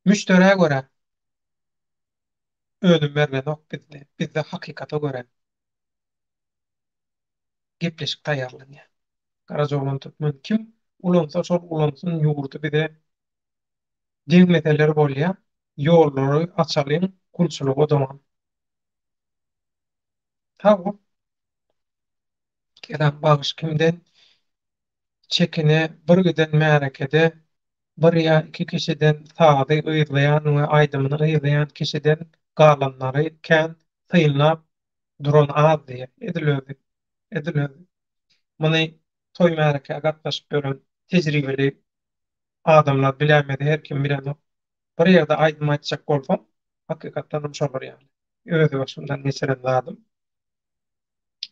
Müşderä görä önüm berlenok bizde. Bizde hakykata görä gepleşik taýýarlanýar. Garajaoglan Türkmen kim ulansa şol ulansyn ýurdy bize degmeseler bolýa ýollary açalyň gulçulyga dowam. Sag bol. Kelam bagyş kimden çekine bir giden märekede bir ýa iki kişiden sazy yzlaýan we aýdymyny yzlaýan kişiden galanlary kän synlap duran az diýýär. Edil özi. Edil özi. Muny toý-märekä gatnaşyp ýören tejribeli adamlar biläýmese her kim bilenok. Bir ýerde aýdym aýtjak bolsaň, hakykatdanam şolar ýaly. Öz başymdan geçiren zadym.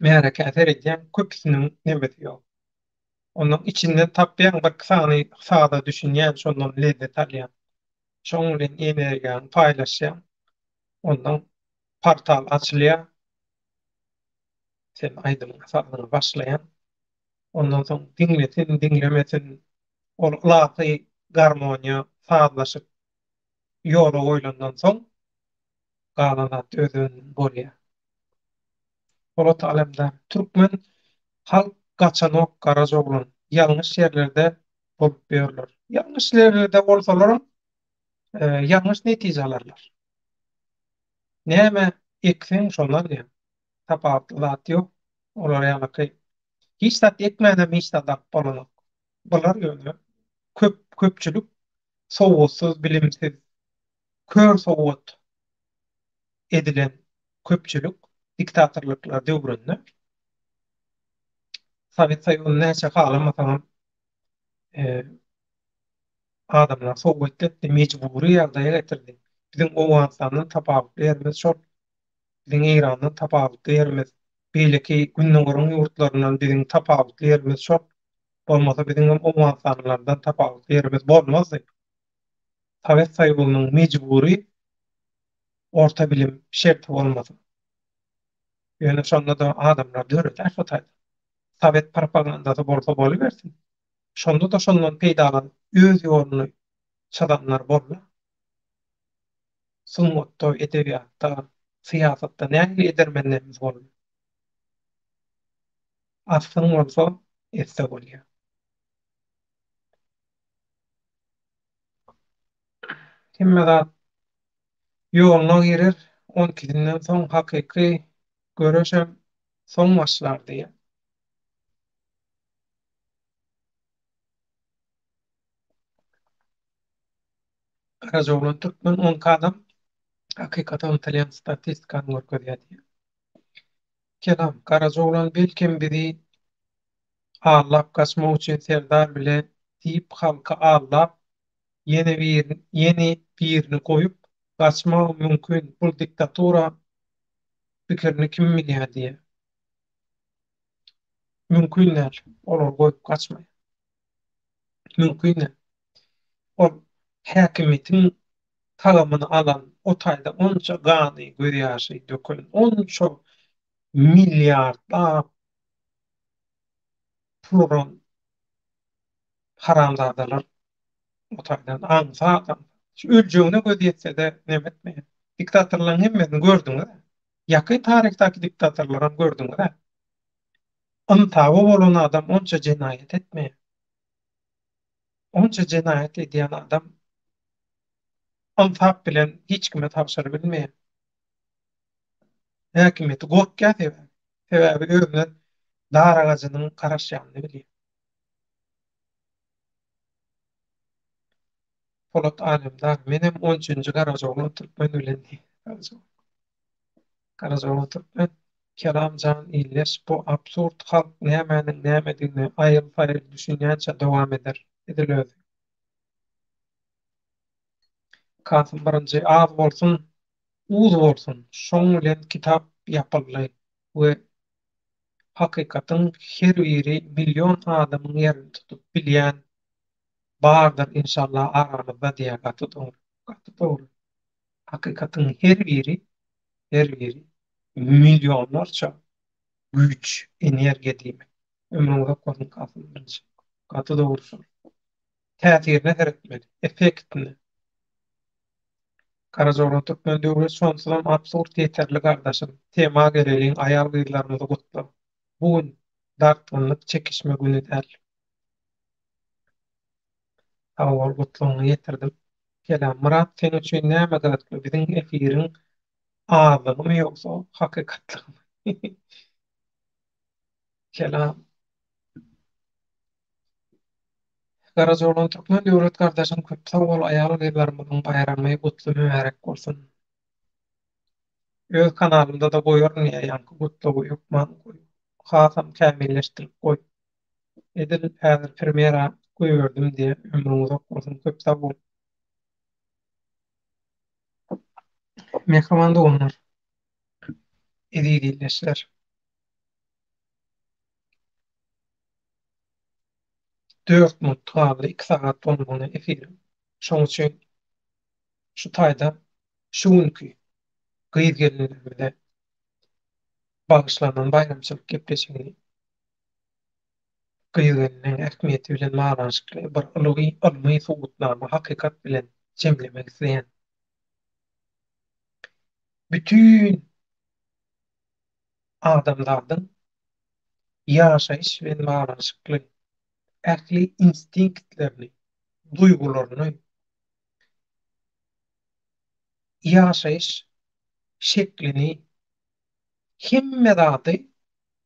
Märekä seredýäň, köpüsiniň nemesi ýok. Ondan içinden tapýaň birki sany saza düşünýän, şondan lezzet alýaň. Şoň bilen energiýaňy paýlaşýaň. Ondan portal açylýar. Sen aýdymyňa, sazyňa başlaýaň. Ondan soň diňlesin, diňlemesin, ol ylahy garmoniýa, sazlaşyk ýola goýlandan soň galan zat öz-özünden bolýar. Polat Alemdar, Türkmen halk gaçanok garaja oglan, ýalňyş ýerlerde bolup ýörler. Ýalňyş ýerlerde bolsalaram ýalňyş netije alarlar. Näme ekseň şony alýaň. Tapawutly zat ýok. Olar ýalyky hiç zat ekmänem hiç zat alyp bolanok. Bular ýöne köp köpçülik sowatsyz, bilimsiz, kör sowat edilen köpçülik diktatorlyklar döwründe Sowet Soýuzyny näçe halamasaňam adamlar sowatly etdi, mejbury ýagdaýa getirdi. Biziň Owganystandan tapawutly ýerimiz şol. Biziň Eýrandan tapawutly ýerimiz, beýleki Gündogaryň ýurtlaryndan biziň tapawutly ýerimiz şol. Bolmasa biziňem owganystanlylardan tapawutly ýerimiz bolmazdy. Sowet Soýuzynyň mejbury orta bilim şerti bolmasa. Ýöne şonda-da adamlar döredi şo taýda. Sowet propagandasy bolsa bolubersin. Şonda-da şondan peýdalanyp öz ýoluny çyzanlar boldy. Sungatda, edebiýatda, syýasatda nähili edermenlerimiz boldy. Aslyň bolsa etse bolýar. Hemme zat ýoluna girer, on ikisinden soň hakyky göreşem soň başlar diýýär. Garajaoglan Türkmen 12 adam hakykata ymtylýan statistikany görkezýär diýýär. Kelam, Garajaoglan belkem bizi aldap gaçmak üçin Serdar bile diýip halky aldap ýene bir ýene birini goýup gaçmagam mümkin bul diktatura pikirini kim bilýär diýýär. Mümkin däl olar goýup gaçmaýar. Mümkin däl. Ol häkimiýetiň tagamyny alan, o taýda onça gany, gözýaşy döken, onça milliardlap pul uran haramzadalar o taýdan aňsat-aňsat, şu öljegine gözi ýetse-de neme etmeýär. Diktatorlaryň hemmesini gördüňiz-ä. Ýakyn taryhdaky diktatorlaram gördüňiz-ä. Ynsaby bolan adam onça jenaýat etmeýär. Onça jenaýat edýän adam ynsap bilen hiç kime tabşyrybilmeýär. Häkimiýeti gorkýar sebäbi. Sebäbi özüne dar agajynyň garaşýanyny bilýär. Polat Alemdar, menem on üçünji Garajaoglan türkmen bilen diýýär. Garajaoglan türkmen, Kelam jan ildeş, bu absurd halk nämäniň nämedigine aýyl-saýyl düşünýänçä dowam eder. Edil özi. Kasym birinji az bolsun, uz bolsun, şoň bilen kitap ýapyldy we hakykatyň her biri million adamyň ýerini tutup bilýän bardyr inşallah aramyzda diýýär gaty dogry gaty dogry hakykatyň her biri her biri millionlarça güýç energiýa diýmek ömrüň uzak bolsun Kasym birinji gaty dogry şol täsirine seretmeli effektine Garajaoglan Türkmen döwlet şonsuzam absurd ýeterli gardaşym tema geleliň aýal gyzlarymyzy gutla bu gün dartgynlyk çekişme güni däl. Sag bol gutlagyňy ýetirdim. Kelam Myrat seň üçin näme gyzykly biziň efiriň azlygymy ýogsa hakykatlygymy? Kelam. Garajaoglan Türkmen Döwlet gardaşym köp sag bol aýal gyzlarymyzyň baýramy gutly mübärek bolsun. Öz kanalymda-da goýaryn diýýär ýaňky gutlagy hökman goý. Hasam kämilleşdirip goý. Edil häzir premýera goýberdim diýýär. Ömrüň uzak bolsun köp sag bol. Mähriban doganlar, eziz ildeşler! Dört minut galdy, iki sagat bolmagyna efiriň. Şoň üçin şu taýda şu günki gyz-gelinlerimize bagyşlanan baýramçylyk gepleşigini gyz-geliniň ähmiýeti bilen baglanyşykly bir ylmy subutnama, hakykat bilen jemlemek isleýän. Bütin adamzadyň ýaşaýyş bilen baglanyşykly ähli instinktlerini, duýgularyny, ýaşaýyş şeklini, hemme zady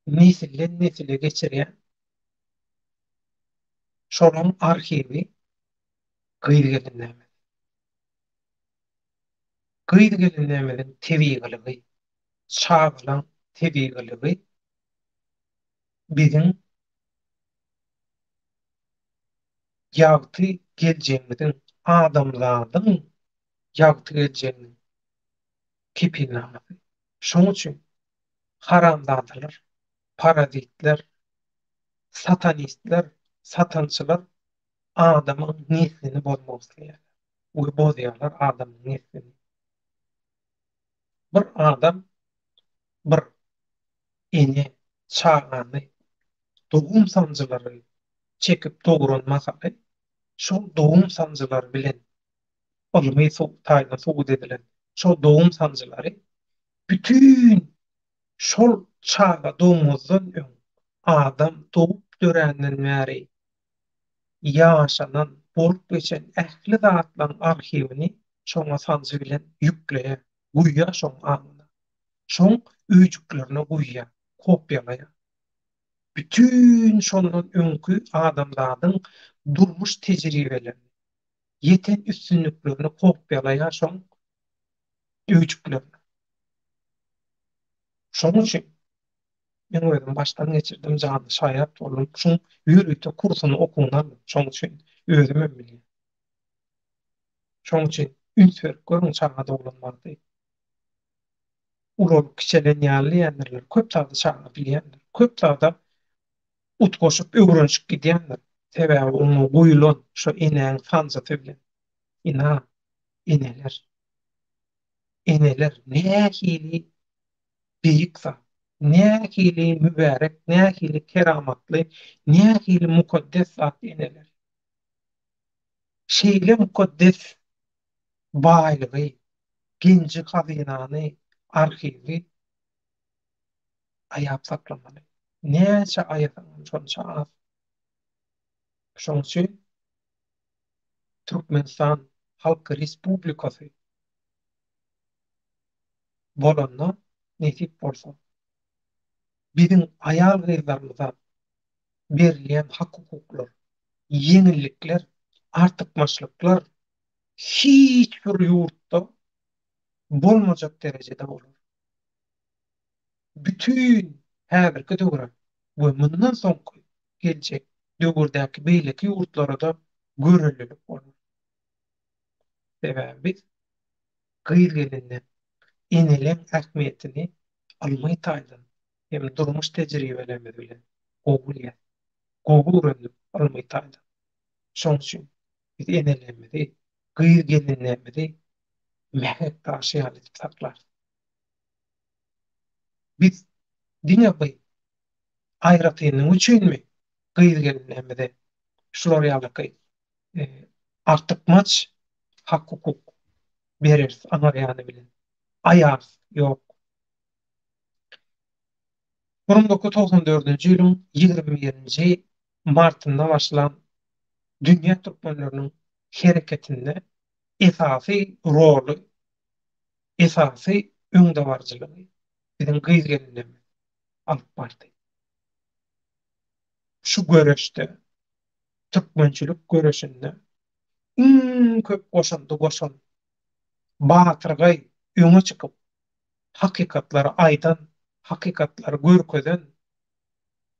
nesilden-nesile geçirýän şolaň arhiwi gyz-gelinlerimiz. Gyz-gelinlerimiziň tebigylygy, çagalaň tebigylygy biziň ýagty geljegimiziň, adamzadyň ýagty geljeginiň kepilnamasy. Şoň üçin haramzadalar, parazitler, satanistler, satançylar adamyň neslini bozmak isleýärler we bozýarlar adamyň neslini. Bir adam, bir ene çagany dogum sanjylary çekip dogran mahaly şol dogum sanjylary bilen ylmy taýdan subut edilen şol dogum sanjylary bütin şol çaga dogmazdan öň adam dogup döränden bäri ýaşanan, bolup geçen ähli zatlaryň arhiwini şoňa sanjy bilen ýükleýär, guýýar şoň aňyna. Şoň öýjüklerine guýýar, kopýalaýar. Bütin şondan öňki adamzadyň durmuş tejribelerini, ýeten üstünliklerini kopýalaýar şoň öýjüklerine. Şonuň üçin men özüm başdan geçirdim, janly şaýat boldum. Şuň ýörite kursuny, okuwyny aldym. Şonuň üçin özümem bilýän. Şonuň üçin üns berip görüň çaga doglan wagty. Ulalyp kiçelen ýaly diýýändirler. Köp zady çaga bilýändir. Köp zada utgaşyp, öwrenişip gidýändir. Sebäbi oňa guýulan şo enäň sanjysy bilen. Ynha, eneler. Eneler nähili beýik zat, nähili mübärek, nähili keramatly, nähili mukaddes zat eneler. Şeýle mukaddes baýlygy, genji-hazynany, arhiwi aýap saklamaly. Näçe aýasaňam şonça az. Şonuň üçin Türkmenistan Halk Respublikasy bolanda, nesip bolsa, biziň aýal-gyzlarymyza berilýän hak-hukuklar, ýeňillikler, artykmaçlyklar hiç bir ýurtda bolmajak derejede bolar. Bütin häzirki döwre we mundan soňky geljek döwürdäki beýleki ýurtlara-da görellilik bolar. Sebäbi biz gyz-gelinleň, eneleň ähmiýetini ylmy taýdan hem durmuş tejribelerimiz bilen gowy bilýäs. Gowy öwrendik ylmy taýdan. Şonuň üçin biz enelerimizi, gyz-gelinlerimizi mähek daşy ýaly edip saklarys. Biz diňe bir aýratynlygy üçinmi gyz-gelinlerimize şular ýalyky artykmaç hak-hukuk bereris aňar ýany bilen aýarys ýok. 1994-nji ýylyň 21-nji martynda başlan dünýä türkmenleriniň hereketinde esasy roly, esasy öňdebaryjylygy biziň gyz-gelinlerimiz alyp bardy. Şu göreşde, türkmençilik göreşinde iň köp goşandy goşan, batyrgaý öňe çykyp, hakykatlary aýdan, hakykatlary görkezen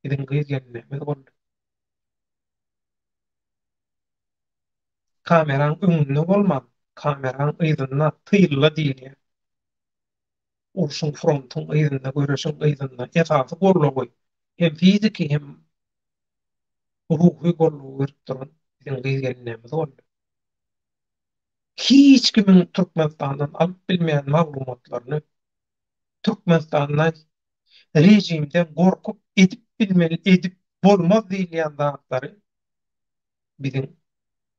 biziň gyz-gelinlerimiz boldy. Kameraň öňünde bolman, kameraň yzynda, tylda diýilýär. Urşuň, frontuň yzynda, göreşiň yzynda esasy goldawy hem fiziki, hem ruhy goldawy berip duran biziň gyz-gelinlerimiz boldy. Hiç kimiň Türkmenistandan alyp bilmeýän maglumatlaryny Türkmenistanda režimden gorkup edip bilmeli, edip bolmaz diýilýän zatlary biziň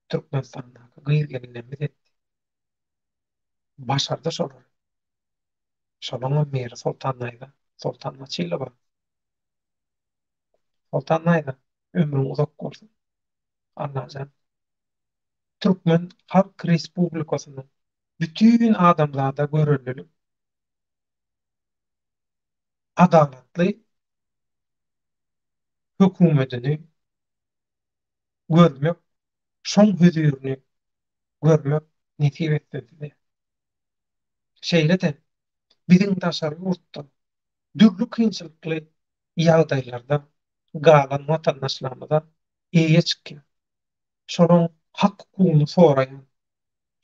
Türkmenistandaky gyz-gelinlerimiz etdi. Başardy şolary. Şolaňam biri Soltan Naýza, Soltan Açylowa. Soltan Naýza, ömrüň uzak bolsun. Allajan Türkmen Halk Respublikasynyň bütin adamzada görellilik, adalatly hökümetini görmek, şoň hözirini görmek nesip etsin size. Şeýle-de biziň daşary ýurtda dürli kynçylykly ýagdaýlarda galan watandaşlarymyza eýe çykýan, şolaň hak-hukugyny soraýan,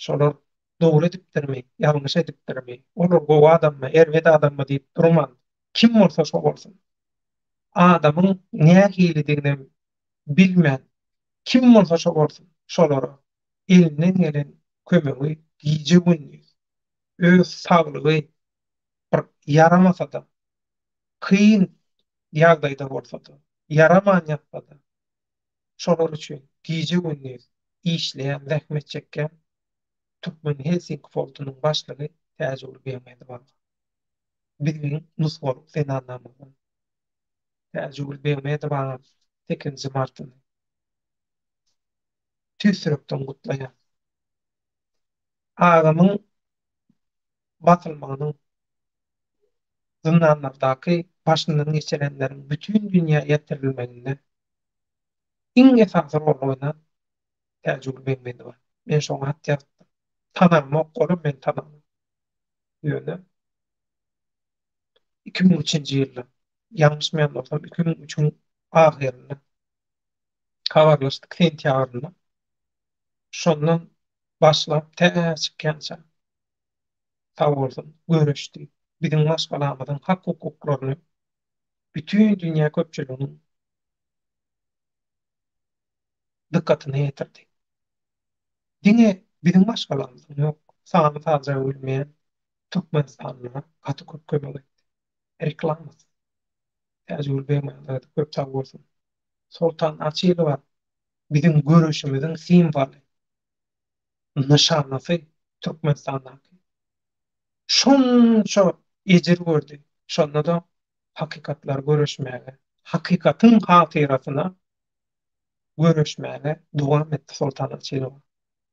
şolar dogry edipdirmi, ýalňyş edipdirmi, olar gowy adammy, erbet adammy diýip durman, kim bolsa şo bolsun, adamyň nähilidiginem bilmän, kim bolsa şo bolsun, şolara elinden gelen kömegi gije-gündiz, öz saglygy bir ýaramasa-da, kyn ýagdaýda bolsa-da, ýaraman ýatsa-da, şolar üçin gije-gündiz işleýän, zähmet çekýän Türkmen Helsinki fondunyň başlygy Täjigül Begmedowa biziň nusgalyk zenanlarymyzdan. Täjigül Begmedowaňam sekizinji martyny tüýs ýürekden gutlaýan. Agamyň basylmagynyň zyndanlardaky başyndan geçirenleriň bütin dünýä ýetirilmeginde iň esasy roly oýnan Täjigül Begmedowa. Men şoňa hat ýazypdym. Tanamok, olam meni tanamok. Ýöne 2003-nji ýylda, ýalňyşmaýan bolsam, 2003-iň ahyrynda habarlaşdyk, sentýabrynda. Şondan başlap tä çykýança sag bolsun, göreşdi. Biziň maşgalamyzyň hak-hukuklaryny bütin dünýä köpçüliginiň dykgatyna ýetirdi. Diňe biziň maşgalamyzyň ýok, sany-sajagy bilmeýän türkmenistanlylara gaty köp kömek etdi. Reklamasyz. Täjigül Begmämmedowa köp sag bolsun. Soltan Açylowa biziň göreşimiziň simwoly, nyşanasy Türkmenistandaky. Şonça ejir gördi, şonda-da hakykatlary göreşmäge, hakykatyň hatyrasyna göreşmäge dowam etdi Soltan Açylowa.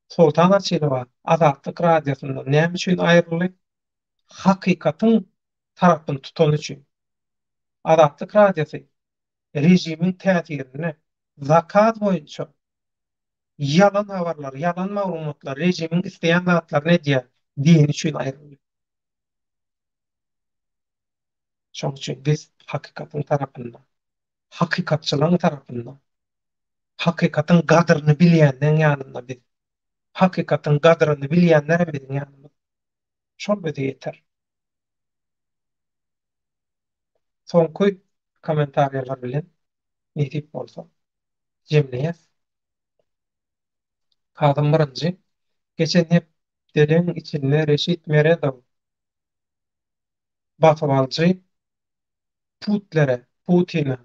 Soltan Açylowa Azatlyk Radiosyndan näme üçin aýryldy? Hakykatyň tarapyny tutany üçin. Azatlyk Radiosy režimiň täsirinde zakaz boýunça ýalan habarlar, ýalan maglumatlar, režimiň isleýän zatlaryny edýär diýeni üçin aýryldy. Şonuň üçin biz hakykatyň tarapynda, hakykatçylaryň tarapynda, hakykatyň gadyryny bilýänleň ýanynda biz. Hakykatyň gadyryny bilýänler hem biziň ýanymyzda. Şol bize ýeter. Soňky kommentariýalar bilen nesip bolsa jemleýäs. Kazym birinji. Geçen hepdeleň içinde Reşit Meredow basybalyjy Putlere, Putine,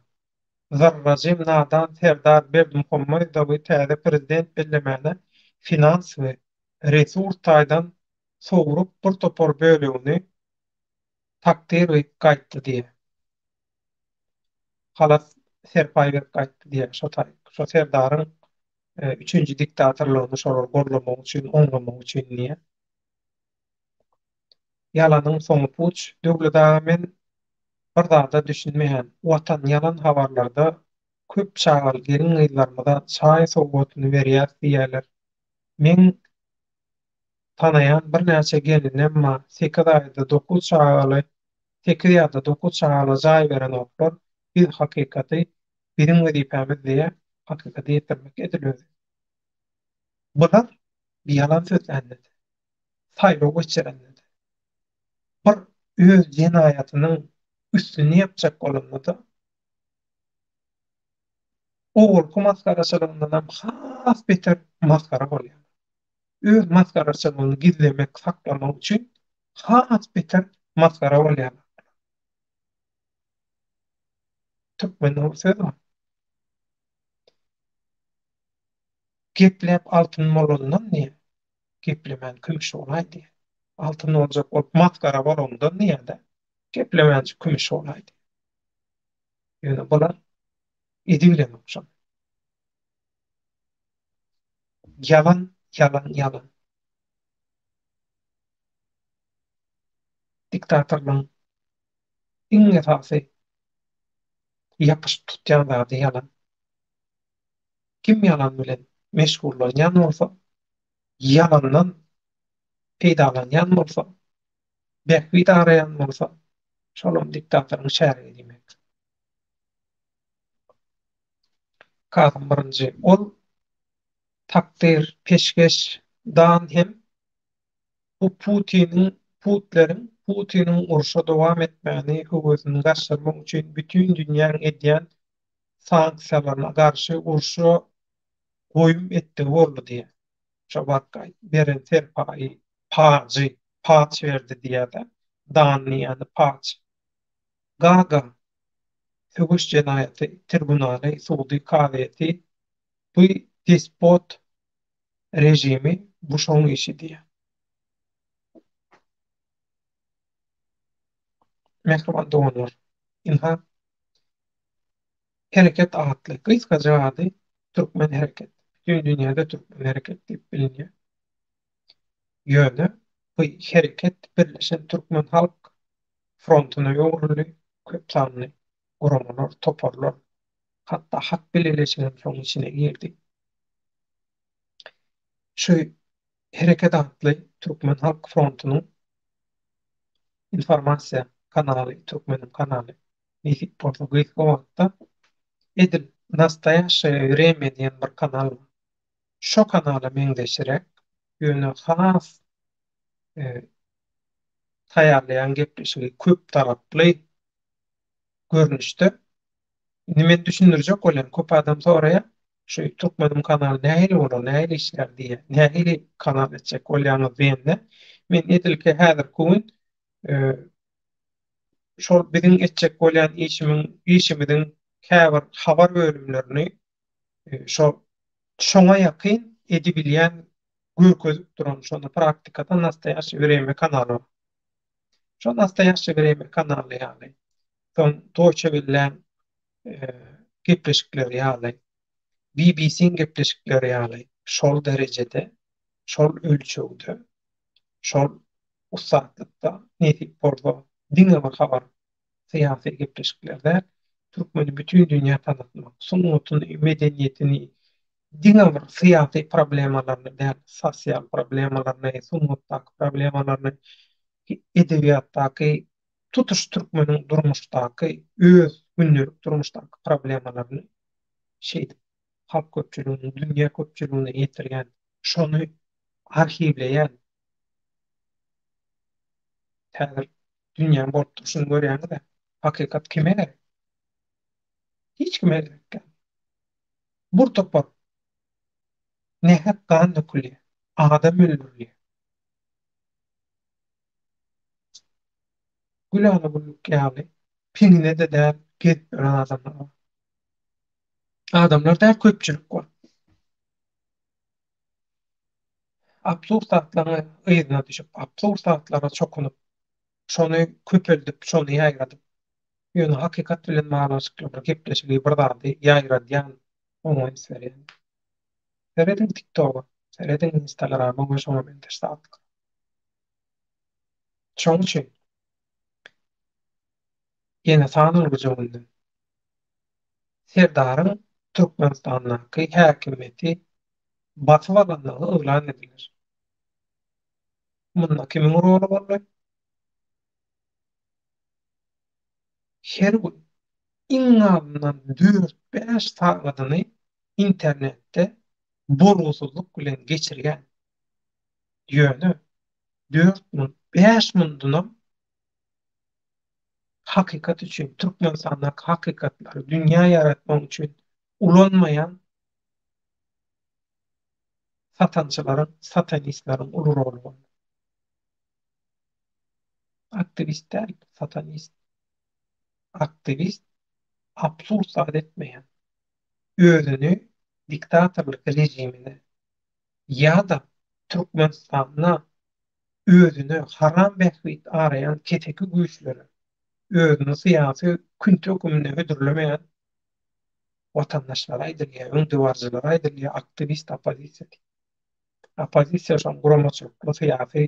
zarrajym nadan Serdar Berdimuhamedowy täze prezident bellemäne finans we resurs taýdan sowrup bir topar bölegini takdyr gyýyp gaýtdy diýýär. Halas serpaý berip gaýtdy diýýär. Şo taý, şo Serdaryň üçünji diktatorlygyny şolar gollamak üçin, oňlamak üçin diýýär. Ýalanyň soňy puç. Döwlet aga men bir zada düşünmeýän. Watan ýalan habarlarda köp çagaly gelin-gyzlarymyza çaý sowgatyny berýäs diýýäler. Meň Tanaýan birnäçe gelinem bar, sekiz aýda dokuz çagaly, sekiz ýa-da dokuz çagaly jaý berenoklar, biz hakykaty, biziň wezipämiz diýýär, hakykaty ýetirmek edil özi. Bular ýalan sözlände-de, saýlaw geçirende-de, bir. Öz jenaýatynyň üstüni ýapjak bolanda-da, owalky masgaraçylygyndanam has beter masgara bolýar. Öz masgaraçylygyny gizlemek, saklamak üçin has beter masgara bolýarlar. Türkmende bir söz bar. Gepläp altyn bolandan diýýär, geplemän kümüş bolaý diýýär. Altyn boljak bolup masgara bolandan diýýär-de, geplemänjik kümüş bolaý diýýär. Ýöne bular edibilenok şony. Ýalan, ýalan, ýalan. Diktatorlaryň iň esasy ýapyşyp tutýan zady ýalan. Kim ýalan bilen meşgullanýan bolsa, ýalandan peýdalanýan bolsa, bähbit araýan bolsa, şolam diktatoryň şärigi diýmek. Kasym birinji ol takdyr, peşgeş, dan hem bu Putiniň, Putleriň, Putiniň urşa dowam etmäni höwesini gaçyrmak üçin bütin dünýäň edýän sanksiýalaryna garşy urşa goýum etdigi boldy diýýär. Şo wagt beren serpaýy, pajy, paç berdi diýýär-de. Dan diýýäni paç. Gaga söweş jenaýaty tribunaly, sudy, kazyýeti bu despot režimi bu şoň işi diýýär. Mähriban doganlar, ynha, Hereket atly, gysgaça ady Türkmen Hereket. Bütin dünýäde Türkmen Hereket diýip bilinýär. Ýöne bu hereket Birleşen Türkmen Halk Frontuna öwrüldi, köp sanly guramalar, toparlar, hatda Hak Bileleşigem şoň içine girdi. Şu Hereket atly Türkmen Halk Frontunyň informasiýa kanaly, Türkmeniň kanaly nesip bolsa gysga wagtda edil Nastoýaşşeýe Wremýa diýen bir kanal bar. Şo kanala meňzeşiräk, ýöne has taýýarlaýan gepleşigi köp taraply görnüşde. Indi men düşündirjek bolýan, köp adam soraýar, şu Türkmenim kanaly nähili bolar, nähili işlär diýýär, nähili kanal etjek bolýaňyz diýende, men edilki häzirki gün şol biziň etjek bolýan işimiň, işimiziň käbir habar bölümlerini şo şoňa ýakyn edibilýän görkezip duran şony praktikada Nastoýaşşe Wremýa kanaly bar. Şo Nastoýaşşe Wremýa kanaly ýaly, soň Deutsche Welle-iň gepleşikleri ýaly, BBC-iň gepleşikleri ýaly şol derejede, şol ölçegde, şol ussatlykda nesip bolsa diňe bir habar syýasy gepleşikler däl, türkmeni bütin dünýä tanatmak, sungatyny, medeniýetini, diňe bir syýasy problemalaryny däl, sosial problemalaryny, sungatdaky problemalaryny, edebiýatdaky, tutuş türkmeniň durmuşdaky, öz gündelik durmuşdaky problemalaryny şeýdip halk köpçüliginiň, dünýä köpçüligine ýetirýän, şony arhiwleýän häzir dünýäň bolup durşuny görýäňiz-ä. Hakykat kime gerek? Hiç kime gerek däl. Bir topar nähak gan dökülýär, adam öldürilýär. Gülala güllük ýaly piňine-de däl gezip ýören adamlar bar. Adamlar däl, köpçülik bar. Absurd zatlaryň yzyna düşüp, absurd zatlara çokunyp, şony köpeldip, şony ýaýradyp, ýöne hakykat bilen baglanyşykly bir gepleşigi, bir zady ýaýradýan oňa üns berýän. Serediň TikToga, serediň Instagrama we şoňa meňzeş zatlara. Şonuň üçin ýene sanalgyja günden Serdaryň Türkmenistandaky häkimiýeti basyp alandygy yglan ediler. Munda kimiň roly boldy? Her gün iň azyndan dört-bäş sagadyny internetde bolgusyzlyk bilen geçirýän, ýöne 4000, 5000-dynam. Hakykat üçin, Türkmenistandaky hakykatlary dünýä ýaratmak üçin ulanmaýan satançylaryň, satanistleriň uly roly boldy. Aktiwist däl, satanist. Aktiwist absurd zat etmeýän, özüni diktatorlyk režimine ýa-da Türkmenistanda özüne haram bähbit araýan keseki güýçlere özüni syýasy künti höküminde hödürlemeýän watandaşlara aýdylýar, öňdebaryjylara aýdylýar, aktiwist oppozisiýa diýip. Oppozisiýa şoň guramaçylykly syýasy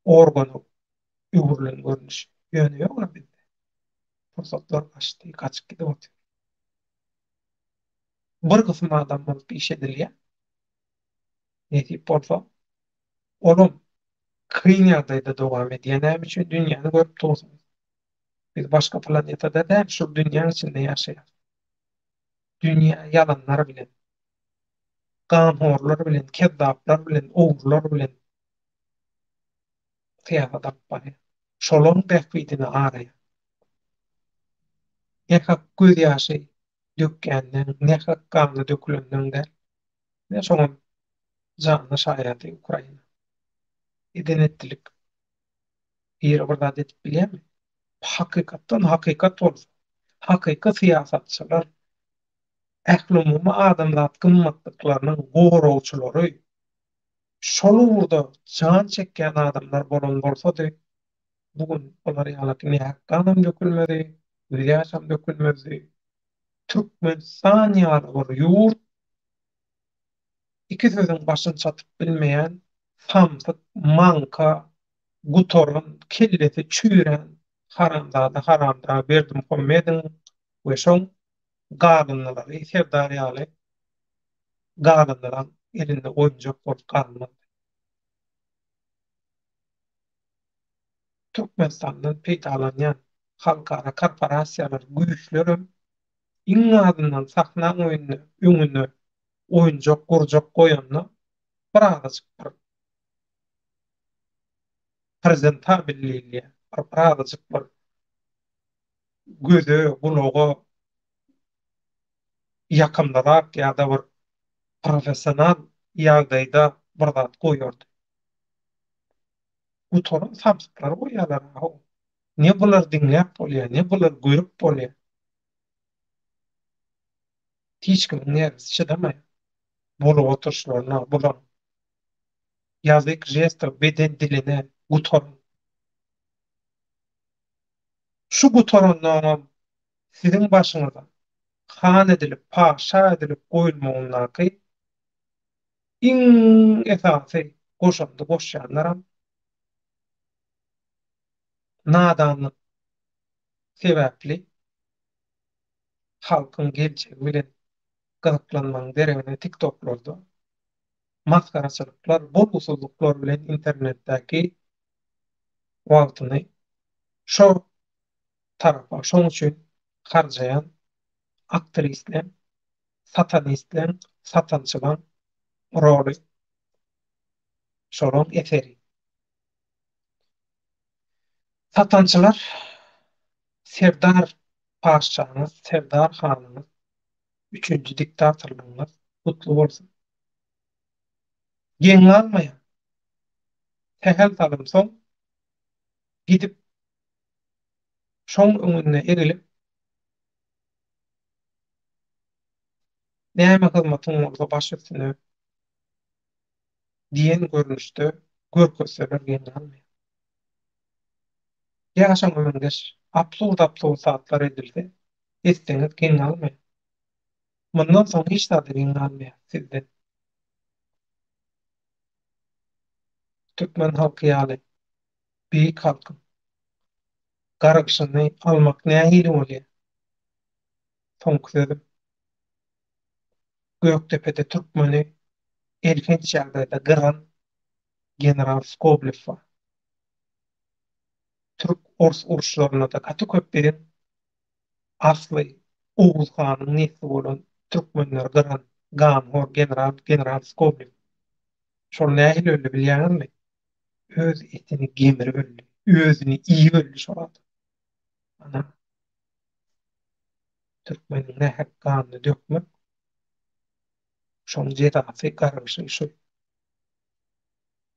organa öwrülen görnüş. Ýöne ýok-a bizde. Pursatlar gaçdy, gaçyp gidip otyr. Bir gysym adam bolup iş edilýär. Nesip bolsa, olam kyn ýagdaýda dowam edýär. Näme üçin? Dünýäni görüp dursuňyz. Biz başga planetada däl, şul dünýäň içinde ýaşaýarys. Dünýä ýalanlar bilen, ganhorlar bilen, kezzaplar bilen, ogrular bilen syýasat alyp barýar. Şolaryň bähbidini araýar. Nähak gözýaşy dökýänden, nähak gany dökülenden däl. Ine şoňam janly şaýady Ukraina. Eden-etdilik. Biri bir zat edip bilýärmi? Hakykatdan hakykat bolsa, hakyky syýasatçylar, ählumumy adamzat gymmatlyklarynyň goragçylary, şol ugurda jan çekýän adamlar bolan bolsady, bu gün bular ýaly nähak ganam dökülmedi, gözýaşam dökülmezdi. Türkmenistan ýaly bir ýurt iki sözüň başyny çatyp bilmeýän samsyk, maňka, gutaran, kellesi çüýrän haramzada haramdag Berdimuhamediň we şoň galyndylary Serdar ýaly galyndylaň elinde oýunjak bolup galmazdy. Türkmenistandan peýdalanýan halkara korporasiýalar, güýçlerem iň azyndan sahnaň öýünde, öňünde oýunjak, gurjak goýanda birazajyk bir prezentabel diýilýär, bir birazajyk bir göze, gulaga ýakymlyrak ýa-da bir professional ýagdaýda bir zat goýardy. Gutaran samsyklar goýýarlar how. Ne bular diňläp bolýar, ne bular görüp bolýar. Hiç kimiň nerwisi çydamaýar. Bolup oturyşlaryna, bularyň ýazyk žesta, beden diline gutaran. Şu gutaranlaryňam siziň başyňyza han edilip, patyşa edilip goýulmagyndaky iň esasy goşandy goşýanlaram nadanlyk sebäpli halkyň geljegi bilen gyzyklanmagyň deregine tiktoklarda masgaraçylyklar, bolgusyzlyklar bilen internetdäki wagtyny şo tarapa, şoň üçin harjaýan aktristleň, satanistleň, satançylaň roly, şolaň eseri. Satançylar Serdar paşşaňyz, Serdar hanyňyz, üçünji diktatorlygyňyz gutly bolsun. Geň galmaýan. Sähel salym soň gidip şoň öňünde egilip, näme hyzmatyň bolsa baş üstüne diýen görnüşde görkezseler geň galmaýan. Ýa şoňa meňzeş absurd-absurd zatlar edilse, etseňiz geň galmaýan. Mundan soň hiç zada geň galmaýan sizden. Türkmen halky ýaly beýik halkyň gargyşyny almak nähili bolýar? Soňky sözüm. Gökdepede türkmeni elhenç ýagdaýda gyran general Skoblew bar. Türk-ors uruşlarynda-da gaty köp biziň asly Oguz hanyň nesli bolan türkmenleri gyran ganhor general general Skoblew. Şol nähili öldi bilýäňizmi? Öz etini gemirip öldi. Özüni iýip öldi şol adam. Ana, türkmeniň nähak ganyny dökmek, şoň jezasy, gargyşy şu.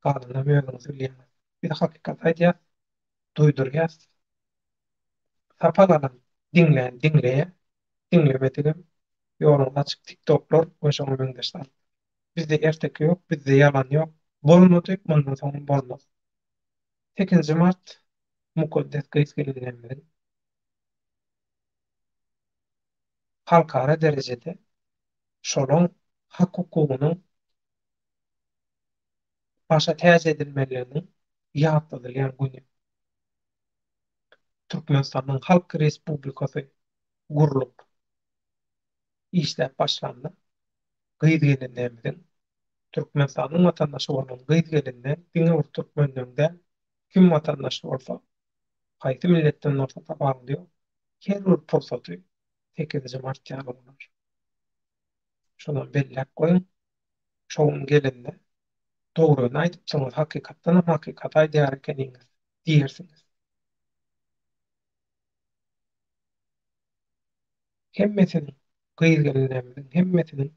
Galanynam özüňiz bilýäňiz. Biz hakykaty aýdýas, duýdurýas. Sapak alan diňlän diňleýär, diňlemedigem ýoluňyz açyk tiktoklar we şoňa meňzeş zatlar. Bizde erteki ýok, bizde ýalan ýok. Bolmady, mundan soňam bolmaz. Sekizinji mart mukaddes gyz-gelinlerimiziň halkara derejede şolaň hak-hukugynyň başa täç edilmeliliginiň ýatladylýan güni. Türkmenistanyň Halk Respublikasy gurlup, işläp başlanda gyz-gelinlerimiziň, Türkmenistanyň watandaşy bolan gyz-gelinler diňe bir türkmenleriň däl, kim watandaş bolsa, haýsy milletden bolsa tapawudy ýok, her bir pursaty sekizinji mart ýaly bolar. Şonam belläp goýuň. Şo gün gelende, Dogryny aýdypsyňyz, hakykatdanam hakykaty aýdýar ekeniňiz diýersiňiz. Hemmesiniň, gyz-gelinlerimiziň hemmesiniň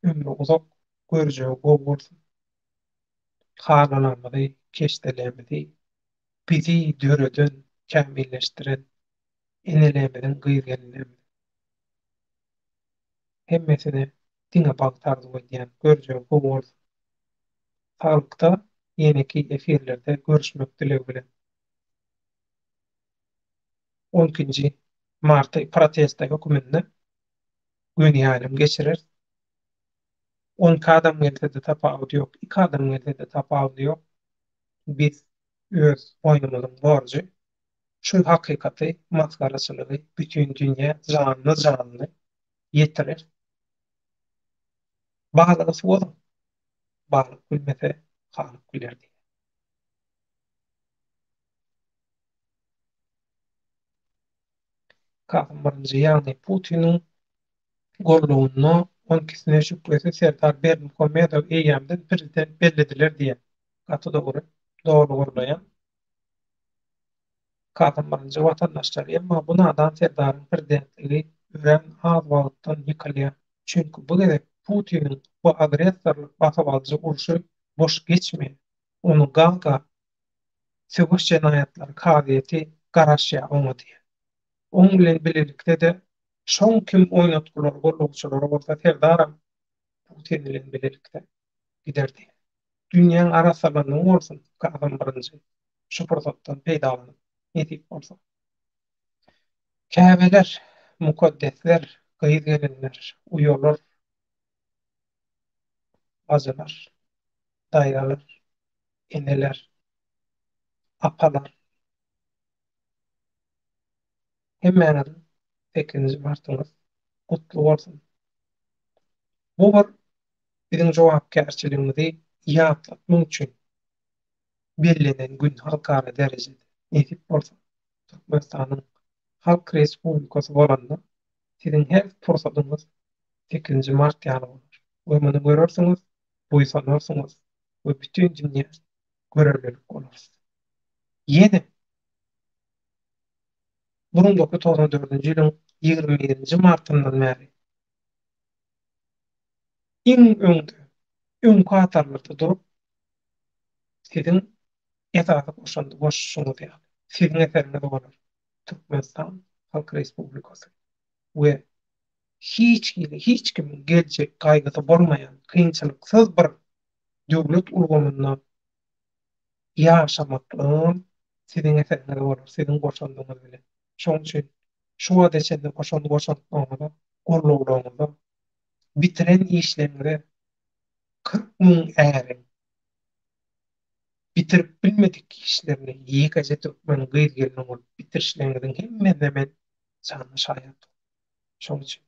ömri uzak, görjegi gowy bolsun. Halylarymyzy, keşdelerimizi bizi döreden, kämilleşdiren enelerimiziň, gyz-gelinlerimiziň hemmesine diňe bagt arzuw edýän, görjegi gowy bolsun. Saglykda ýeneki efirlerde görüşmek dilegi bilen. On ikinji marty protesta höküminde göni ýaýlym geçireris. 12 adam gelse-de tapawudy ýok, iki adam gelse-de tapawudy ýok. Biz öz boýnumyzyň borjy şu hakykaty, masgaraçylygy bütin dünýä janly-janly ýetireris. Balygy suwadyň, balyk gülmese, halyk güler diýýär. Kasym birinji, ýagny Putiniň gollugynda on ikisine şübhesiz Serdar Berdimuhamedow eýýämden prezident bellediler diýýär. Gaty dogry. Doly gollaýan. Kasym birinji watandaşlar, emma bu nadan Serdaryň prezidentligi örän az wagtdan ýykylýar. Çünki bu gezek Putiniň bu agressorlyk basybalyjy urşy boş geçmeýär. Ony Gaga söweş jenaýatlary kazyýeti garaşýar oňa diýýär. Oň bilen bilelikde-de şoň kim oýnatgylary gollagçylary bolsa Serdaram Putin bilen bilelikde gider diýýär. Dünýäň arassalanyny bolsun Kasym birinji şu pursatdan peýdalanyp nesip bolsa. Käbeler, mukaddesler, gyz-gelinler, uýalar, bajylar, daýzalar, eneler, apalar, hemmäňiziň sekizinji martyňyz gutly bolsun! Bu bir biziň jogapkärçiligimizi ýatlatmak üçin bellenen gün halkara derejede. Nesip bolsa, Türkmenistanyň Halk Respublikasy bolanda siziň her pursadyňyz sekizinji mart ýaly bolar we muny görersiňiz, buýsanarsyňyz we bütin dünýä görerlilik bolarys. Ýene 1994-nji ýylyň 21-nji martyndan bäri iň öňde, öňki hatarlarda durup, siziň esasy goşandy goşuşyňyz ýaly, siziň eseriňiz bolar Türkmenistan Halk Respublikasy we hiç hili, hiç kimiň geljek gaýgysy bolmaýan, kynçylyksyz bir döwlet ulgamynda ýaşamaklygyňam siziň eseriňiz bolar, siziň goşandyňyz bilen. Şonuň üçin şu wagta çenli goşan goşantlaryňyza, gollawlaryňyza, bitiren işleriňize 40 müň äriň bitirip bilmedik işlerini ýekeje türkmen gyz-gelni bolup bitirişleriňiziň hemmesine men janly şaýat boldum. Şonuň üçin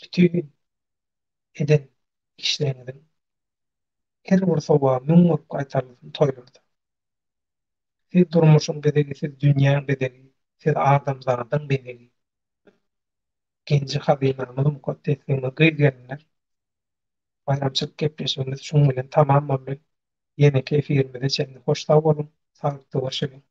bütin eden işleriňiziň her bir sogaby müň bolup gaýtarylsyn toýlarda. Siz durmuşyň bezegi, siz dünýäň bezegi, siz adamzadyň bezegi. Genji-hazynamyz mukaddesligimiz gyz-gelinler. Baýramçylyk gepleşigimiz şuň bilen tamam boldy. Ýeneki efirimize çenli hoş sag boluň, saglykda görşeliň.